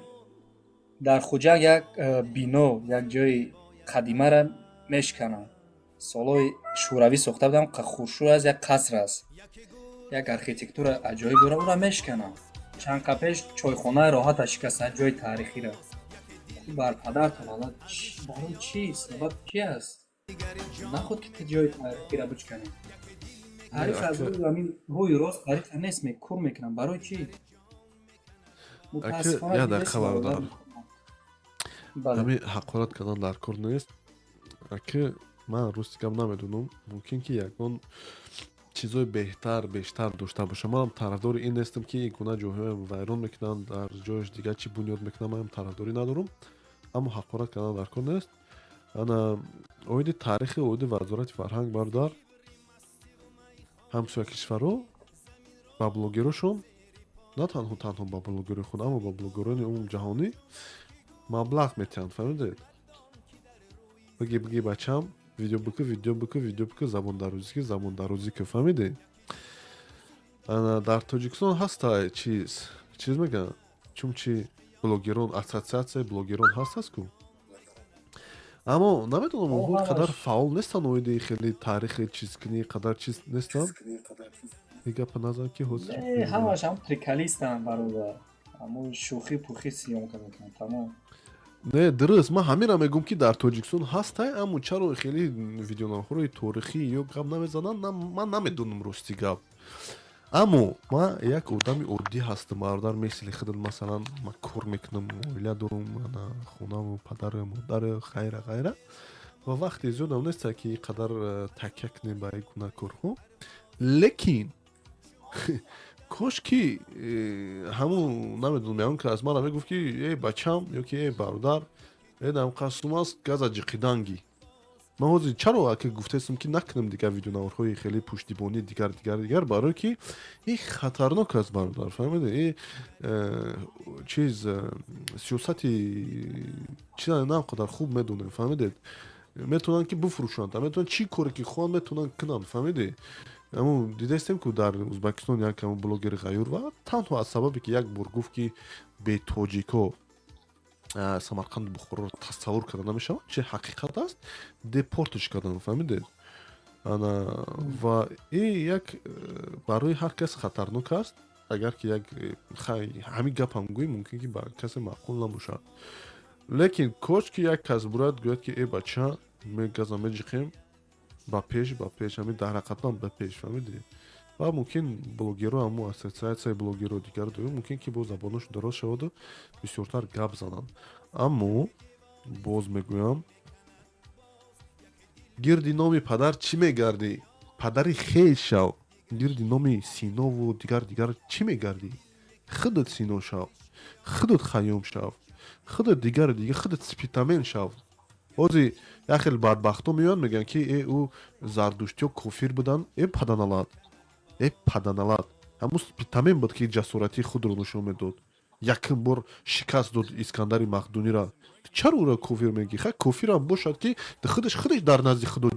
дар Хуҷанд як бино, як ҷои қадимара мешкананд, солҳои шӯравӣ сохта будам, хуршӯ аст, як қаср аст, як архитектура аҷоиб дорад, ӯра мешкананд. Чанд қа пеш чойхонаи Роҳата шикастанд, ҷои таърихиро. Бар падартон, барои чӣ? Сабаб чи аст? Наход ки ту ҷои таърихиро бишканӣ. Таърих аз рӯи ҳамин рӯи рост тариха нест, кур мекунам. Барои чӣ? Мутаассифона, як дақиқа, бародар, ҳамин ҳақорат кардан дар кор нест. Аки, ман рости гап намедонам, мумкин ки ягон чизои беҳтар, бештар дошта бошам. Манам тарафдори ин нестам, ки ин гуна ҷойҳоям вайрон мекунанд, дар ҷояш дигар чӣ бунёд мекунанд. Манам тарафдорӣ надорам, аммо ҳақорат кардан дар кор нест. Ана оиди таърихи, оиди вазорати фарҳанг, бародар, ҳамсоя кишварҳо ба блогерошон, на танҳо ба блогерои худ, аммо ба блогерони умумҷаҳонӣ маблағ метиҳанд, фаҳмидед? Биги, биги, бачам, видео бикӯ, видео бикӯ, видео бикӯ, забондарозӣ ки, забондарозӣ ки, фаҳмидед? Ана дар Тоҷикистон ҳаста чиз мегӯянд, чунчи блогерон, ассотсиатсияи блогерон ҳаст ку, аммо намедонам, онҳо қадар фаъол нестанд оиди хеле таърихи чизкунӣ, қадар чиз нестанд. И гапа назан, ки ҳозир Ҳамаш ҳам приколистанд, бародар, ҳамун шӯхӣ пухӣ съёмка мекунанд, тамом. Не, дуруст, ман ҳаминро мегӯм, ки дар Тоҷикистон ҳастай, аммо чаро хеле видеонаҳои торихӣ ё гап намезананд, ман намедонам, рости гап. Аммо ман як одами оддӣ ҳастам, бародар, мисли худат. Масалан, ман кор мекунам, оила дорум, хонаву падару модару ғайра, ғайра, ва вақти зиёдам неста, ки ин қадар такя кунем ба ин гуна корҳо. Лекин кош ки ҳамун, намедонам, ягон ки аз мана мегуфт, ки э бачам ё ки э бародар, э дамқа сум аст, газа ҷиқиданги. Ман ҳозир чаро ака гуфтаистам, ки накунам дигар видеонаворҳои хеле пуштибонӣ, дигар, дигар, дигар, барое ки ин хатарнок аст, бародар, фаҳмиде? И чиз сиёсати чиза на қадар хуб медонем, фаҳмидед? Метавонанд, ки бифурӯшанд, метавонанд чӣ коре ки хоҳанд, метавонанд кунанд, фаҳмидӣ? Аммо дидаистем, ку дар Узбекистон як ҳамон блогери ғаюр ва танҳо аз сабабе ки як бор гуфт, ки бетоҷико Самарқанду Бухороро тасаввур карда намешавад, чи ҳақиқат аст, депортш кардан, фаҳмидед? Ана ва и як барои ҳар кас хатарнок аст. Агар ки як ҳамин гапам гӯӣ, мумкин ки ба касе маъқул набошад, лекин кош ки як кас бурад, гӯяд, ки э бача, мегазам, меҷиқем, ба пеш, ба пеш, ҳамин дар ҳақиқатан ба пеш, фаҳмидӣ? Ва мумкин блогеро, ҳамо ассотсиатсияи блогеро дигар дорем, мумкин ки бо забоношон дароз шаваду бисёртар гап зананд. Аммо боз мегӯям, гирди номи падар чӣ мегардӣ? Падари хел шав. Гирди номи Синову дигар, дигар чӣ мегардӣ? Худат Сино шав, худат Хайём шав, худат дигар, дигар, худат Спитамен шав. Ҳозир як хел бадбахтҳо меоянд, мегӯянд, ки э, ӯ зардуштиё кофир буданд. Э паданалат, э паданалат, ҳамун Спитамен буд, ки ҷасорати худро нишон медод, якум бор шикаст дод Искандари Мақдунира. Чаро ӯро кофир мегӣ? Хай, кофирам бошад, ки худаш дар назди худо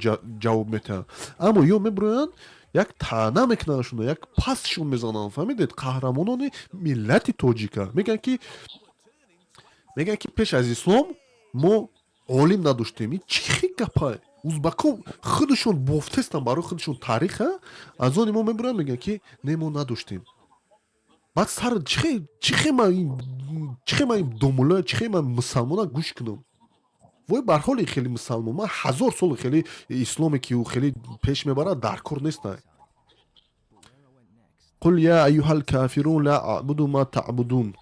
ҷавоб метиҳад. Аммо ё мебироянд, як таъна мекунандшуно, як пастшон мезананд, фаҳмидед? Қаҳрамонони миллати тоҷика мегӯянд, ки пеш аз ислом мо олим надоштем. Ин чӣ хел гапа? Узбакҳо худашон бофтестанд барои худашон тариха, аз они мо мебироянд, мегӯянд, ки не, мо надоштем. Баъд сар чӣ хел ман ин домулла, чӣ хел ман мусалмона гӯш кунам? Вой бар ҳоли хеле мусалмон, ман ҳазор соли хеле исломе, ки ӯ хеле пеш мебарад, дар кор нестай. Қул я аюҳал кафирун ла аъбуду ма таъбудун,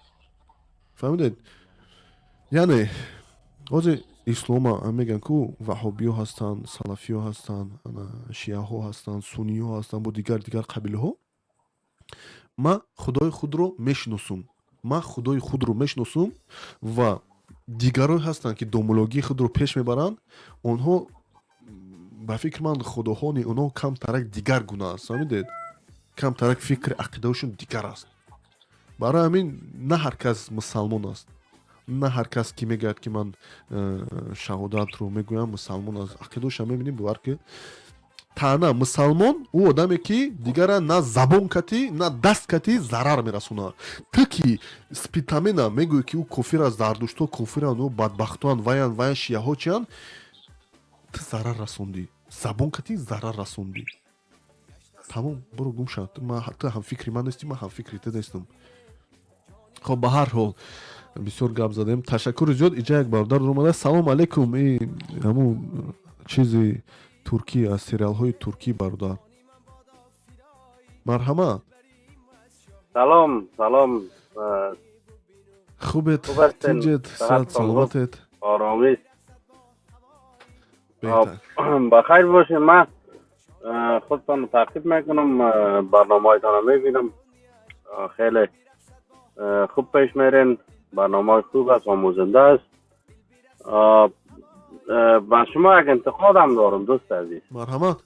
фаҳмидед? Яъне ҳозир Ислома мегӯянд ку ваҳобиё ҳастанд, салафиё ҳастанд, шиаҳо ҳастанд, суниҳо ҳастанд, бо дигар дигар қабилаҳо. Ман худои худро мешиносум, ман худои худро мешиносум ва дигарое ҳастанд, ки домулогии худро пеш мебаранд. Онҳо, ба фикри ман, худоҳони онҳо камтарак дигар гуна аст, фаҳмидед, камтарак фикри ақидаҳошон дигар аст. Барои ҳамин на ҳар кас мусалмон аст, на ҳар кас, ки мегӯяд, ки ман шаҳодатро мегӯям, мусалмон аст. Ақидаоша мебинем, бовар ки таъна мусалмон ӯ одаме, ки дигара на забон катӣ, на даст катӣ зарар мерасонад. Ту ки Спитамена мегӯӣ, ки ӯ кофир аст, зардуштҳо кофиранд, ӯ бадбахтоанд, ваян, ваян, шияҳо чиянд, ту зарар расондӣ, забон катӣ зарар расондӣ. Тамом, буро гум шав. Ту ҳамфикри ман нестӣ, ман ҳамфикри ту нестам. Хоб, ба ҳар ҳол, бисёр гап задем, ташаккури зиёд. Иҷа як бародар омада. Салом алейкум. И ҳамун чизи туркӣ, аз сериалҳои туркӣ. Бародар, марҳамат. Салом, салом. Хубед? Тинҷед, сиҳат, саломатед? Оромист, ба хайр бошед. Ман худтонро таъқиб мекунам, барномаҳоятонро мебинам, хеле хуб пеш мерен, барномаҳои хуб аст, омӯзанда аст. Ба шумо як интиқодам дорам, дӯсти азиз. Марҳамат.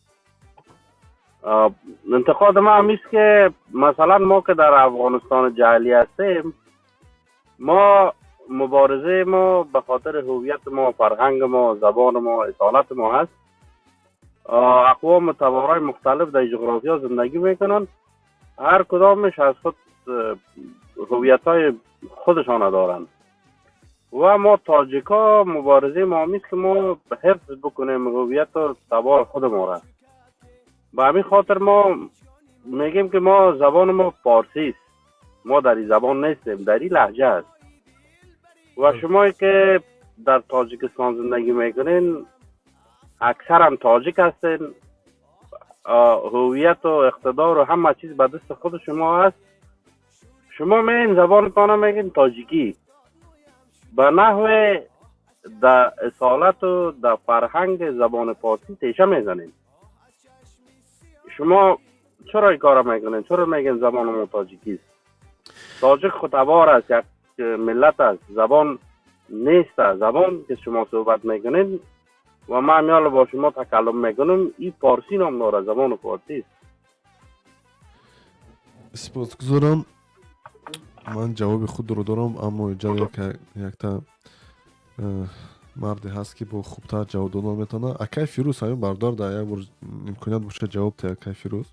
Интиқоди ман ҳам ист, ки масалан мо ки дар Афғонистони ҷаҳлӣ ҳастем, мо муборизаи мо ба хотири ҳуввияти мо, фарҳанги мо, забони мо, асолати мо ҳаст. Ақвому таборҳои мухталиф дар ҷуғрофиё зиндагӣ мекунанд, ҳар кудомش аз худ ҳуввиятҳои худашона доранд ва мо тоҷикҳо муборизаи мо ҳам ист, ки мо ҳифз бикунем ҳуввияту табори худи моро. Ба ҳамин хотир мо мегӯем, ки мо забони мо форсӣ аст, мо дари забон нестем, дари лаҳҷа аст. Ва шумое ки дар Тоҷикистон зиндагӣ мекунен, аксарам тоҷик ҳастен, ҳуввияту иқтидору ҳама чиз ба дасти худи шумо аст. Шумо меин забонатона мегӯен тоҷикӣ, ба наҳве дар асолату дар фарҳанги забони форсӣ теша мезанед. Шумо чаро ин кора мекунед? Чаро мегӯен забони мо тоҷикист? Тоҷик худтабор аст, як миллат аст, забон нест аст. Забон ки шумо суҳбат мекунед ва ман ҳоло бо шумо такаллум мекунам, ин форсӣ ном дорад, забони форсӣ аст. Сипосгузорам. Ман ҷавоби худро дорам, аммо инҷа якта марде ҳаст, ки бо хубтар ҷавоб додан метавонад. Акай Фирӯз, ҳамин бародар дар як бор имконият бошад, ҷавоб диҳ, акай Фирӯз.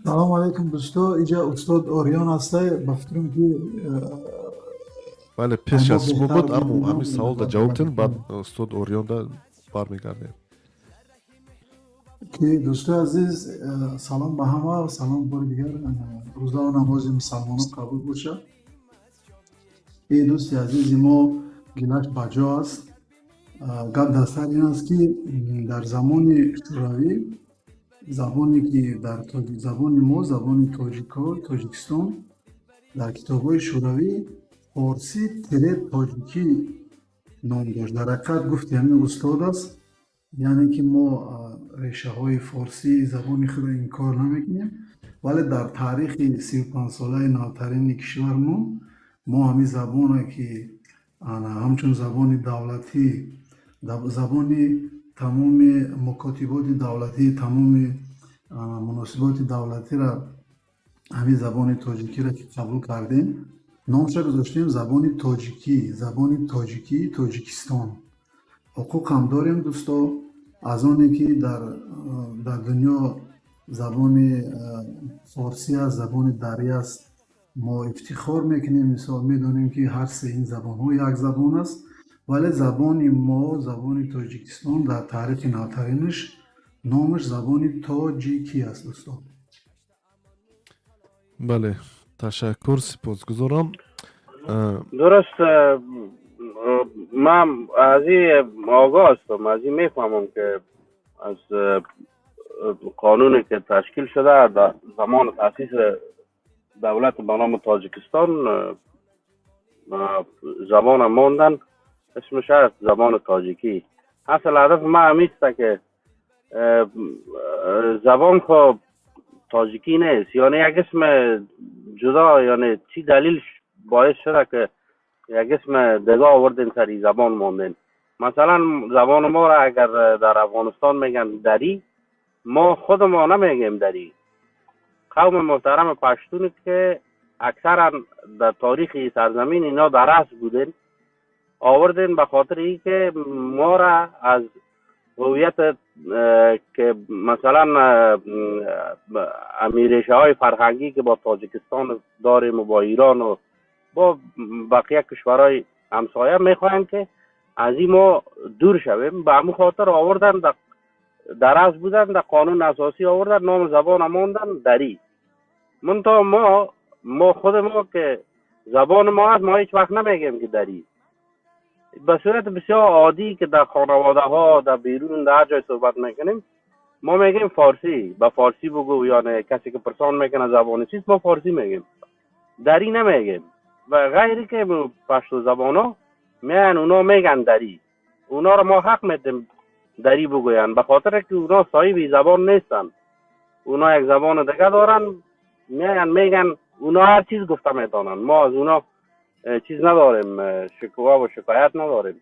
Салому алайкум, дӯсто. Иҷа устод Ориён ҳастай, ба фикрам, ки Бале, пеш аз шумо буд, аммо ҳамин саволда ҷавоб диҳед, баъд устод Ориёнда бармегардем. Ки дӯстои азиз, салом ба ҳама, салом бори дигар, рӯзаву намози мусалмонон қабул бошад. Э, дӯсти азизи мо гилаш баҷо аст. Гап дар сар ин аст, ки дар замони шӯравӣ забоне ки дар забони мо, забони тоҷико, Тоҷикистон, дар китобҳои шӯравӣ форсӣ тире тоҷикӣ ном дошт. Дар ҳақиқат, гуфти ҳамин устод аст, яъне ки мо решаҳои форсии забони худро инкор намекунем, вале дар таърихи 35-солаи навтарини кишвармон мо ҳамин забоне, ки ҳамчун забони давлатӣ, забони тамоми мукотиботи давлатӣ, тамоми муносиботи давлатиро, ҳамин забони тоҷикиро ки қабул кардем, номша гузоштем забони тоҷикӣ, забони тоҷикии Тоҷикистон. Ҳуқуқ ҳам дорем, дӯсто, аз оне ки дар дунё забони форсӣ аст, забони дарӣ аст, мо ифтихор мекунем. Мисол, медонем, ки ҳар се ин забонҳо як забон аст, вале забони мо, забони Тоҷикистон, дар таърихи навтаринаш номаш забони тоҷикӣ аст, дӯсто. Бале, ташаккур, сипосгузорам. Дуруст, ман аз ин огоҳ ҳастам, аз ин мефаҳмам, ки аз қонуне ки ташкил шуда дар замони таъсиси давлат ба номи Тоҷикистон. زبان ماندن، اسمش هست زبان تاجیکی. اصل هدف ما همیست که زبان خب تاجیکی نیست، یعنی یک اسم جدا، یعنی چی دلیل باعث شده که یک اسم دیگه آوردن سری زبان ماندن. مثلا زبان ما را اگر در افغانستان میگن دری، ما خود ما نمیگیم دری. قوم محترم پشتون که اکثرا در تاریخ سرزمین اینا در اصل بودن، آوردن به خاطر ای که ما را از هویت که مثلا امیرشه های فرهنگی که با تاجیکستان داریم و با ایران و با بقیه کشورهای همسایه، میخواهیم که از این ما دور شویم. به همون خاطر آوردن در اصل بودن، در قانون اساسی آوردن نام زبان ماندن دری. منتها ما خود ما که زبان ما هست، ما هیچ وقت نمیگیم که دری. به صورت بسیار عادی که در خانواده ها، در بیرون، در هر جای صحبت میکنیم، ما میگیم فارسی. به فارسی بگو، یعنی کسی که پرسان میکنه زبان چیست، ما فارسی میگیم، دری نمیگیم. و غیری که پشتو زبان ها میان اونا میگن دری، اونا رو ما حق میدیم دری بگوین، به خاطر که اونا صاحب زبان نیستن، اونا یک زبان دیگه دارن، میان میگن، اونا هر چیز گفته میتونن. ما از اونا چیز نداریم، شکوه و شکایت نداریم.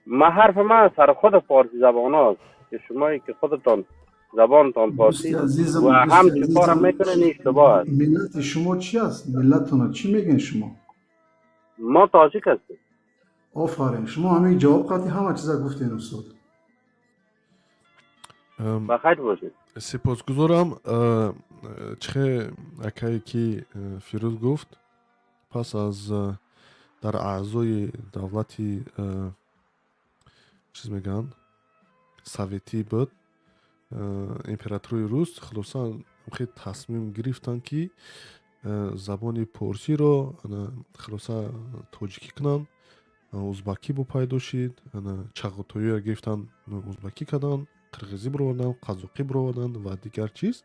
ما حرف ما سر خود فارسی زبان هاست که شمایی که خودتان زبانتان فارسی دوستی عزیزم و هم دوستی چه کارم عزیزم میکنین اشتباه است. ملت شما چی است؟ ملتتون چی میگین شما؟ ما تاجیک هستیم. آفرین، شما همین جواب قطعی همه چیزا گفتین استاد. بخیر باشید. Сипосгузорам. Чихе акае ки Фирӯз гуфт, пас аз дар аъзои давлати чиз мегӯянд советӣ буд, императори рус, хулоса хел тасмим гирифтанд, ки забони порсиро хулоса тоҷикӣ кунанд. Узбакӣ бо пайдо шид, чағотоиро гирифтанд, узбакӣ карданд, қирғизӣ бироварданд, қазоқӣ бироварданд ва дигар чиз.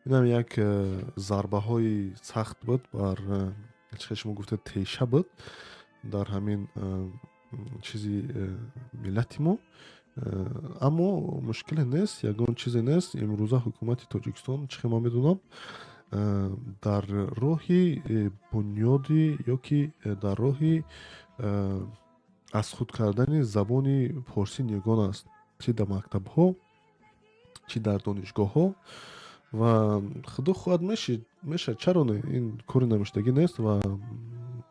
Инам як зарбаҳои сахт буд бар чихе шумо гуфтед, теша буд дар ҳамин чизи миллати мо. Аммо мушкиле нест, ягон чизе нест. Имрӯза ҳукумати Тоҷикистон, чихе ман медонам, дар роҳи бунёди ё ки дар роҳи аз худ кардани забони порсӣ ниёгон аст, чӣ дар мактабҳо, чӣ дар донишгоҳҳо, ва худо хоҳад мешавад. Чаро не? Ин кори намешудагӣ нест ва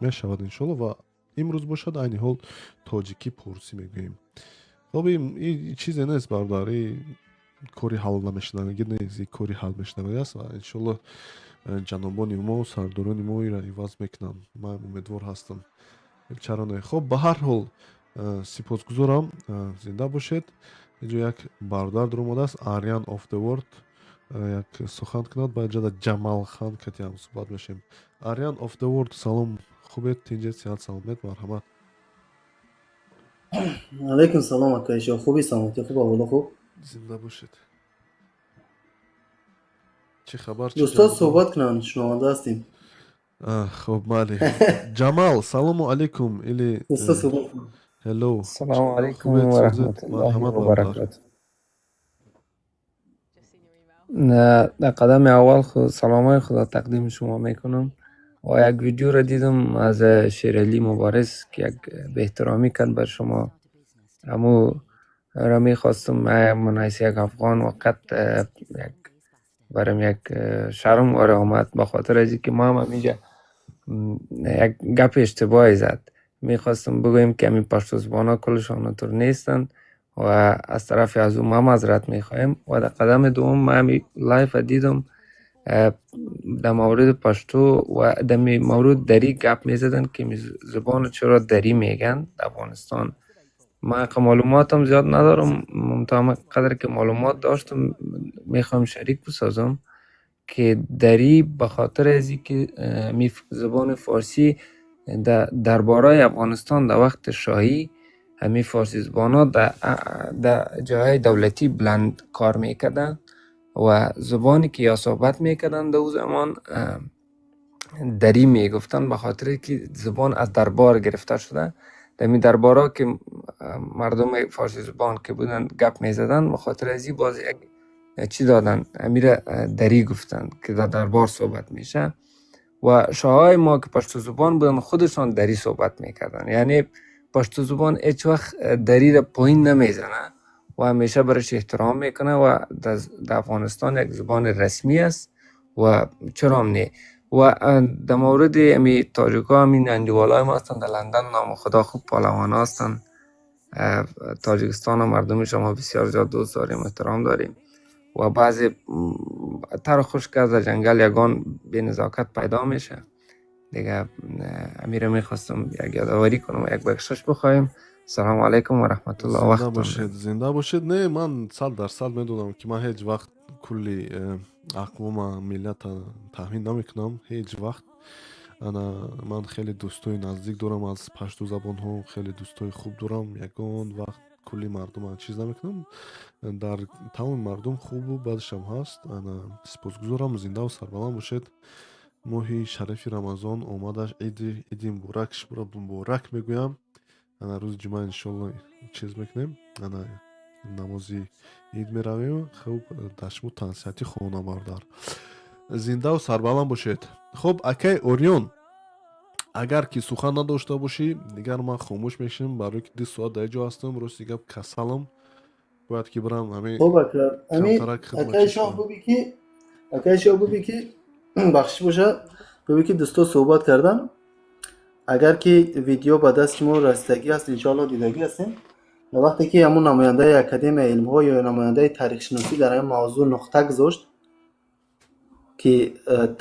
мешавад, иншоалло. Ва имрӯз бошад, айни ҳол тоҷикӣ порсӣ мегӯем. Хоб, ин чизе нест, бародар, и кори ҳал намешуданагӣ нест, и кори ҳал мешуданагӣ аст ва иншоалло ҷанобони мо, сардорони мо инро иваз мекунанд, ман умедвор ҳастам. Чаро не? Хоб, ба ҳар ҳол сипосгузорам, зинда бошед. Инҷо як бародар дуромадааст, Ариан of the World, як сухан кунад, баъд ҷада Ҷамалхан катиам суҳбат мешавем. Ариан of the World, салом, хубед, тинҷед, сиҳат, саломет, марҳамат. Алайкум салом, акаишо, хуби, саломатӣ хуб, аҳволо хуб? Зинда бошед. Чӣ хабар, чӣ Дӯстон ҷараён? Суҳбат кунанд, шунаванда ҳастем. Хоб, майли. Ҷамал, салому алайкум или Дӯстон суҳбат кунанд. Hello. Салому алайкум Хубед, ва созед? раҳматуллоҳи Марҳамат, ва бародар. баракатуҳ. Дар қадами аввал саломҳои худо тақдими шумо мекунам ва як видеоро дидам аз Шералӣ Мубориз, ки як беэҳтиромӣ кард бар шумо. Ҳаму ро мехостам ман ҳайси як афғон, воқеат як барам як шарм вора омад, ба хотир аз инки мо ҳам ҳаминҷа як гапи иштибоҳе зад. Мехостам бигӯем, ки ҳамин паштузабонҳо кулшон онтур нестанд ва аз тарафи аз ӯ ма маъзарат мехоҳем. Ва дар қадами дуввум ман ҳами лайфа дидам, дар мавриди пашту ва дар мавриди дарӣ гап мезаданд, ки забону чаро дарӣ мегӯянд дар Афғонистон. Ман маълумотам зиёд надорам, то қадре ки маълумот доштам мехоҳам шарик бисозам, ки дарӣ ба хотир аз инки забони форсӣ дар дарборҳои Афғонистон дар вақти шоҳӣ, ҳамин форсизабонҳо дар ҷойҳои давлатӣ баланд кор мекарданд ва забоне ки ё суҳбат мекарданд дар ӯ замон دری میگفتن، به خاطر که زبان از دربار گرفته شده. در این دربارا که مردم فارسی زبان که بودن گپ میزدن، به خاطر ازی باز یک چی دادن، امی ره دری گفتن که در دربار صحبت میشه. و شاههای ما که پشتو زبان بودن، خودشان دری صحبت میکردن. یعنی پشتو زبان هیچ وقت دری را پایین نمیزنه و همیشه برش احترام میکنه و در افغانستان یک زبان رسمی است و چرا هم نه. و در مورد امی تاجیکا، همین اندیوالای ما هستن در لندن، نام خدا خوب پهلوان هستن. تاجیکستان و مردم شما بسیار زیاد دوست داریم، احترام داریم. و بعضی تر خشک از جنگل یگان بی نزاکت پیدا میشه دیگه. امی ره میخواستم یک یادآوری کنم و یک بخشش بخوایم. سلام علیکم و رحمت الله. Зинда وقتتان бошед, зинда бошед. Не, ман 100% медонам, ки ман ҳеҷ вақт кулли ақвома, миллата таҳмин намекунам ҳеҷ вақт. Ана, ман хеле дӯстои наздик дорам аз паштузабонҳо, хеле дӯстои хуб дорам. Ягон вақт кулли мардума чиз намекунам. Дар тамоми мардум хубу бадашам ҳаст. Ана, сипосгузорам, зиндаву сарбаланд бошед. Моҳи шарифи Рамазон омадаш, иди муборак, шуморо муборак мегӯям. Ана, рӯзи ҷумъа иншоалло чиз мекунем, ана, намози ид меравем. Хуб, дар шумо тансиҳатӣ хонам, бародар, зиндаву сарбаланд бошед. Хуб, акай Ориён, агар ки сухан надошта бошӣ, дигар ман хомӯш мешавам, барое ки 2 соат дар ҷо ҳастам. Рости гап, касалам, бояд ки бирам ҳамин Хуб, ака, ами камтарак хидмат акаи чиз шоҳ кунам. Буби ки, акаи шоҳ, буби ки, бахшиш боша, буби ки дӯсто суҳбат кардам. Агар ки видео ба даст шумо расидагӣ аст, иншоалло дидагӣ ҳастем, вақте ки ҳамун намояндаи Академияи илмҳо ё намояндаи таърихшиносӣ дар ҳамин мавзӯъ нуқта гузошт, ки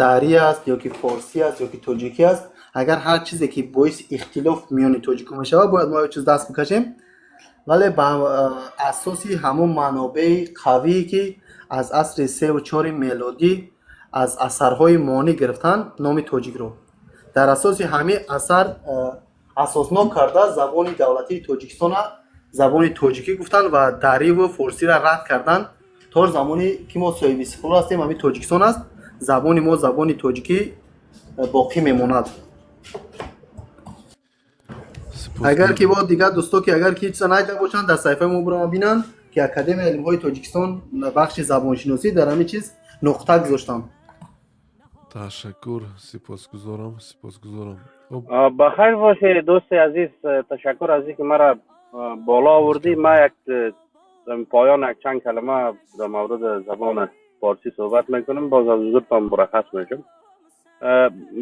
дарӣ аст ё ки форсӣ аст ё ки тоҷикӣ аст, агар ҳар чизе ки боиси ихтилоф миёни тоҷикон мешавад, бояд мо чиз даст бикашем, вале ба асоси ҳамон манобеи қавие, ки аз асри севу чори мелодӣ аз асарҳои монӣ гирифтан номи тоҷикро, дар асоси ҳамин асар асоснок карда, забони давлатии Тоҷикистона забони тоҷикӣ гуфтанд ва дариву форсиро рад карданд. То замоне ки мо соҳиби истиқлол ҳастем, ҳамин Тоҷикистон аст, забони мо забони тоҷикӣ боқӣ мемонад. Агар ки бо дигар дӯсто ки агар ки чиза надида бошанд, дар саҳифаи мо бирома бинанд, ки Академияи илмҳои Тоҷикистон, бахши забоншиносӣ дар ҳамин чиз нуқта гузоштанд. Ташаккур, сипосгузорам, сипосгузорам. Хуб. Бахайр бошӣ, дӯсти азиз. Ташаккур аз инки маро боло овардӣ. Ман як поён як чанд калима дар мавриди забони форсӣ суҳбат мекунам, боз аз ҳузуртон мураххас мешам.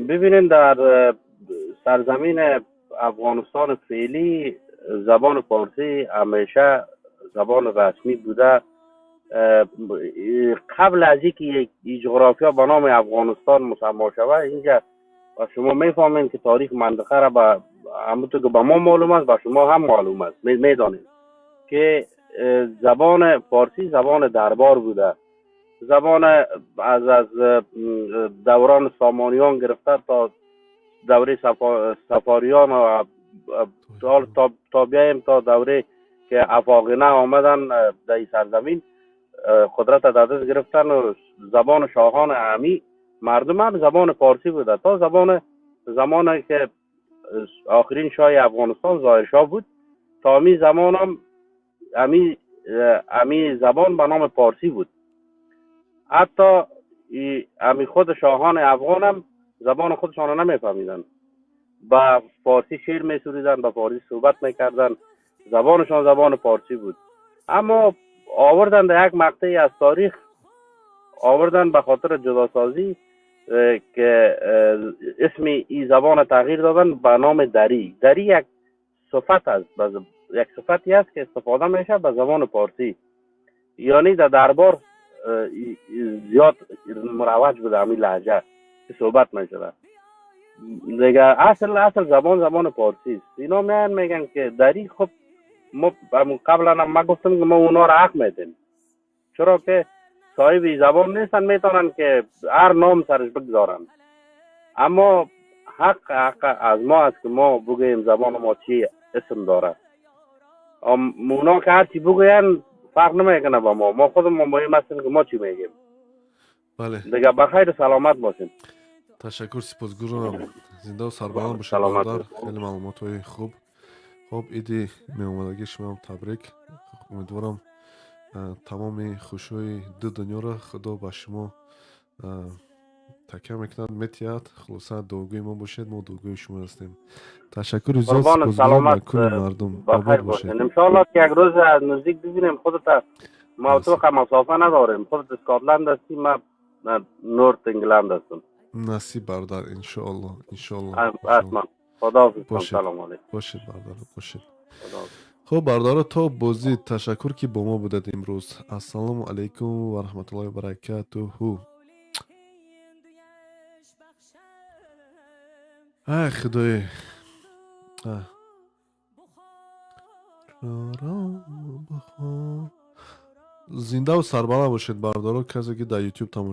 Бибинед, дар сарзамини Афғонистон феълӣ забони форсӣ ҳамеша забони расмӣ буда. قبل از اینکه یک جغرافیا به نام افغانستان مسما شود، اینجا و شما میفهمین که تاریخ منطقه را به همونطور که به ما معلوم است، به شما هم معلوم است، میدانید که زبان فارسی زبان دربار بوده. زبان از دوران سامانیان گرفته تا دوره صفاریان و تا بیایم تا دوره که افاغنه آمدن در این سرزمین، قدرت در دست گرفتن و زبان شاهان امی مردم هم زبان فارسی بوده، تا زبان زمانی که آخرین شاه افغانستان ظاهر شاه بود، تا امی زمان هم امی زبان به نام پارسی بود. حتی امی خود شاهان افغان هم زبان خودشان را نمیفهمیدن، با فارسی شعر میسرویدن، با فارسی صحبت میکردن، زبانشان زبان پارسی بود. اما آوردن در یک مقطعی از تاریخ آوردن به خاطر جداسازی که اسم این زبان تغییر دادن به نام دری. دری یک صفت است، یک صفتی است که استفاده میشه به زبان پارسی، یعنی در دربار زیاد مروج بوده همین لهجه که صحبت میشده. دیگه اصل زبان زبان پارسی است. اینا میان میگن که دری. خب، ما قبلا هم ما گفتم که ما اونا را حق میدیم، چرا که صاحب زبان نیستن، میتونن که هر نام سرش بگذارن، اما حق از ما است که ما بگوییم زبان ما چی اسم داره. اونا که هر چی بگوین فرق نمیکنه با ما. ما خود ما مهم هستیم که ما چی میگیم. بله. دیگه بخیر، سلامت باشین. Ташаккур, сипосгузорам. Зиндаву сарбаланд бошед, Саломат бародар. бошед. Хеле маълумотҳои хуб. Хуб, иди меомадагии шумоам табрик. Умедворам, тамоми хушиҳои ду дунёро Худо ба шумо такя мекунад, метиҳад. Хулоса, дуогӯи мо бошед, мо дуогӯи шумо ҳастем. Ташаккури зиёд, Қурбонат, сипосгузорам. саломат. Ба кулли мардум ба обод хайр бошед. бошед. Иншоаллоҳ, ки як рӯз аз наздик бибинем худата. Ма ту масофа надорем. Худат Скотланд ҳастӣ, ма North England ҳастам. Насиб, бародар, иншоалло, иншоалло. Ҳатман. Худоҳофиз. Бошед. Салом алейкум. Бошед, бародар, бошед. Худоҳофиз. Хуб, бародаро, то бозӣ. Ташаккур, ки бо мо будед имрӯз. Ассалому алайкум ва раҳматуллоҳи ва баракатуҳу. Ай, худои. А. Зиндаву сарбаланд бошед, бародаро, касе ки дар Ютуб тамошо.